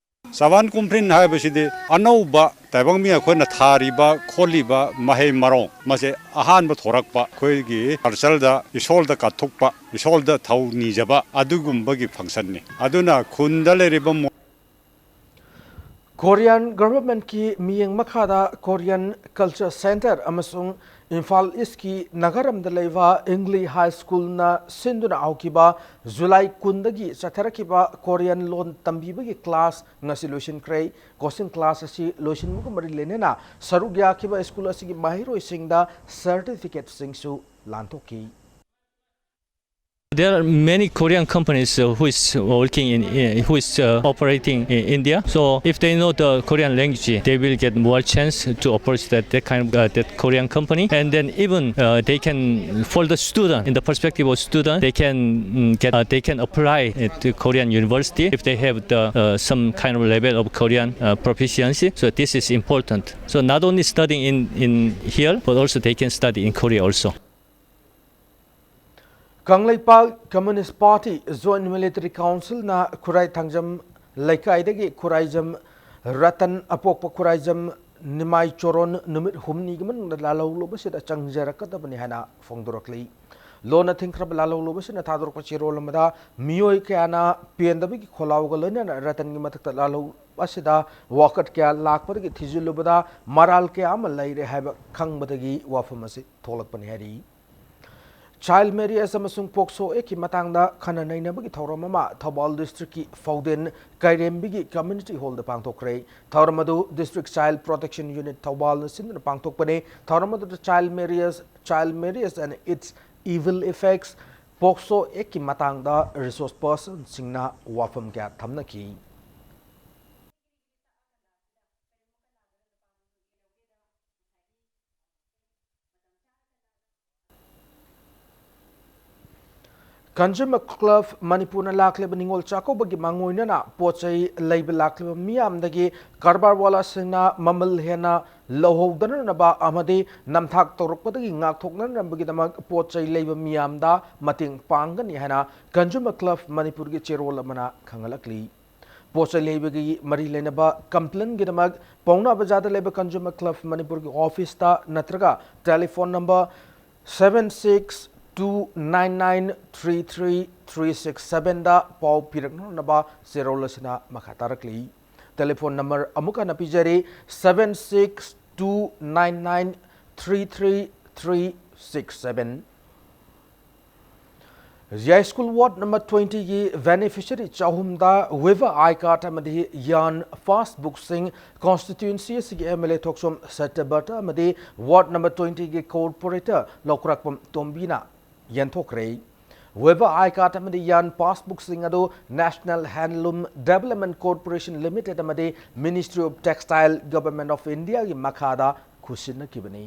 ꯁꯕꯥꯟ ꯀꯨꯝꯐ꯭ꯔꯤꯟ ꯍꯥꯏꯕꯁꯤꯗꯤ ꯑꯅꯧꯕ ꯇꯥꯏꯕꯪ ꯃꯤ ꯑꯩꯈꯣꯏꯅ ꯊꯥꯔꯤꯕ ꯈꯣꯠꯂꯤꯕ ꯃꯍꯩ ꯃꯔꯣꯡ, ꯃꯁꯦ ꯑꯍꯥꯟꯕ ꯊꯣꯔꯛꯄ, ꯑꯩꯈꯣꯏꯒꯤ ꯀꯜꯆꯔꯗ ꯏꯁꯣꯔꯗ ꯀꯠꯊꯣꯛꯄ, ꯏꯁꯣꯔꯗ ꯊꯧ ꯅꯤꯖꯕ ꯑꯗꯨꯒꯨꯝꯕꯒꯤ ꯐꯪꯁꯟꯅꯤ꯫ ꯑꯗꯨꯅ ꯈꯨꯟꯗ ꯂꯩꯔꯤꯕ ꯃꯣ- ꯀꯣꯔꯤꯌꯥꯟ ꯒꯚꯔꯟꯃꯦꯟꯠꯀꯤ ꯃꯤꯠꯌꯦꯡ ꯃꯈꯥꯗ ꯀꯣꯔꯤꯌꯥꯟ ꯀꯜꯆꯔ ꯁꯦꯟꯇꯔ ꯑꯃꯁꯨꯡ ꯏꯝꯐꯥꯜ ꯏꯁ꯭ꯠꯀꯤ ꯅꯥꯒꯥꯔꯝꯗ ꯂꯩꯕ ꯏꯪꯂꯤ ꯍꯥꯏ ꯁ꯭ꯀꯨꯜꯅ ꯁꯤꯟꯗꯨꯅ ꯍꯧꯈꯤꯕ ꯖꯨꯂꯥꯏ ꯀꯨꯟꯗꯒꯤ ꯆꯠꯊꯔꯛꯈꯤꯕ ꯀꯣꯔꯤꯌꯥꯟ ꯂꯣꯟ ꯇꯝꯕꯤꯕꯒꯤ ꯀ꯭ꯂꯥꯁ ꯉꯁꯤ ꯂꯣꯏꯁꯤꯟꯈ꯭ꯔꯦ꯫ ꯀꯣꯆꯤꯡ ꯀ꯭ꯂꯥꯁ ꯑꯁꯤ ꯂꯣꯏꯁꯤꯟꯕꯒ ꯃꯔꯤ ꯂꯩꯅꯅ ꯁꯔꯨꯛ ꯌꯥꯈꯤꯕ ꯁ꯭ꯀꯨꯜ ꯑꯁꯤꯒꯤ ꯃꯍꯩꯔꯣꯏꯁꯤꯡꯗ ꯁꯔꯇꯤꯐꯤꯀꯦꯠꯁꯤꯡꯁꯨ ꯂꯥꯟꯊꯣꯛꯈꯤ꯫ There are many Korean companies, uh, who is working in, uh, who is, uh, operating in India. So if they know the Korean language, they will get more chance to approach that, that kind of, uh, that Korean company. And then even, uh, they can, for the student, in the perspective of student, they can, mm, get, uh, they can apply at the Korean university if they have the, uh, some kind of level of Korean, uh, proficiency. So this is important. So not only studying in, in here, but also they can study in Korea also. Kangleipak communist party joint military ꯀꯥꯎꯟꯁꯤꯜꯅ ꯈꯨꯔꯥꯏ ꯊꯥꯡꯖꯝ ꯂꯩꯀꯥꯏꯗꯒꯤ ꯈꯨꯔꯥꯏꯖꯝ ꯔꯇꯟ ꯑꯄꯣꯛꯄ ꯈꯨꯔꯥꯏꯖꯝ ꯅꯤꯃꯥꯏ ꯆꯣꯔꯣꯟ ꯅꯨꯃꯤꯠ ꯍꯨꯝꯅꯤꯒꯤ ꯃꯅꯨꯡꯗ ꯂꯥꯜꯍꯧꯂꯨꯕꯁꯤꯗ ꯆꯪꯖꯔꯛꯀꯗꯕꯅꯤ ꯍꯥꯏꯅ ꯐꯣꯡꯗꯣꯔꯛꯂꯤ꯫ ꯂꯣꯟꯅ ꯊꯤꯡꯈ꯭ꯔꯕ ꯂꯥꯜꯍꯧꯂꯨꯕꯁꯤꯅ ꯊꯥꯗꯣꯔꯛꯄ ꯆꯦꯔꯣꯜ ꯑꯃꯗ ꯃꯤꯑꯣꯏ ꯀꯌꯥꯅ ꯄꯦꯟꯗꯕꯒꯤ ꯈꯣꯜꯂꯥꯎꯒ ꯂꯣꯏꯅꯅ ꯔꯇꯟꯒꯤ ꯃꯊꯛꯇ ꯂꯥꯜꯍꯧ ꯑꯁꯤꯗ ꯋꯥꯀꯠ ꯀꯌꯥ ꯂꯥꯛꯄꯗꯒꯤ ꯊꯤꯖꯤꯜꯂꯨꯕꯗ ꯃꯔꯥꯜ ꯀꯌꯥ ꯑꯃ ꯂꯩꯔꯦ ꯍꯥꯏꯕ ꯈꯪꯕꯗꯒꯤ ꯋꯥꯐꯝ ꯑꯁꯤ ꯊꯣꯛꯂꯛꯄꯅꯤ ꯍꯥꯏꯔꯤ꯫ ꯆꯥꯏꯜ ꯃꯦꯔꯤꯌꯦꯖ ꯑꯃꯁꯨꯡ ꯄꯣꯛꯁꯣ ꯑꯦꯛꯀꯤ ꯃꯇꯥꯡꯗ ꯈꯟꯅ ꯅꯩꯅꯕꯒꯤ ꯊꯧꯔꯝ ꯑꯃ ꯊꯧꯕꯥꯜ ꯗꯤꯁꯇ꯭ꯔꯤꯛꯀꯤ ꯐꯧꯗꯦꯟ ꯀꯩꯔꯦꯝꯕꯤꯒꯤ ꯀꯝꯃ꯭ꯌꯨꯅꯤꯇꯤ ꯍꯣꯜꯗ ꯄꯥꯡꯊꯣꯛꯈ꯭ꯔꯦ꯫ ꯊꯧꯔꯝ ꯑꯗꯨ ꯗꯤꯁꯇ꯭ꯔꯤꯛ ꯆꯥꯏꯜ ꯄ꯭ꯔꯣꯇꯦꯛꯁꯟ ꯌꯨꯅꯤꯠ ꯊꯧꯕꯥꯜꯅ ꯁꯤꯟꯗꯨꯅ ꯄꯥꯡꯊꯣꯛꯄꯅꯤ꯫ ꯊꯧꯔꯝ ꯑꯗꯨꯗ child marriage, child marriage and its evil effects, POCSO ꯑꯦꯛꯀꯤ ꯃꯇꯥꯡꯗ ꯔꯤꯁꯣꯔꯁ ꯄꯔꯁꯟꯁꯤꯡꯅ ꯋꯥꯐꯝ ꯀꯌꯥ ꯊꯝꯅꯈꯤ꯫ ꯀꯟꯖꯨꯃꯔ ꯀ꯭ꯂꯕ ꯃꯅꯤꯄꯨꯔꯅ ꯂꯥꯛꯂꯤꯕ ꯅꯤꯉꯣꯜ ꯆꯥꯛꯀꯧꯕꯒꯤ ꯃꯥꯡꯑꯣꯏꯅꯅ ꯄꯣꯠ ꯆꯩ ꯂꯩꯕ ꯂꯥꯛꯂꯤꯕ ꯃꯤꯌꯥꯝꯗꯒꯤ ꯀꯔꯕꯥꯔ ꯋꯥꯂꯥꯁꯤꯡꯅ ꯃꯃꯜ ꯍꯦꯟꯅ ꯂꯧꯍꯧꯗꯅꯅꯕ ꯑꯃꯗꯤ ꯅꯝꯊꯥꯛ ꯇꯧꯔꯛꯄꯗꯒꯤ ꯉꯥꯛꯊꯣꯛꯅꯅꯕꯒꯤꯗꯃꯛ ꯄꯣꯠ ꯆꯩ ꯂꯩꯕ ꯃꯤꯌꯥꯝꯗ ꯃꯇꯦꯡ ꯄꯥꯡꯒꯅꯤ ꯍꯥꯏꯅ ꯀꯟꯖꯨꯃꯔ ꯀ꯭ꯂꯕ ꯃꯅꯤꯄꯨꯔꯒꯤ ꯆꯦꯔꯣꯜ ꯑꯃꯅ ꯈꯪꯍꯜꯂꯛꯂꯤ꯫ ꯄꯣꯠ ꯆꯩ ꯂꯩꯕꯒꯤ ꯃꯔꯤ ꯂꯩꯅꯕ ꯀꯝꯄ꯭ꯂꯦꯟꯒꯤꯗꯃꯛ ꯄꯥꯎꯅꯥ ꯕꯖꯥꯔꯗ ꯂꯩꯕ ꯀꯟꯖꯨꯃꯔ ꯀ꯭ꯂꯕ ꯃꯅꯤꯄꯨꯔꯒꯤ ꯑꯣꯐꯤꯁꯇ ꯅꯠꯇ꯭ꯔꯒ telephone number seven six two nine nine three three three six sevenꯗ ꯄꯥꯎ ꯄꯤꯔꯛꯅꯅꯕ ꯆꯦꯔꯣꯜ ꯑꯁꯤꯅ ꯃꯈꯥ ꯇꯥꯔꯛꯂꯤ꯫ ꯇꯦꯂꯤꯐꯣꯟ ꯅꯝꯕꯔ ꯑꯃꯨꯛ ꯍꯟꯅ ꯄꯤꯖꯔꯤ, seven six two nine nine three three three six seven꯫ Yaiskul ward number twentyꯒꯤ ꯕꯦꯅꯤꯐꯤꯁꯔꯤ ꯆꯍꯨꯝꯗ ꯋꯤꯚꯔ ꯑꯥꯏ ꯀꯥꯔꯗ ꯑꯃꯗꯤ ꯌꯥꯟ ꯄꯥꯁꯕꯨꯛꯁꯤꯡ ꯀꯣꯟꯁꯇꯤꯇ꯭ꯌꯨꯑꯦꯟꯁꯤ ꯑꯁꯤꯒꯤ ꯑꯦꯝ ꯑꯦꯜ ꯑꯦ ꯊꯣꯛꯆꯣꯝ ꯁꯇ꯭ꯌꯕ꯭ꯔꯇ ꯑꯃꯗꯤ ꯋꯥꯔꯗ ꯅꯝꯕꯔ twentyꯒꯤ ꯀꯣꯔꯄꯣꯔꯦꯇꯔ ꯂꯧꯀ꯭ꯔꯥꯛꯄꯝ ꯇꯣꯝꯕꯤꯅ ꯌꯦꯟꯊꯣꯛꯈ꯭ꯔꯦ꯫ ꯋꯤꯚꯔ ꯑꯥꯏ ꯀꯥꯔꯗ ꯑꯃꯗꯤ ꯌꯥꯟ ꯄꯥꯁꯕꯨꯛꯁꯤꯡ ꯑꯗꯨ ꯅꯦꯁꯅꯦꯜ ꯍꯦꯟꯂꯨꯝ ꯗꯦꯕꯂꯞꯃꯦꯟ ꯀꯣꯔꯄꯣꯔꯦꯁꯟ ꯂꯤꯃꯤꯇꯦꯗ ꯑꯃꯗꯤ ministry of textile, government of ꯏꯟꯗꯤꯌꯥꯒꯤ ꯃꯈꯥꯗ ꯈꯨꯠꯁꯤꯟꯅꯈꯤꯕꯅꯤ꯫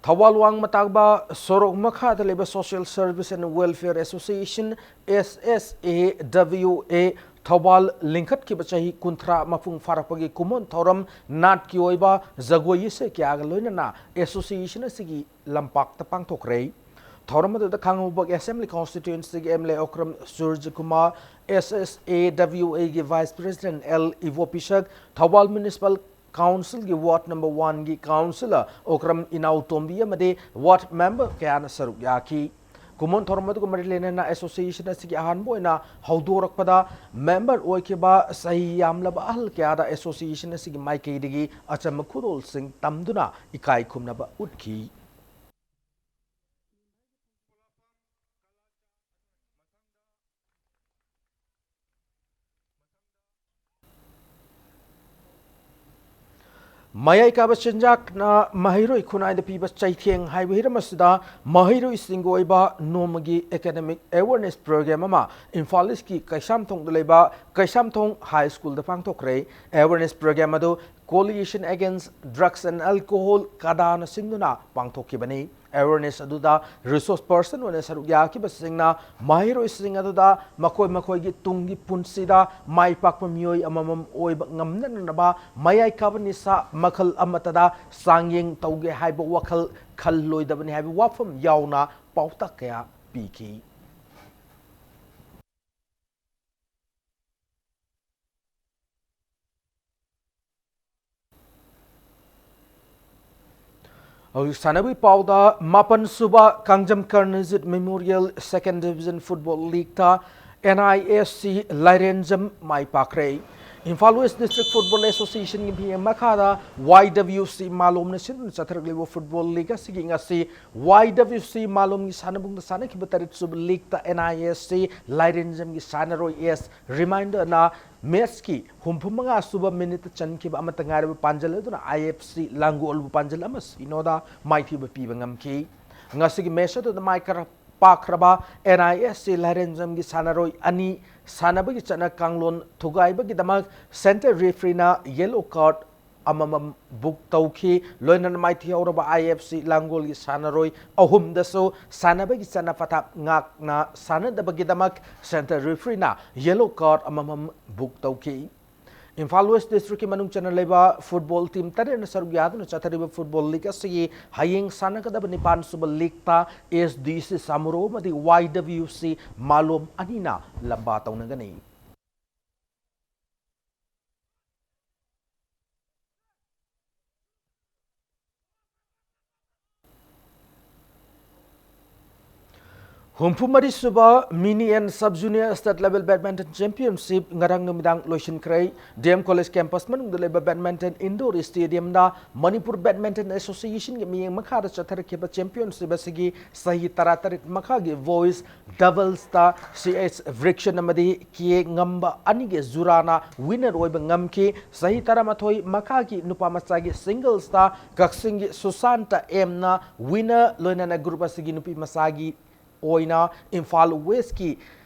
ꯊꯧꯕꯥꯜ ꯋꯥꯡꯃ ꯇꯥꯛꯕ ꯁꯣꯔꯣꯛ ꯃꯈꯥꯗ ꯂꯩꯕ Social Service and Welfare Association, S S A W A, Thoubal ꯂꯤꯡꯈꯠꯈꯤꯕ ꯆꯍꯤ ꯀꯨꯟꯊ꯭ꯔꯥ ꯃꯄꯨꯡ ꯐꯥꯔꯛꯄꯒꯤ ꯀꯨꯝꯑꯣꯟ ꯊꯧꯔꯝ ꯅꯥꯠꯀꯤ ꯑꯣꯏꯕ ꯖꯒꯣꯏ ꯏꯁꯩ ꯀꯌꯥꯒ ꯂꯣꯏꯅꯅ association ꯑꯁꯤꯒꯤ ꯂꯝꯄꯥꯛꯇ ꯄꯥꯡꯊꯣꯛꯈ꯭ꯔꯦ꯫ ꯊꯧꯔꯝ ꯑꯗꯨꯗ ꯈꯥꯡꯉꯕꯣꯛ Assembly Constituencyꯒꯤ MLA Okram ꯁꯨꯔꯖꯀꯨꯃꯥꯔ, SSAWAꯒꯤ Vice President L ꯏꯕꯣꯄꯤꯁꯛ, Thoubal Municipal Councilꯒꯤ Ward number oneꯒꯤ Councillor Okram ꯏꯅꯥꯎꯇꯣꯝꯕꯤ ꯑꯃꯗꯤ Ward Member ꯀꯌꯥꯅ ꯁꯔꯨꯛ ꯌꯥꯈꯤ꯫ ꯀꯨꯝꯑꯣꯟ ꯊꯧꯔꯝ ꯑꯗꯨꯒ ꯃꯔꯤ ꯂꯩꯅꯅ association ꯑꯁꯤꯒꯤ ꯑꯍꯥꯟꯕ ꯑꯣꯏꯅ ꯍꯧꯗꯣꯔꯛꯄꯗ member ꯑꯣꯏꯈꯤꯕ ꯆꯍꯤ ꯌꯥꯝꯂꯕ ꯑꯍꯜ ꯀꯌꯥꯗ association ꯑꯁꯤꯒꯤ ꯃꯥꯏꯀꯩꯗꯒꯤ ꯑꯆꯝꯕ ꯈꯨꯗꯣꯜꯁꯤꯡ ꯇꯝꯗꯨꯅ ꯏꯀꯥꯏ ꯈꯨꯝꯅꯕ ꯎꯠꯈꯤ꯫ ꯃꯌꯥꯏ ꯀꯥꯕ ꯆꯤꯟꯖꯥꯛꯅ ꯃꯍꯩꯔꯣꯏ ꯈꯨꯟꯅꯥꯏꯗ ꯄꯤꯕ ꯆꯩꯊꯦꯡ ꯍꯥꯏꯕ ꯍꯤꯔꯝ ꯑꯁꯤꯗ ꯃꯍꯩꯔꯣꯏꯁꯤꯡꯒꯤ ꯑꯣꯏꯕ ꯅꯣꯡꯃꯒꯤ academic awareness program ꯑꯃ ꯏꯝꯐꯥꯜ ꯏꯁꯀꯤ ꯀꯩꯁꯥꯝꯊꯣꯡꯗ ꯂꯩꯕ ꯀꯩꯁꯥꯝꯊꯣꯡ High Schoolꯗ ꯄꯥꯡꯊꯣꯛꯈ꯭ꯔꯦ꯫ Awareness program ꯑꯗꯨ Coalition Against Drugs and Alcohol, ꯀꯗꯥꯅ ꯁꯤꯟꯗꯨꯅ ꯄꯥꯡꯊꯣꯛꯈꯤꯕꯅꯤ꯫ Awareness ꯑꯗꯨꯗ resource person ꯑꯣꯏꯅ ꯁꯔꯨꯛ ꯌꯥꯈꯤꯕꯁꯤꯡꯅ ꯃꯍꯩꯔꯣꯏꯁꯤꯡ ꯑꯗꯨꯗ ꯃꯈꯣꯏ ꯃꯈꯣꯏꯒꯤ ꯇꯨꯡꯒꯤ ꯄꯨꯟꯁꯤꯗ ꯃꯥꯏ ꯄꯥꯛꯄ ꯃꯤꯑꯣꯏ ꯑꯃꯃꯝ ꯑꯣꯏꯕ ꯉꯝꯅꯅꯕ ꯃꯌꯥꯏ ꯀꯥꯕ ꯅꯤꯁꯥ ꯃꯈꯜ ꯑꯃꯠꯇꯗ ꯆꯥꯡꯌꯦꯡ ꯇꯧꯒꯦ ꯍꯥꯏꯕ ꯋꯥꯈꯜ ꯈꯜꯂꯣꯏꯗꯕꯅꯤ ꯍꯥꯏꯕ ꯋꯥꯐꯝ ꯌꯥꯎꯅ ꯄꯥꯎꯇꯥꯛ ꯀꯌꯥ ꯄꯤꯈꯤ꯫ ꯍꯧꯖꯤꯛ ꯁꯥꯟꯅꯕꯒꯤ ꯄꯥꯎꯗ, ꯃꯥꯄꯟ ꯁꯨꯕ ꯀꯥꯡꯖꯝ ꯀꯔꯅꯖꯤꯠ Memorial Second Division Football Leagueꯇ NISC ꯂꯥꯏꯔꯦꯟꯖꯝ ꯃꯥꯏ ꯄꯥꯛꯈ꯭ꯔꯦ꯫ ꯏꯝꯐꯥꯜ West District Football Associationꯒꯤ ꯃꯤꯠꯌꯦꯡ ꯃꯈꯥꯗ YWC ꯃꯥꯂꯣꯝꯅ ꯁꯤꯟꯗꯨꯅ ꯆꯠꯊꯔꯛꯂꯤꯕ football league ꯑꯁꯤꯒꯤ ꯉꯁꯤ YWC ꯃꯥꯂꯣꯝꯒꯤ ꯁꯥꯟꯅꯕꯨꯡꯗ ꯁꯥꯟꯅꯈꯤꯕ ꯇꯔꯦꯠ ꯁꯨꯕ leagueꯇ NISC ꯂꯥꯏꯔꯦꯟꯖꯝꯒꯤ ꯁꯥꯟꯅꯔꯣꯏ S ꯔꯤꯃꯥꯏꯟꯗꯔꯅ matchꯀꯤ ꯍꯨꯝꯐꯨ ꯃꯉꯥ ꯁꯨꯕ minuteꯇ ꯆꯟꯈꯤꯕ ꯑꯃꯠꯇ ꯉꯥꯏꯔꯕ ꯄꯥꯟꯖꯜ ꯑꯗꯨꯅ IFC ꯂꯥꯡꯒꯣꯜꯕꯨ ꯄꯥꯟꯖꯜ ꯑꯃ ꯁꯤꯅꯣꯗ ꯃꯥꯏꯊꯤꯕ ꯄꯤꯕ ꯉꯝꯈꯤ꯫ ꯉꯁꯤꯒꯤ match ꯑꯗꯨꯗ ꯃꯥꯏ ꯀꯔ-, ꯄꯥꯛꯈ꯭ꯔꯕ NISC ꯂꯥꯏꯔꯦꯟꯖꯝꯒꯤ ꯁꯥꯟꯅꯔꯣꯏ ꯑꯅꯤ ꯁꯥꯟꯅꯕꯒꯤ ꯆꯠꯅ ꯀꯥꯡꯂꯣꯟ ꯊꯨꯒꯥꯏꯕꯒꯤꯗꯃꯛ center refereeꯅ yellow card ꯑꯃꯃꯝ ꯕꯨꯛ ꯇꯧꯈꯤ꯫ ꯂꯣꯏꯅꯅ ꯃꯥꯏꯊꯤꯍꯧꯔꯕ ꯑꯥꯏ ꯑꯦꯐ ꯁꯤ ꯂꯥꯡꯒꯣꯜꯒꯤ ꯁꯥꯟꯅꯔꯣꯏ ꯑꯍꯨꯝꯗꯁꯨ ꯁꯥꯟꯅꯕꯒꯤ ꯆꯠꯅ ꯄꯊꯥꯞ ꯉꯥꯛꯅ ꯁꯥꯟꯅꯗꯕꯒꯤꯗꯃꯛ ꯁꯦꯟꯇꯔ ꯔꯦꯐ꯭ꯔꯤꯅ ꯌꯦꯂꯣ ꯀꯥꯔꯗ ꯑꯃꯃꯝ ꯕꯨꯛ ꯇꯧꯈꯤ꯫ ꯏꯝꯐꯥꯜ ꯋꯦꯁ ꯗꯤꯁꯇ꯭ꯔꯤꯛꯀꯤ ꯃꯅꯨꯡ ꯆꯟꯅ ꯂꯩꯕ ꯐꯨꯠꯕꯣꯜ ꯇꯤꯝ ꯇꯔꯦꯠꯅ ꯁꯔꯨꯛ ꯌꯥꯗꯨꯅ ꯆꯠꯊꯔꯤꯕ ꯐꯨꯠꯕꯣꯜ ꯂꯤꯒ ꯑꯁꯤꯒꯤ ꯍꯌꯦꯡ ꯁꯥꯟꯅꯒꯗꯕ ꯅꯤꯄꯥꯟ ꯁꯨꯕ ꯂꯤꯒꯇ ꯑꯦꯁ ꯗꯤ ꯁꯤ ꯁꯥꯃꯨꯔꯣ ꯑꯃꯗꯤ ꯋꯥꯏ ꯗꯕ꯭ꯂꯤꯎ ꯁꯤ ꯃꯥꯂꯣꯝ ꯑꯅꯤꯅ ꯂꯝꯕꯥ ꯇꯧꯅꯒꯅꯤ꯫ ꯍꯨꯝꯐꯨ ꯃꯔꯤ ꯁꯨꯕ Mini and Sub Junior State Level Badminton Championship ꯉꯔꯥꯡ ꯅꯨꯃꯤꯗꯥꯡ ꯂꯣꯏꯁꯤꯟꯈ꯭ꯔꯦ꯫ ꯗꯤ ꯑꯦꯝ ꯀꯣꯂꯦꯖ ꯀꯦꯝꯄꯁ ꯃꯅꯨꯡꯗ ꯂꯩꯕ ꯕꯦꯗꯃꯤꯟꯇꯟ ꯏꯟꯗꯣꯔ ꯁ꯭ꯇꯦꯗꯤꯌꯝꯗ ꯃꯅꯤꯄꯨꯔ ꯕꯦꯗꯃꯤꯟꯇꯟ ꯑꯦꯁꯣꯁꯤꯌꯦꯁꯟꯒꯤ ꯃꯤꯠꯌꯦꯡ ꯃꯈꯥꯗ ꯆꯠꯊꯔꯛꯈꯤꯕ ꯆꯦꯝꯄꯤꯌꯟꯁꯤꯞ ꯑꯁꯤꯒꯤ ꯆꯍꯤ ꯇꯔꯥꯇꯔꯦꯠ ꯃꯈꯥꯒꯤ ꯕꯣꯏꯁ ꯗꯕꯜꯁꯇ ꯁꯤ ꯑꯦꯆ ꯕ꯭ꯔꯤꯛꯁꯟ ꯑꯃꯗꯤ ꯀꯦ ꯉꯝꯕ ꯑꯅꯤꯒꯤ ꯖꯨꯔꯥꯅ ꯋꯤꯟꯅꯔ ꯑꯣꯏꯕ ꯉꯝꯈꯤ꯫ ꯆꯍꯤ ꯇꯔꯥꯃꯥꯊꯣꯏ ꯃꯈꯥꯒꯤ ꯅꯨꯄꯥ ꯃꯆꯥꯒꯤ ꯁꯤꯡꯒꯜꯁꯇ ꯀꯛꯆꯤꯡꯒꯤ ꯁꯨꯁꯥꯟꯇ ꯑꯦꯝꯅ ꯋꯤꯟꯅꯔ, ꯂꯣꯏꯅꯅ ꯒ꯭ꯔꯨꯞ ꯑꯁꯤꯒꯤ ꯅꯨꯄꯤ ꯃꯆꯥꯒꯤ ꯑꯣꯏꯅ ꯏꯝꯐꯥꯜ ꯋꯦꯁꯀꯤ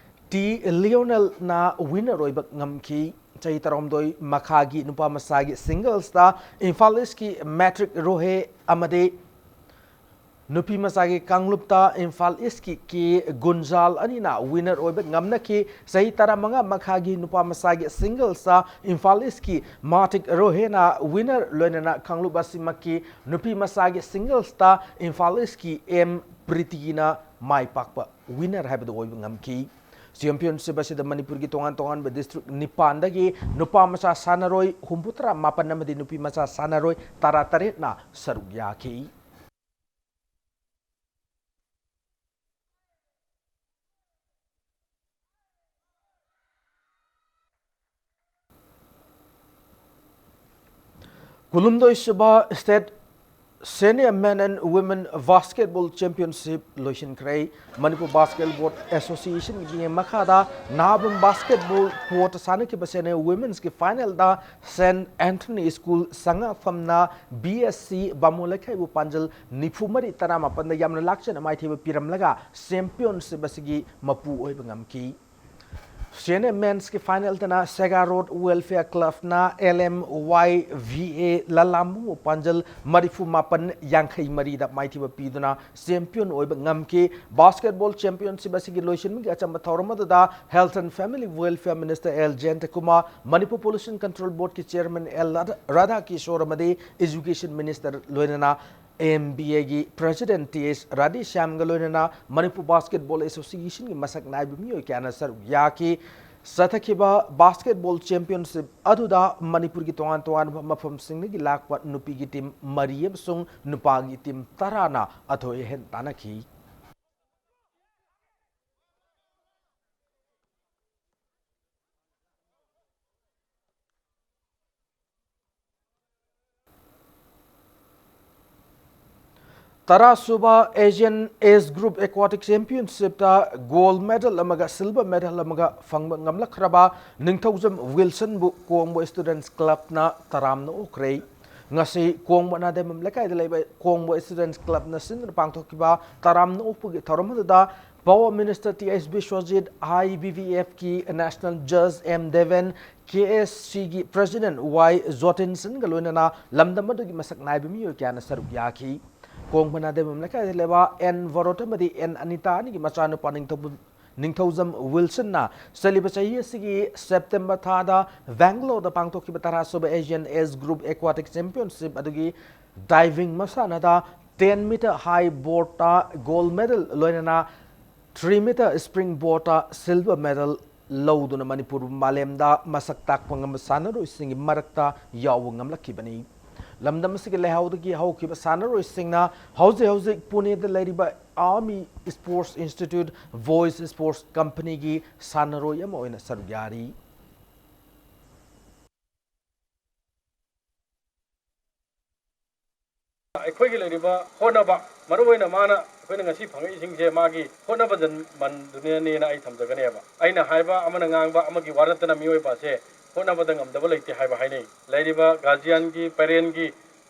ꯇꯤ ꯂꯤꯑꯣꯅꯦꯜꯅ ꯋꯤꯟꯅꯔ ꯑꯣꯏꯕ ꯉꯝꯈꯤ꯫ ꯆꯍꯤ ꯇꯔꯥꯍꯨꯝꯗꯣꯏ ꯃꯈꯥꯒꯤ ꯅꯨꯄꯥ ꯃꯆꯥꯒꯤ ꯁꯤꯡꯒꯜꯁꯇ ꯏꯝꯐꯥꯜ ꯏꯁꯀꯤ ꯃꯦꯇ꯭ꯔꯤꯛ ꯔꯣꯍꯦ ꯑꯃꯗꯤ ꯅꯨꯄꯤ ꯃꯆꯥꯒꯤ ꯀꯥꯡꯂꯨꯞꯇ ꯏꯝꯐꯥꯜ ꯏꯁꯀꯤ ꯀꯦ ꯒꯨꯟꯖꯥꯜ ꯑꯅꯤꯅ ꯋꯤꯟꯅꯔ ꯑꯣꯏꯕ ꯉꯝꯅꯈꯤ꯫ ꯆꯍꯤ ꯇꯔꯥꯃꯉꯥ ꯃꯈꯥꯒꯤ ꯅꯨꯄꯥ ꯃꯆꯥꯒꯤ ꯁꯤꯡꯒꯜꯁꯇ ꯏꯝꯐꯥꯜ ꯏꯁꯀꯤ ꯃꯥꯇꯤꯛ ꯔꯣꯍꯦꯅ ꯋꯤꯟꯅꯔ, ꯂꯣꯏꯅꯅ ꯀꯥꯡꯂꯨꯞ ꯑꯁꯤꯃꯛꯀꯤ ꯅꯨꯄꯤ ꯃꯆꯥꯒꯤ ꯁꯤꯡꯒꯜꯁꯇ ꯏꯝꯐꯥꯜ ꯏꯁꯀꯤ ꯑꯦꯝ ꯄ꯭ꯔꯤꯇꯤꯅ ꯃꯥꯏ ꯄꯥꯛꯄ ꯋꯤꯟꯅꯔ ꯍꯥꯏꯕꯗꯨ ꯑꯣꯏꯕ ꯉꯝꯈꯤ꯫ ꯆꯦꯝꯄꯤꯌꯟꯁꯤꯞ ꯑꯁꯤꯗ ꯃꯅꯤꯄꯨꯔꯒꯤ ꯇꯣꯉꯥꯟ ꯇꯣꯉꯥꯟꯕ ꯗꯤꯁꯇ꯭ꯔꯤꯛ ꯅꯤꯄꯥꯟꯗꯒꯤ ꯅꯨꯄꯥ ꯃꯆꯥ ꯁꯥꯟꯅꯔꯣꯏ ꯍꯨꯝꯐꯨꯇꯔꯥ ꯃꯥꯄꯟ ꯑꯃꯗꯤ ꯅꯨꯄꯤ ꯃꯆꯥ ꯁꯥꯟꯅꯔꯣꯏ ꯇꯔꯥꯇꯔꯦꯠꯅ ꯁꯔꯨꯛ ꯌꯥꯈꯤ꯫ ꯀꯨꯟꯍꯨꯝꯗꯣꯏ ꯁꯨꯕ State Senior Men and Women Basketball Championship ꯂꯣꯏꯁꯤꯟꯈ꯭ꯔꯦ꯫ ꯃꯅꯤꯄꯨꯔ ꯕꯥꯁꯀꯦꯠꯕꯣꯜ ꯑꯦꯁꯣꯁꯤꯌꯦꯁꯟꯒꯤ ꯃꯤꯠꯌꯦꯡ ꯃꯈꯥꯗ ꯅꯍꯥꯕꯝ ꯕꯥꯁꯀꯦꯠꯕꯣꯜ ꯀꯣꯔꯠꯇ ꯁꯥꯟꯅꯈꯤꯕ ꯁꯦꯅꯤꯌꯔ ꯋꯨꯃꯦꯟꯁꯀꯤ ꯐꯥꯏꯅꯦꯜꯗ ꯁꯦꯟꯠ ꯑꯦꯟꯊꯣꯅꯤ ꯁ꯭ꯀꯨꯜ ꯁꯉꯥꯐꯝꯅ ꯕꯤ ꯑꯦꯁ ꯁꯤ ꯕꯥꯃꯣꯟ ꯂꯩꯀꯥꯏꯕꯨ ꯄꯥꯟꯖꯜ ꯅꯤꯐꯨ ꯃꯔꯤ ꯇꯔꯥꯃꯥꯄꯟꯗ ꯌꯥꯝꯅ ꯂꯥꯛꯆꯅ ꯃꯥꯏꯊꯤꯕ ꯄꯤꯔꯝꯂꯒ ꯆꯦꯝꯄꯤꯌꯟꯁꯤꯞ ꯑꯁꯤꯒꯤ ꯃꯄꯨ ꯑꯣꯏꯕ ꯉꯝꯈꯤ꯫ ꯁꯤ ꯑꯦꯟ ꯑꯦ ꯃꯦꯟꯁꯀꯤ ꯐꯥꯏꯅꯦꯜꯗꯅ ꯁꯦꯒꯥ ꯔꯣꯗ ꯋꯦꯜꯐꯤꯌꯔ ꯀ꯭ꯂꯕꯅ L M Y V A ꯂꯂꯥꯝꯕꯨꯡ ꯄꯥꯟꯖꯜ ꯃꯔꯤꯐꯨ ꯃꯥꯄꯟ ꯌꯥꯡꯈꯩ ꯃꯔꯤꯗ ꯃꯥꯏꯊꯤꯕ ꯄꯤꯗꯨꯅ ꯆꯦꯝꯄꯤꯌꯟ ꯑꯣꯏꯕ ꯉꯝꯈꯤ꯫ ꯕꯥꯁꯀꯦꯠꯕꯣꯜ ꯆꯦꯝꯄꯤꯌꯟꯁꯤꯞ ꯑꯁꯤꯒꯤ ꯂꯣꯏꯁꯤꯟꯕꯒꯤ ꯑꯆꯝꯕ ꯊꯧꯔꯝ ꯑꯗꯨꯗ Health and Family Welfare Minister L Jayantakumar, Manipur Pollution Control Boardꯀꯤ Chairman ꯑꯦꯜ ꯔꯥꯙꯥꯀꯤꯁꯣꯔ ꯑꯃꯗꯤ Education Minister ꯂꯣꯏꯅꯅ ꯑꯦꯝ ꯕꯤ ꯑꯦꯒꯤ President ꯇꯤ ꯑꯦꯁ ꯔꯥꯙꯦꯁ꯭ꯌꯥꯝꯒ ꯂꯣꯏꯅꯅ ꯃꯅꯤꯄꯨꯔ ꯕꯥꯁꯀꯦꯠꯕꯣꯜ ꯑꯦꯁꯣꯁꯤꯌꯦꯁꯟꯒꯤ ꯃꯁꯛ ꯅꯥꯏꯕ ꯃꯤꯑꯣꯏ ꯀꯌꯥꯅ ꯁꯔꯨꯛ ꯌꯥꯈꯤ꯫ ꯆꯠꯊꯈꯤꯕ ꯕꯥꯁꯀꯦꯠꯕꯣꯜ ꯆꯦꯝꯄꯤꯌꯟꯁꯤꯞ ꯑꯗꯨꯗ ꯃꯅꯤꯄꯨꯔꯒꯤ ꯇꯣꯉꯥꯟ ꯇꯣꯉꯥꯟꯕ ꯃꯐꯝꯁꯤꯡꯗꯒꯤ ꯂꯥꯛꯄ ꯅꯨꯄꯤꯒꯤ ꯇꯤꯝ ꯃꯔꯤ ꯑꯃꯁꯨꯡ ꯅꯨꯄꯥꯒꯤ ꯇꯤꯝ ꯇꯔꯥꯅ ꯑꯊꯣꯏ ꯑꯍꯦꯟ ꯇꯥꯟꯅꯈꯤ꯫ ꯇꯔꯥꯁꯨꯕ Asian Age Group Aquatic Championshipꯇ gold medal ꯑꯃꯒ silver medal ꯑꯃꯒ ꯐꯪꯕ ꯉꯝꯂꯛꯈ꯭ꯔꯕ ꯅꯤꯡꯊꯧꯖꯝ ꯋꯤꯜꯁꯟꯕꯨ ꯀꯣꯡꯕ Students Clubꯅ ꯇꯔꯥꯝꯅ ꯑꯣꯛꯈ꯭ꯔꯦ꯫ ꯉꯁꯤ ꯀꯣꯡꯕ ꯅꯥꯗꯦꯝꯕꯝ ꯂꯩꯀꯥꯏꯗ ꯂꯩꯕ ꯀꯣꯡꯕ Students Clubꯅ ꯁꯤꯟꯗꯨꯅ ꯄꯥꯡꯊꯣꯛꯈꯤꯕ ꯇꯔꯥꯝꯅ ꯑꯣꯛꯄꯒꯤ ꯊꯧꯔꯝ ꯑꯗꯨꯗ Power Minister T H Biswajit, I B V ꯑꯦꯐꯀꯤ National Judge M Deben, K S ꯁꯤꯒꯤ President ꯋꯥꯏ ꯖꯣꯇꯤꯟꯁꯟꯒ ꯂꯣꯏꯅꯅ ꯂꯝꯗꯝ ꯑꯗꯨꯒꯤ ꯃꯁꯛ ꯅꯥꯏꯕ ꯃꯤꯑꯣꯏ ꯀꯌꯥꯅ ꯁꯔꯨꯛ ꯌꯥꯈꯤ꯫ ꯀꯣꯡꯕ ꯅꯥꯗꯦꯝꯕꯝ ꯂꯩꯀꯥꯏꯗ ꯂꯩꯕ ꯑꯦꯟ ꯚꯔꯣꯠ ꯑꯃꯗꯤ ꯑꯦꯟ ꯑꯅꯤꯇꯥ ꯑꯅꯤꯒꯤ ꯃꯆꯥꯅꯨꯄꯥ ꯅꯤꯡꯊꯧ-, ꯅꯤꯡꯊꯧꯖꯝ ꯋꯤꯜꯁꯟꯅ ꯆꯠꯂꯤꯕ ꯆꯍꯤ ꯑꯁꯤꯒꯤ September ꯊꯥꯗ ꯕꯦꯡꯒꯂꯣꯔꯗ ꯄꯥꯡꯊꯣꯛꯈꯤꯕ ꯇꯔꯥꯁꯨꯕ Asian Age Group Aquatic Championship ꯑꯗꯨꯒꯤ diving ꯃꯁꯥꯟꯅꯗ ten meter high boardꯇ gold medal ꯂꯣꯏꯅꯅ three meter springboardꯇ silver medal ꯂꯧꯗꯨꯅ ꯃꯅꯤꯄꯨꯔꯕꯨ ꯃꯥꯂꯦꯝꯗ ꯃꯁꯛ ꯇꯥꯛꯄ ꯉꯝꯕ ꯁꯥꯟꯅꯔꯣꯏꯁꯤꯡꯒꯤ ꯃꯔꯛꯇ ꯌꯥꯎꯕ ꯉꯝꯂꯛꯈꯤꯕꯅꯤ꯫ ꯂꯝꯗꯝ ꯑꯁꯤꯒꯤ ꯂꯩꯍꯥꯎꯗꯒꯤ ꯍꯧꯈꯤꯕ ꯁꯥꯟꯅꯔꯣꯏꯁꯤꯡꯅ ꯍꯧꯖꯤꯛ ꯍꯧꯖꯤꯛ ꯄꯨꯅꯦꯗ ꯂꯩꯔꯤꯕ Army Sports Institute Voice Sports Companyꯒꯤ ꯁꯥꯟꯅꯔꯣꯏ ꯑꯃ ꯑꯣꯏꯅ ꯁꯔꯨꯛ ꯌꯥꯔꯤ꯫ ꯑꯩꯈꯣꯏꯒꯤ ꯂꯩꯔꯤꯕ ꯍꯣꯠꯅꯕ, ꯃꯔꯨꯑꯣꯏꯅ ꯃꯥꯅ ꯑꯩꯈꯣꯏꯅ ꯉꯁꯤ ꯐꯪꯉꯛꯏꯁꯤꯡꯁꯦ ꯃꯥꯒꯤ ꯍꯣꯠꯅꯕꯗ ꯃꯟꯗꯨꯅꯅꯦꯅ ꯑꯩ ꯊꯝꯖꯒꯅꯦꯕ꯫ ꯑꯩꯅ ꯍꯥꯏꯕ, ꯑꯃꯅ ꯉꯥꯡꯕ, ꯑꯃꯒꯤ ꯋꯥ ꯅꯠꯇꯅ ꯃꯤꯑꯣꯏꯕ ꯑꯁꯦ ꯍꯣꯠꯅꯕꯗ ꯉꯝꯗꯕ ꯂꯩꯇꯦ ꯍꯥꯏꯕ ꯍꯥꯏꯅꯩ꯫ ꯂꯩꯔꯤꯕ guardianꯒꯤ, parentꯒꯤ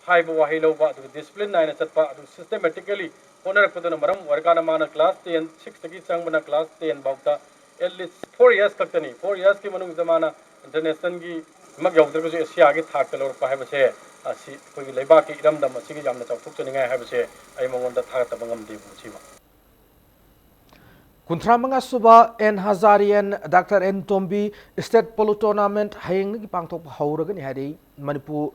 ꯍꯥꯏꯕ ꯋꯥꯍꯩ ꯂꯧꯕ, ꯑꯗꯨꯒ discipline ꯅꯥꯏꯅ ꯆꯠꯄ, ꯑꯗꯨꯒ systematically ꯍꯣꯠꯅꯔꯛꯄꯗꯨꯅ ꯃꯔꯝ ꯑꯣꯏꯔꯀꯥꯟꯗ ꯃꯥꯅ class ten, sixꯇꯒꯤ ꯆꯪꯕꯅ class ten ꯐꯥꯎꯗ At least four years ꯈꯛꯇꯅꯤ, four years ꯀꯤ ꯃꯅꯨꯡꯗ ꯃꯥꯅ international ꯒꯤ ꯃꯛ ꯌꯧꯗ꯭ꯔꯒꯁꯨ ꯑꯦꯁꯤꯌꯥꯒꯤ ꯊꯥꯛꯇ ꯂꯧꯔꯛꯄ ꯍꯥꯏꯕꯁꯦ, ꯑꯁꯤ ꯑꯩꯈꯣꯏꯒꯤ ꯂꯩꯕꯥꯛꯀꯤ ꯏꯔꯝꯗꯝ ꯑꯁꯤꯒꯤ ꯌꯥꯝꯅ ꯆꯥꯎꯊꯣꯛꯆꯅꯤꯡꯉꯥꯏ ꯍꯥꯏꯕꯁꯦ ꯑꯩ ꯃꯉꯣꯟꯗ ꯊꯥꯒꯠꯇꯕ ꯉꯝꯗꯦ ꯃꯁꯤꯃ꯫ ꯀꯨꯟꯊ꯭ꯔꯥ ꯃꯉꯥ ꯁꯨꯕ ꯑꯦꯟ ꯍꯖꯥꯔꯤꯌꯥꯟ doctor N Tombi state polo tournament ꯍꯌꯦꯡꯗꯒꯤ ꯄꯥꯡꯊꯣꯛꯄ ꯍꯧꯔꯒꯅꯤ ꯍꯥꯏꯔꯤ꯫ Manipur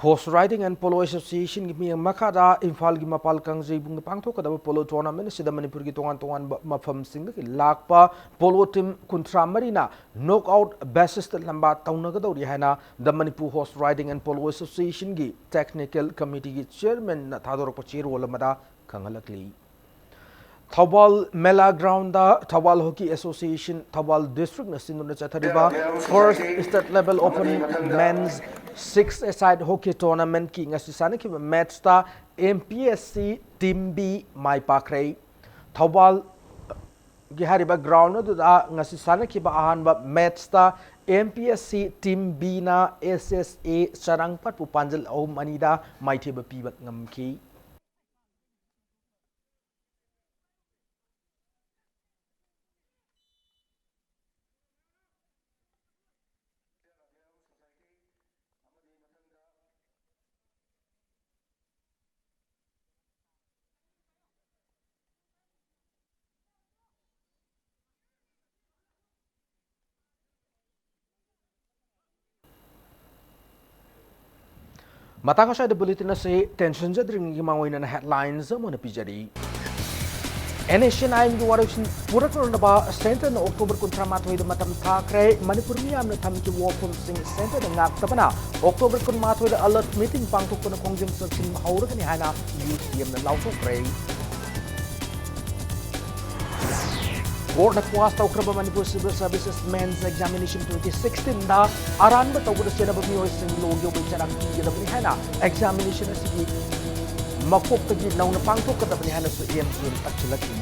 horse riding and polo ꯑꯦꯁꯣꯁꯤꯌꯦꯁꯟꯒꯤ ꯃꯤꯠꯌꯦꯡ ꯃꯈꯥꯗ ꯏꯝꯐꯥꯜꯒꯤ ꯃꯄꯥꯜ ꯀꯥꯡꯖꯩꯕꯨꯡꯗ ꯄꯥꯡꯊꯣꯛꯀꯗꯕ ꯄꯣꯂꯣ ꯇꯣꯔꯅꯥꯃꯦꯟꯠ ꯑꯁꯤꯗ ꯃꯅꯤꯄꯨꯔꯒꯤ ꯇꯣꯉꯥꯟ ꯇꯣꯉꯥꯟꯕ ꯃꯐꯝꯁꯤꯡꯗꯒꯤ ꯂꯥꯛꯄ ꯄꯣꯂꯣ ꯇꯤꯝ ꯀꯨꯟꯊ꯭ꯔꯥ ꯃꯔꯤꯅ ꯅꯣꯛ ꯑꯥꯎꯠ ꯕꯦꯁꯤꯁꯇ ꯂꯝꯕꯥ ꯇꯧꯅꯒꯗꯧꯔꯤ ꯍꯥꯏꯅ the Manipur horse riding and polo ꯑꯦꯁꯣꯁꯤꯌꯦꯁꯟꯒꯤ ꯇꯦꯛꯅꯤꯀꯦꯜ ꯀꯃꯤꯇꯤꯒꯤ ꯆꯤꯌꯔꯃꯦꯟꯅ ꯊꯥꯗꯣꯔꯛꯄ ꯆꯦꯔꯣꯜ ꯑꯃꯗ ꯈꯪꯍꯜꯂꯛꯂꯤ꯫ Thoubal Mela ground Thoubal hockey association Thoubal ꯗꯤꯁꯇ꯭ꯔꯤꯛꯅ ꯁꯤꯟꯗꯨꯅ ꯆꯠꯊꯔꯤꯕ first state level open men's six A side hockey ꯇꯣꯔꯅꯥꯃꯦꯟꯠꯀꯤ ꯉꯁꯤ ꯁꯥꯟꯅꯈꯤꯕ ꯃꯦꯠꯁꯇ ꯑꯦꯝ ꯄꯤ ꯑꯦꯁ ꯁꯤ ꯇꯤꯝ ꯕꯤ ꯃꯥꯏ ꯄꯥꯛꯈ꯭ꯔꯦ꯫ ꯊꯧꯕꯥꯜꯒꯤ ꯍꯥꯏꯔꯤꯕ ꯒ꯭ꯔꯥꯎꯟ ꯑꯗꯨꯗ ꯉꯁꯤ ꯁꯥꯟꯅꯈꯤꯕ ꯑꯍꯥꯟꯕ ꯃꯦꯠꯁꯇ ꯑꯦꯝ ꯄꯤ ꯑꯦꯁ ꯁꯤ ꯇꯤꯝ ꯕꯤꯅ ꯑꯦꯁ ꯑꯦꯁ ꯑꯦ ꯆꯔꯥꯡꯄꯥꯠꯄꯨ ꯄꯥꯟꯖꯜ ꯑꯍꯨꯝ ꯑꯅꯤꯗ ꯃꯥꯏꯊꯤꯕ ꯄꯤꯕ ꯉꯝꯈꯤ꯫ ꯃꯇꯥꯡ ꯑꯁ꯭ꯋꯥꯏꯗ ꯕꯨꯂꯦꯇꯤꯟ ꯑꯁꯤ ꯇꯦꯟꯁꯤꯟꯖꯗ꯭ꯔꯤꯉꯩꯒꯤ ꯃꯥꯡꯑꯣꯏꯅꯅ ꯍꯦꯗꯂꯥꯏꯟꯁ ꯑꯃ ꯑꯣꯏꯅ ꯄꯤꯖꯔꯤ꯫ ꯑꯦꯟ ꯑꯦꯁ ꯑꯦꯟ ꯑꯥꯏꯟꯒꯤ ꯋꯥꯔꯦꯞꯁꯤꯡ ꯄꯨꯔꯛꯂꯅꯕ ꯁꯦꯟꯇꯔꯅ ꯑꯣꯛꯇꯣꯕꯔ ꯀꯨꯟꯊ꯭ꯔꯥ ꯃꯥꯊꯣꯏꯗ ꯃꯇꯝ ꯊꯥꯈ꯭ꯔꯦ꯫ ꯃꯅꯤꯄꯨꯔ ꯃꯤꯌꯥꯝꯅ ꯊꯝꯈꯤꯕ ꯋꯥꯐꯝꯁꯤꯡ ꯁꯦꯟꯇꯔꯅ ꯉꯥꯛꯇꯕꯅ ꯑꯣꯛꯇꯣꯕꯔ ꯀꯨꯟꯃꯥꯊꯣꯏꯗ ꯑꯂꯔꯠ ꯃꯤꯇꯤꯡ ꯄꯥꯡꯊꯣꯛꯇꯨꯅ ꯈꯣꯡꯖꯪ ꯆꯪꯁꯤꯟꯕ ꯍꯧꯔꯒꯅꯤ ꯍꯥꯏꯅ ꯌꯨ ꯁꯤ ꯑꯦꯝꯅ ꯂꯥꯎꯊꯣꯛꯈ꯭ꯔꯦ꯫ ꯀꯣꯔꯠꯅ ꯀ꯭ꯋꯥꯁ ꯇꯧꯈ꯭ꯔꯕ Manipur civil services mains examination twenty ꯁꯤꯛꯁꯇꯤꯟꯗ ꯑꯔꯥꯟꯕ ꯇꯧꯕꯗ ꯆꯦꯟꯅꯕ ꯃꯤꯑꯣꯏꯁꯤꯡ ꯂꯣꯒꯤ ꯑꯣꯏꯕ ꯆꯩꯔꯥꯛ ꯄꯤꯒꯗꯕꯅꯤ ꯍꯥꯏꯅ ꯑꯦꯛꯖꯥꯃꯤꯅꯦꯁꯟ ꯑꯁꯤꯒꯤ ꯃꯀꯣꯛꯇꯒꯤ ꯅꯧꯅ ꯄꯥꯡꯊꯣꯛꯀꯗꯕꯅꯤ ꯍꯥꯏꯅꯁꯨ ꯑꯦ ꯑꯦꯝ ꯁꯤ ꯑꯦꯝ ꯇꯛꯁꯤꯜꯂꯛꯂꯤ꯫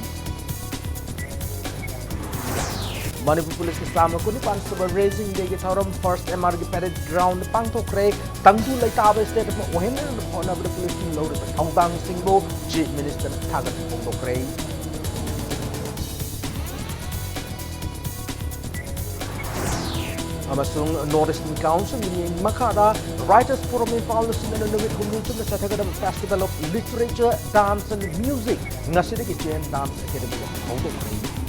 ꯃꯅꯤꯄꯨꯔ ꯄꯨꯂꯤꯁꯀꯤ ꯆꯥꯝꯃ ꯀꯨꯟꯅꯤꯄꯥꯟ ꯁꯨꯕ ꯔꯦꯖꯤꯡ ꯗꯦꯒꯤ ꯊꯧꯔꯝ ꯐꯥꯔꯁ ꯑꯦꯝ ꯑꯥꯔꯒꯤ ꯄꯦꯔꯦꯗ ꯒ꯭ꯔꯥꯎꯟꯗ ꯄꯥꯡꯊꯣꯛꯈ꯭ꯔꯦ꯫ ꯇꯪꯗꯨ ꯂꯩꯇꯥꯕ ꯁ꯭ꯇꯦꯠ ꯑꯃ ꯑꯣꯏꯍꯟꯅꯕ ꯍꯣꯠꯅꯕꯗ ꯄꯨꯂꯤꯁꯀꯤ ꯂꯧꯔꯤꯕ ꯊꯧꯗꯥꯡꯁꯤꯡꯕꯨ ꯆꯤꯐ ꯃꯤꯅꯤꯁꯇꯔꯅ ꯊꯥꯒꯠꯄ ꯐꯣꯡꯗꯣꯛꯈ꯭ꯔꯦ꯫ ꯑꯃꯁꯨꯡ North Eastern Council ꯒꯤ ꯃꯈꯥꯗ Writers Forum ꯏꯝꯐꯥꯜꯅ ꯁꯤꯟꯗꯨꯅ ꯅꯨꯃꯤꯠ ꯍꯨꯝꯅꯤ ꯆꯨꯞꯅ ꯆꯠꯊꯒꯗꯕ Festival of Literature, Dance and Music ꯉꯁꯤꯗꯒꯤ Chen Dance Academy ꯗ ꯍꯧꯗꯣꯛꯈ꯭ꯔꯦ꯫